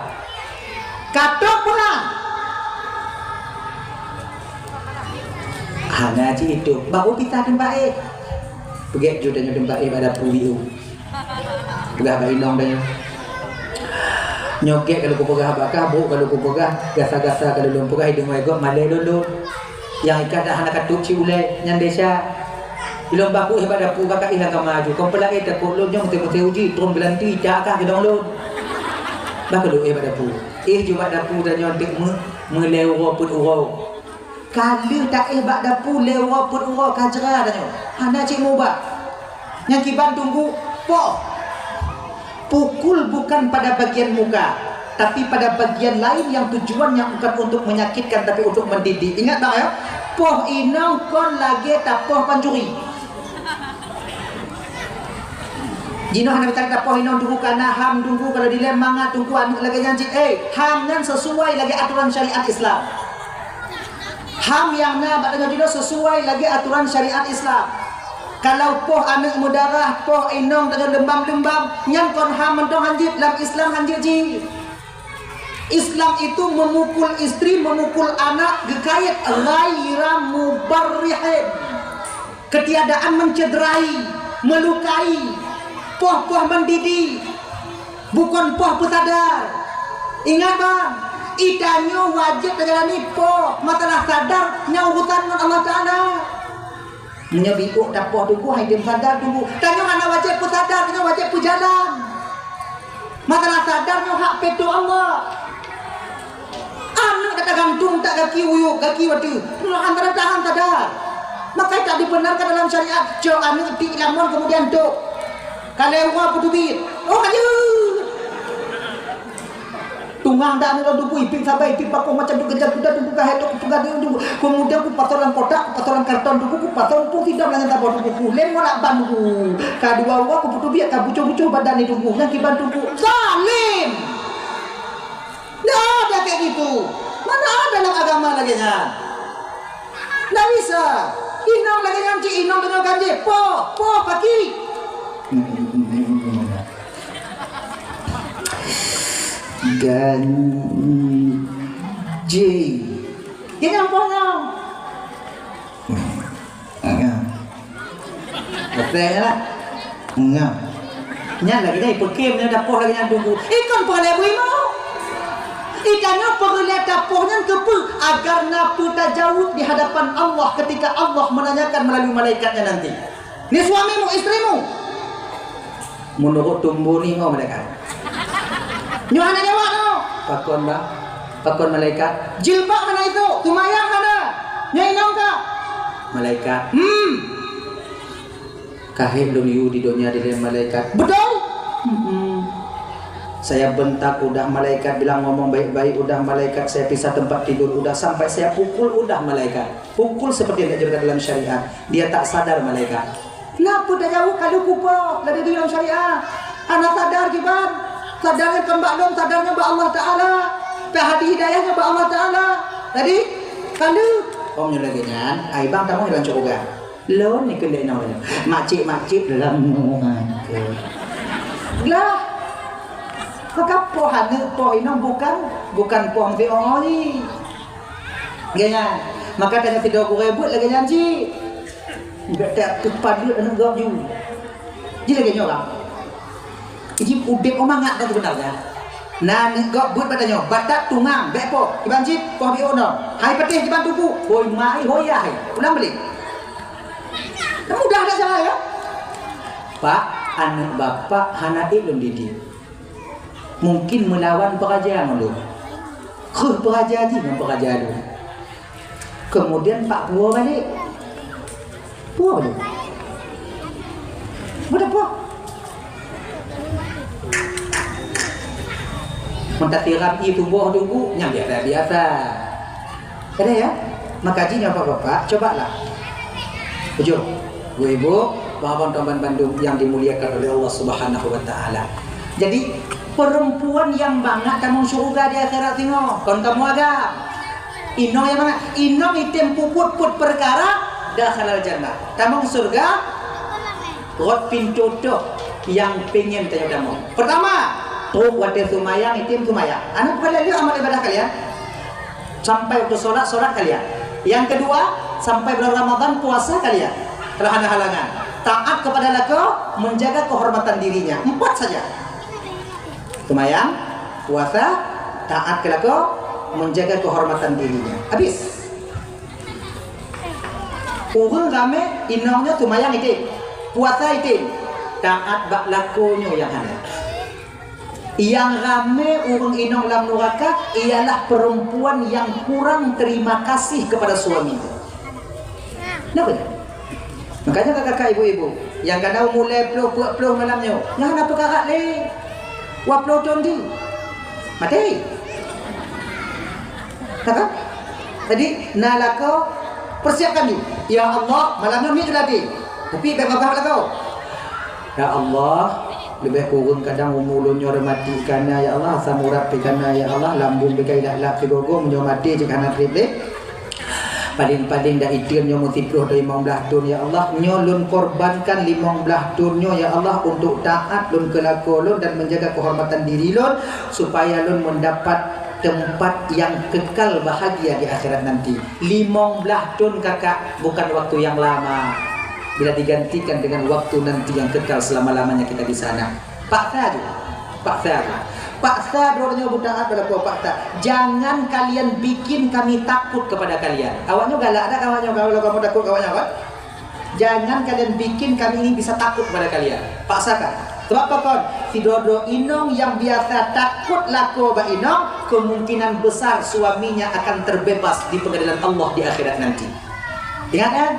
Ka trok pulang. Hana cit itu. Baru kita teumpat éh. Peugét ju tanyoe teumpat éh bak dapu liu. Peugah bak inong tanyoe. Nyoe gét ka lôn kupeugah bak kah, brôk ka lôn kupeugah, gasa-gasa ka lôn peugah, i deungoe gob malée lôn lôn. Nyang ikat dak hana ka trok cit ulée, nyan desya. Ilôn baku éh bak dapu, kakak éh lam kama ju. Kon peulak éh takot lôn nyoe meuté-meuté uji, trom geulanti, jak kah geudong lôn. Bah ka lôn éh bak dapu. Éh ju bak dapu tanyoe dek meu-, meulée uroe peuet uroe. Ka lheueh taéh bak dapu lewat peuet uroe ka jra tanyoe. Hana cit mubah. Nyang kiban tunggu, poh. Pukul bukan pada bagian muka, tapi pada bagian lain yang tujuannya bukan untuk menyakitkan, tapi untuk mendidik. Ingat, Bang, ya? Poh inong kon lagée tapoh pancuri. Jinoe hana meucari tapoh inong tunggu kana ham tunggu kalau dilém mangat tunggu aneuk lagée nyan cit. Eh, ham nyan sesuai lagée aturan syariat Islam. Ham nyang na bak tanyoe jinoe sesuai lagée aturan syariat Islam. Kalau poh aneuk meudarah, poh inong tanyoe leumbam-leumbam, nyan kon ham mantong hanjeuet, lam Islam hanjeuet jih. Islam itu memukul istri, memukul anak geukait ghaira mubarrihin. Ketiadaan mencederai, melukai, poh-poh mendidih, bukon poh peusadar. Ingat, bang, itanyoe wajéb tajalani poh, masalah sadar nyan urusan ngon Allah Taala. Meunyoe biôk tapoh tunggu, hai tem sadar tunggu. Tanyoe hana wajéb peusadar, tanyoe wajéb peujalan. Masalah sadar nyoe hak peutoh Allah. Aneuk ka tagantung tak gaki uyuek, gaki watée. Nyoe antara tahan sadar. Maka tak dibenarkan dalam syariat. Cok aneuk tik lamon kemudian tok. Kalau Allah peuteubiet. Oh, ayo. Tungang dak nyoe duku ipin sabai ipin pakong macam tu kejar kuda duku ka hetok kupeugah dia duku. Kemudian kupasoe lam kotak, kupasoe lam karton duku, kupasoe pun sidang dengan sabar duku. Lem monak ban duku. Ka dua uroe kupeuteubiet ka bucoh-bucoh badan ni duku. Nyang kiban duku. Zalim! Ndak ada kayak gitu. Mana ada dalam agama lagée nyan? Ndak bisa. Inong lagée nyan cit inong deungon ganjé. Poh, poh paki. Janji. Dia nyang poh nyoe. Nyan. Beutôi lah. Nyan. Nyan lagèe nyan, ipeukém nyan tapoh lagèe nyan tunggu. Ikon peureulèe beuimeue. Itanyoe peureulèe tapoh nyan keupeue? Agar na peue tajaweueb di hadapan Allah ketika Allah menanyakan melalui malaikatnya nanti. Ni suamimu, istrimu? Meunurot tumbu ni, oh, malaikat. Nyoe hana jaweueb, oh. Pakon, Bang? Pakon, malaikat? Jilbab hana isôk, seumayang hana. Nyoe inong ka? Malaikat. Hmm. Ka hék lôn yue di donya dilèe malaikat. Beutôi? Hmm. Saya bentak udah malaikat, bilang ngomong baik-baik udah malaikat, saya pisah tempat tidur udah, sampai saya pukul udah malaikat. Pukul seperti yang diajarkan dalam syariat. Dia tak sadar malaikat. Kenapa dah jauh kalau kupoh lagi di dalam syariat? Hana sadar kiban. Sadarnya kon bak lôn, sadarnya bak Allah Taala. Pih hadi hidayahnya bak Allah Taala. Jadi, kalau, oh, nyoe lagèe nyan, ai bang tamong dalam syurga. Lôn ni keuneuk nyoe. Makcik-makcik dalam nuraka. Lah. Maka poh aneuk poh inong bukan, bukan poh meusiôh. Lagèe nyan. Maka tanyoe sidroe gurèe beuet lagèe nyan cit. Bèk that teupadeuet aneuk gob ju. Ji lagèe nyoe, Bang. Ji udép mangat dah seubeunarnya. Na aneuk gob beuet bak tanyoe, batat tungang, bèk poh. Kiban cit, poh biôh nyoe. Hai patéh kiban tupu. Hôi mak, hôi yah. Ulang balik. Kan mudah dah cara, ya? Pak, aneuk bapak hana ék lôn didik. Mungkin meulawan peuraja ngon lôn. Kreueh peuraja jih ngon peuraja lôn. Keumudian pak puwoe balek. Puwoe balek. Beudôh puwoe. Meuntasirab ie tuboh teungku, nyan biasa-biasa. Ada ya? Maka jih nyoe bapak-bapak, cobalah. Bujur, bu ibu, bapak-bapak bandum yang dimuliakan oleh Allah Subhanahu wa Taala. Jadi, perempuan yang mangat tamong syurga di akhirat singoh, kon tamong agam. Inong yang mangat, inong item puput put perkara, dakhalal jannah. Tamong syurga, rot pintoe toh yang pengen tanyoe tamong. Pertama, trok watèe seumayang item seumayang. Aneuk peureulèe amal ibadah kalian. Sampai waktu sholat, sholat kalian. Yang kedua, sampai bulan Ramadan, puasa kalian. Telah ada halangan. Taat kepada lakoe, menjaga kehormatan dirinya. Empat saja. Seumayang, puasa, taat keu lakoe, menjaga kehormatan dirinya. Habis. Ureueng ramè inong nyoe seumayang item, puasa item, taat bak lakoe nyoe nyang hana. Nyang ramè ureueng inong lam nuraka ialah perempuan yang kurang terima kasih kepada suami. Kenapa? Makanya kakak-kakak, ibu-ibu, nyang ka na umur lhèe plôh, peuet plôh malam nyoe, nyan hana peukarat lé. Dua plôh thôn jih. Maté. Nah, kan? Jadi, na lakoe, persiapkan diri. Ya Allah, malam nyoe miet geulatih. Tapi bèk babah lakoe. Ya Allah, leubeh kureueng kadang umu lôn nyoe reumatik kana, ya Allah, asam urat pih kana, ya Allah, lambung pih ka ilap-lap sigoe-goe, meunyoe maté cit hana trép lé. Paleng-paleng dak item nyoe meusiploh atau limong blaih thôn, ya Allah. Nyoe lôn korbankan limong blaih thôn nyoe, ya Allah, untuk taat lôn keu lakoe lôn dan menjaga kehormatan diri lôn, supaya lôn mendapat tempat yang kekal bahagia di akhirat nanti. Limong blaih thôn, kakak, bukan waktu yang lama bila digantikan dengan waktu nanti yang kekal selama-lamanya kita di sana. Paksa ju. Paksa ju. Paksa droeneuh beutaat bak lakoe, paksa. Jangan kalian bikin kami takut kepada kalian. Awaknyoe galak dak awaknyoe kalau kamoe takot keu awaknyoe, kan? Jangan kalian bikin kami ini bisa takut kepada kalian. Paksakan. Sebab apa kon? Sidroe-droe inong yang biasa takot lakoe bak inong, kemungkinan besar suaminya akan terbebas di pengadilan Allah di akhirat nanti. Ingat, kan?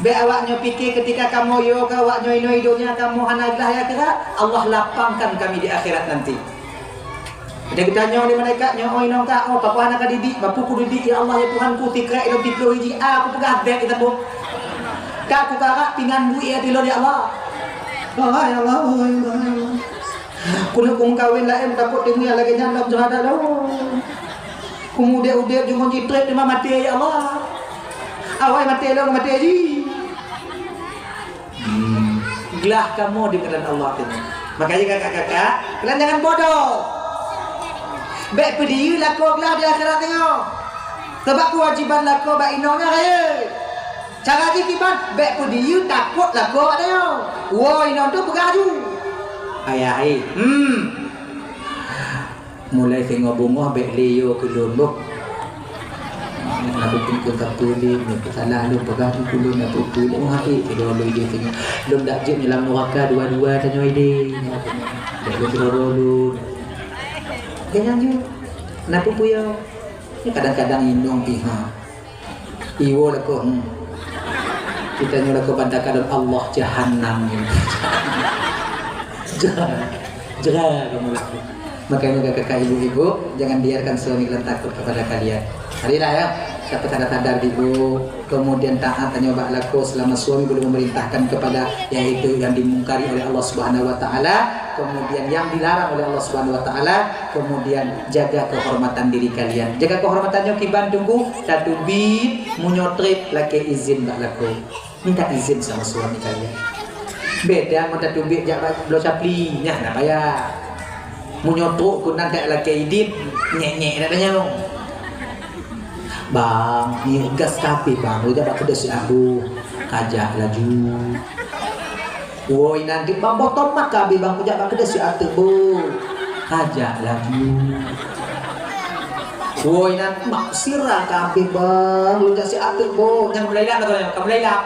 Bèk awaknyoe pike ketika kamoe yo keu awaknyoe inoe i donya kamoe hana glah ya kira, Allah lapangkan kami di akhirat nanti. Ada geutanyoe lé malaikat nyoe, "Oh, inong ka, oh, pakon hana ka didik, bapu kudidik, ya Allah, ya Tuhanku, sikrek ilôn siploh iji, a kupeugah bèk ditabong. Ka kukarat pingan buet ya tilôn, ya Allah. Oh, ya Allah, oh, ya Allah, ya Allah. Keuneuk kumeukawen laén, takot teungoh lagèe nyan lam syuhada lôn. Kumeuudép-udép jih ngon jitrép teuma maté, ya Allah. Awai maté lôn, maté jih." Hmm. Glah kamoe di pengadilan Allah tu. Makanya kakak-kakak, kalian jangan bodoh. Bèk peudiyeu lakoe glah di akhirat nyoe. Sabab keuwajéban lakoe bak inong nyan rayeuk. Cara jih kiban, bèk peudiyeu takot lakoe bak tanyoe. Woe inong tu peugah laju. Ayah, eh. Hmm. Mulai singoh beungoh bèk lé yo keu lôn boh. Nak bukon keu sapeue lé, nyoe salah lôn peugah keu lôn, nak bukon lôn hai, sidroe lôn idéh singoh. Lôn dak jeuet nyoe lam neuraka dua-dua tanyoe idéh. Bèk lôn sidroe lôn. Jangan jeuet. Nak peue yo? Ni kadang-kadang inong pih ha. Iwoe lakoe, hmm. Kita nyoe lakoe banda kalon Allah jahanam ni. Jera, jera kamu lakoe. Makanya kakak ibu-ibu, jangan biarkan suami kalian takut kepada kalian. Marilah ya, kita sadar-sadar dulu, kemudian taat hanya bak lakoe selama suami belum memerintahkan kepada yaitu yang dimungkari oleh Allah Subhanahu wa taala, kemudian yang dilarang oleh Allah Subhanahu wa taala, kemudian jaga kehormatan diri kalian. Jaga kehormatan nyoe kiban teungku, tateubiet meunyoe trép lakèe izin bak lakoe. Minta izin sama suami kalian. Beda ngon tateubiet jak bak bloe capli, nyan na payah. Meunyoe trok keunan dak lakèe idin, nyek-nyek dak tanyoe. Bang, nyoe gas kabeh bang, jak bak keudè si Abu. Kajak laju. Woi, nanti bang botol mak kabeh bang, kujak bak keudè si Ateuk bu. Kajak laju. Woi, nanti mak sira kabeh bang, kujak si Ateuk bu. Nyang mulai lap, kamu mulai lap.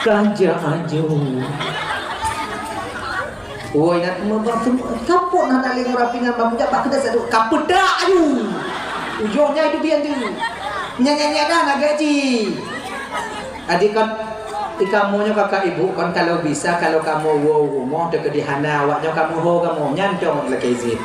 Kajak laju. Woi, nak teumeuba, kapot na nak lengkot api nyan, bang, jak bak keudè satu. Kapeudak aju. Ujong nyan itu bian tu. Nyan, nyan, nyan dah nak gaji. Adi kon, ikamu nyoe kakak ibu, kon kalau bisa, kalau kamu woe rumoh teukeudi hana, awak nyoe kamu ho kamu, nyan cong lakèe izin.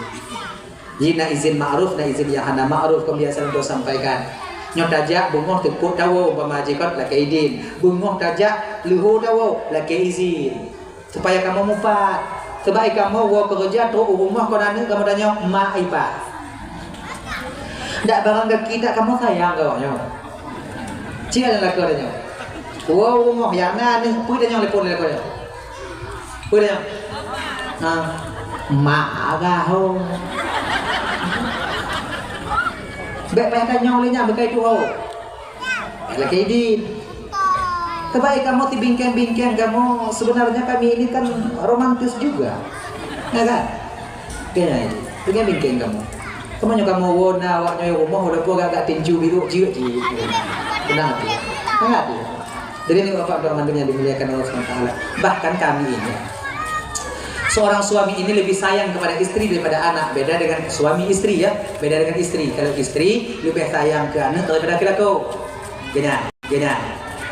Jih na izin ma'ruf, na izin nyang hana ma'ruf, kon biasa untuk sampaikan. Nyoe tajak beungoh teupot tawoe, umpama jih kon lakèe idin. Beungoh tajak leuho tawoe, lakèe izin. Supaya kamoe mupat. Sabab kamoe woe keureuja trok u rumoh kon aneuk kamoe tanyoe mak ipa. Dak barang gaki dak kamoe sayang keu awak nyoe. Cit lakoe tanyoe. Woe u rumoh nyang na aneuk peue tanyoe telepon lakoe nyoe. Peue tanyoe? Ha. Mak agak ho. Bèk payah tanyong lé nyan beukai tu ho. Lakèe idin. Keubai kamoe sibingkeng-bingkeng kamoe, sebenarnya kami ini kan romantis juga. Ya kan? Kayaknya itu. Bingkeng-bingkeng kamoe. Kamoe nyoe kamoe woe na awak nyoe rumoh, walaupun agak-agak tinju biru, jeuet jih. Tenang hati. Tenang hati. Jadi ini Bapak Abdul Rahman yang dimuliakan Allah Subhanahu wa taala. Bahkan kami ini, seorang suami ini lebih sayang kepada istri daripada anak. Beda dengan suami istri ya. Beda dengan istri. Kalau istri lebih sayang ke anak daripada ke lakoe. Geunya, geunya.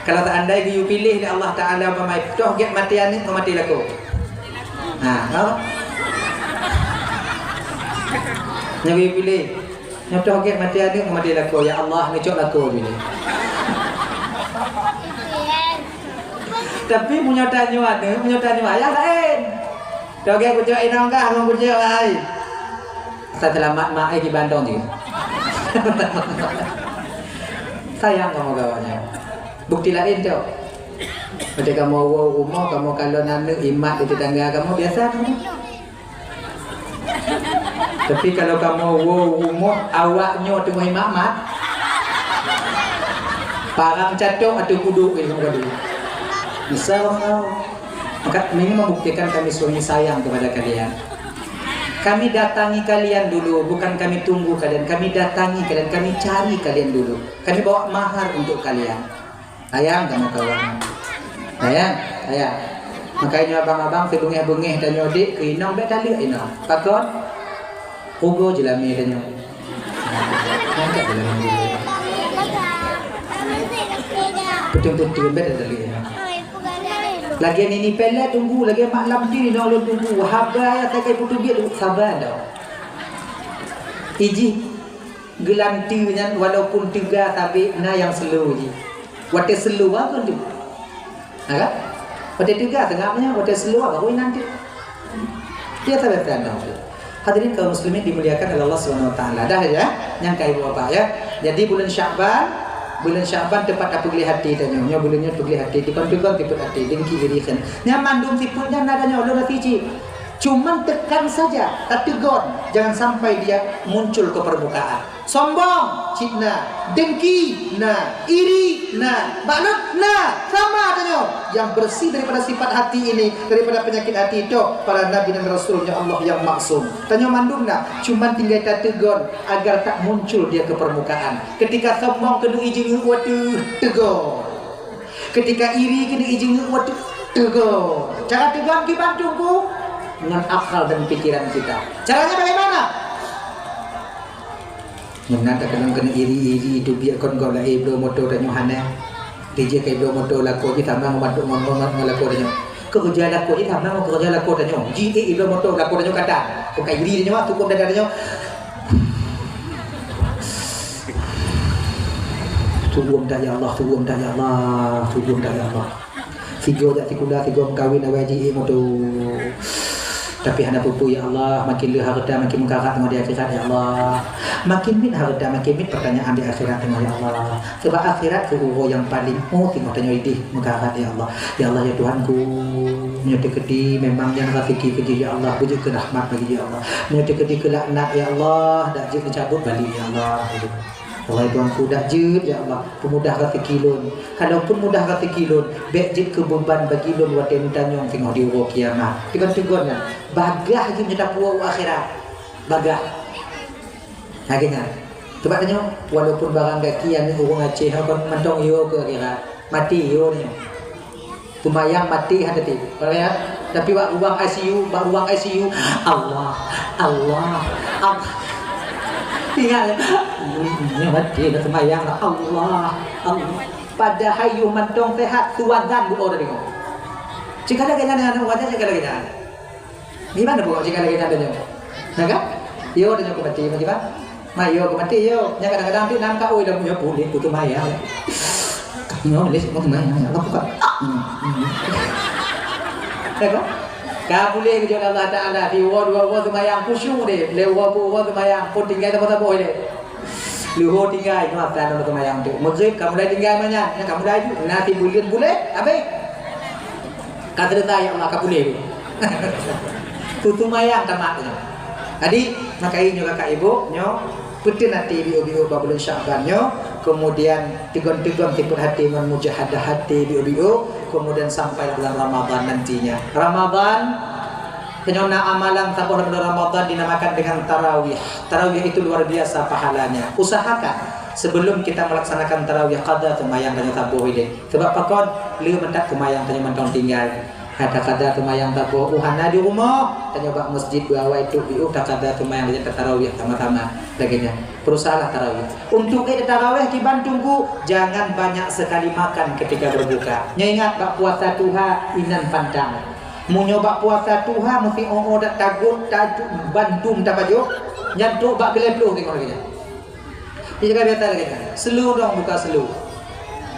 Kalau seandai geuyue piléh lé Allah Taala umpama toh gét maté aneuk ngon maté lakoe. Ha, ha? Nyang geuyue piléh. Nyoe toh gét maté aneuk ngon maté lakoe. Ya Allah, neucok lakoe jih. Tapi meunyoe tanyoe aneuk, meunyoe tanyoe ayah laén. Toh gét kucok inong kah ngon kucok ai. Sa seulamat mak ai di bandong jih. Sayang kamoe gawat nyoe. Bukti laén tu. Macam kamoe woe rumoh, kamoe kalon aneuk imat di tetangga kamoe biasa kamoe. Tapi kalau kamoe woe rumoh awak nyoe teungoh imat-mat, parang catok atau kuduk di kamoe gadoh. Misal kamoe. Maka, ini membuktikan kami suami sayang kepada kalian. Kami datangi kalian dulu, bukan kami tunggu kalian. Kami datangi kalian, kami cari kalian dulu. Kami bawa mahar untuk kalian. Sayang sama kawan. Sayang, sayang. Makanya abang-abang sebeungeh-beungeh tanyoe dek keu inong bèk taleuek inong. Pakon? Ugo jeulami tanyoe. Angkat jeulami dulu. Putun-putun bèk taleuek inong. Lagèe nini Pella tunggu, lagèe Mak Lamti nyoe lôn tunggu. Haba nyang sagai puteubiet, sabar dah. Ijih geulanteue nyan walaupun teuga sabe na nyang slow jih. Watèe slow kan tu. Ha kan? Watèe teuga seungab nyan, watèe slow baru nanti. Biasa-biasa dah tu. Hadirin kaum muslimin dimuliakan oleh Allah Subhanahu wa taala. Dah ya, nyang ka ibu bapak ya. Jadi bulan Syakban, bulan Syakban teumpat tapeugléh até tanyoe. Nyoe bulan nyoe peugléh até, dikon-dikon sifeuet até, dengki iri kheun. Nyan mandum sifeuet nyan na tanyoe lôn até cit. Cuman tekan saja, tateugon. Jangan sampai dia muncul ke permukaan. Sombong, cit na. Dengki, na. Iri, na. Bakhil, na. Sama tanyoe. Nyang bersih daripada sifat hati ini, daripada penyakit hati itu, para nabi dan rasul-Nya Allah yang maksum. Tanyoe mandum na, cuman tinggai tateugon agar tak muncul dia ke permukaan. Ketika sombong keuneuk ijeuet watèe teugon. Ketika iri keuneuk ijeuet watèe teugon. Cara teugon kiban teungku ngon akal dan pikiran kita. Caranya bagaimana? Meunan takalon keuneuk iri-iri itu biar kon gob laén bloe moto tanyoe hana. Dijeuet keu bloe moto lakoe jih sama ngon bantuk ngon, ngon, ngon lakoe tanyoe. Keureuja lakoe jih sama ngon keureuja lakoe tanyoe. Jih, eh, bloe moto lakoe tanyoe katan. Kon ka iri tanyoe, tukum dada tanyoe. Tukum dah ya Allah, tukum dah ya Allah, tukum dah ya Allah. Sigoe jak sikula, sigoe meukawen awai jih, eh, moto. Tapi hana peue-peue ya Allah, makin le hareuta makin meukarat teungoh di akhirat ya Allah. Makin miet hareuta makin miet pertanyaan di akhirat teungoh ya Allah. Sebab akhirat keu uroe nyang paleng oh teungoh tanyoe ideh meukarat ya Allah. Ya Allah ya Tuhanku, meunyoe teukeudi memang nyan raseuki keu jih ya Allah, beujeuet keu rahmat bagi jih ya Allah. Meunyoe teukeudi keu laknat ya Allah, dak jeuet neucabut balik ya Allah. Allah ya Tuhanku, dak jeuet ya Allah, peumudah raseuki lôn. Kalaupun mudah raseuki lôn, bék jeuet keu beuban bagi lôn watée neutanyong teungoh di uroe kiamat. Teugon-teugon nyan, bagaih jeuet neutapuwoe u akhirat. Bagaih. Lagée nyan. Coba tanyoe, walaupun barang gaki aneuk ureuëng Aceh kon mantong yo keu akhirat, maté yo nyoe. Seumayang maté hana teuti. Kalau ya, tapi bak ruang I C U, bak ruang I C U, Allah, Allah, Allah. Ingat ya, nyoe maté dah seumayang lah, Allah, Allah. Padahai yôh mantong sehat, tuan dan doa dari kau. Cik ada kena dengan wajah, cik ada kena. Gimana pokok jika lagi tanda nyoe? Nah kan? Yo tanya aku mati, bagaimana? Ma yo aku mati yo. Nya kadang-kadang tu nampak oi dah punya boleh putus maya. Nyoe boleh putus maya, apa buka? Ya kan? Ka boleh keu Allah Taala di wa dua wa semayang khusyuk deh. Le wa bu wa semayang pun tinggai sama-sama deh. Luhô tinggai, nyoe atra nyoe seumayang tu. Maghrib ka mulai tinggai manyan, nyan ka mulai ju. Na sibuleuen buleuen, habéh. Ka seuleusoe, ya Allah, ka puléh. Tu seumayang tamat nyoe. Jadi, maka nyoe kakak ibu, nyoe peuteun até biôh-biôh bak buleuen Syakban nyoe, kemudian teugon-teugon sifeuet até ngon mujahadah até biôh-biôh, kemudian sampai bulan Ramadan nantinya. Ramadan Tanyoe na amalan saboh lam bulan Ramadan dinamakan dengan tarawih. Tarawih itu luar biasa pahalanya. Usahakan sebelum kita melaksanakan tarawih, qada seumayang tanyoe saboh ilée. Sebab pakon? Le meutat seumayang tanyoe mantong tinggai. Hai takada seumayang saboh, uh hana di rumoh, tanyoe bak masjid beuawai tu, biôh takada seumayang dan tarawih sama-sama. Lagée nyan. Berusahalah tarawih. Untuk eh tarawih kiban tunggu, jangan banyak sekali makan ketika berbuka. Nyoe ingat bak puasa tuha inan pantang. Meunyoe bak puasa tuha meusi o-o dak tagot tajok bandum tapajoh, nyan trok bak keuleh ploh teungoh lagée nyan. Jadi ka biasa lagée nyan. Slow dong buka slow.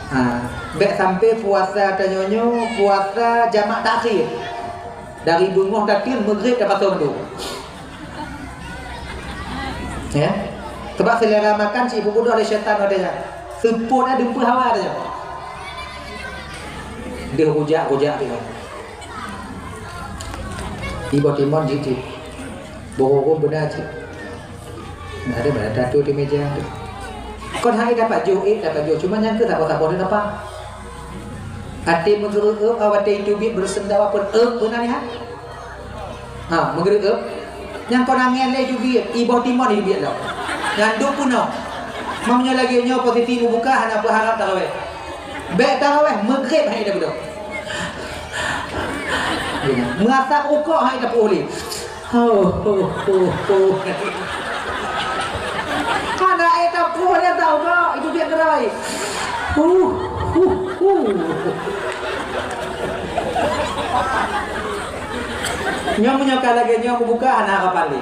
Ha, bék sampai puasa tanyoe nyoe puasa jamak takhir. Dari beungoh tateun maghrib tapasoe mandum. Ya. Sebab selera makan cit peubudoh lé syaitan watée nyan. Seupôt na dumpeue hawa dia. Deuh rujak-rujak dia. Iboh timon jih cit. Boh rhom beuna cit. Nah, ada mana tatu di meja tu. Kon hai dapat joh, eh, dapat joh. Cuma nyang ke saboh-saboh dia dapat. Até meugeureup, awak teuh itu bit beureuseundam apa, eh, beuna lihat. Ha, meugeureup. Nyang kon angén lé jubiet, iboh timon jubiet lom. Nyan duek peunoh. Meunyoe lagée nyoe posisi meubuka hana peuharab taraweh. Bék taraweh, meugreb hai dah beudôh. Meuasap rukok hai dah peuulih. Ho, ho, ho, ho. Hana eh tapuh dah tau kok, itu dia gerai. Huh, huh, huh. Nyoe meunyoe ka lagée nyoe meubuka hana harapan lé.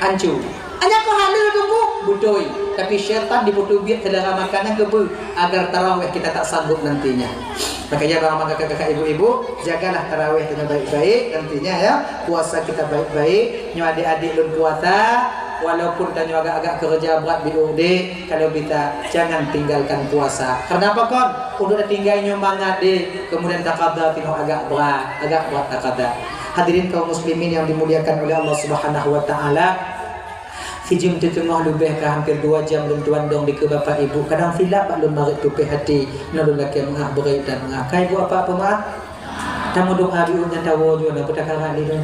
Ancu. Hanya kau hala tunggu, beutôi. Tapi syaitan dipeuteubiet selera makanan keupeue agar taraweh kita tak sanggup nantinya. Makanya bang kakak-kakak ibu-ibu, jagalah taraweh kita baik-baik nantinya ya. Puasa kita baik-baik. Nyoe adik-adik lôn puasa, walaupun tanyoe agak-agak kerja berat di udek, kalau bisa jangan tinggalkan puasa. Karena apa kon? Untuk tinggai nyoe mangat deh, kemudian takada tengok agak berat, agak berat takada. Hadirin kaum muslimin yang dimuliakan oleh Allah Subhanahu wa taala, sijeuem teuteungoh leubeh ka hampir dua jam lôn tuan dong dikeue bapak ibu. Kadang silap bak lôn marit tupeh hati, na lôn lakée meu'ah, beureuit dan meu'ah. Ka ibu apa peumaaf? Tamu doa biu nyan tawoe jua na peutakara lé dong.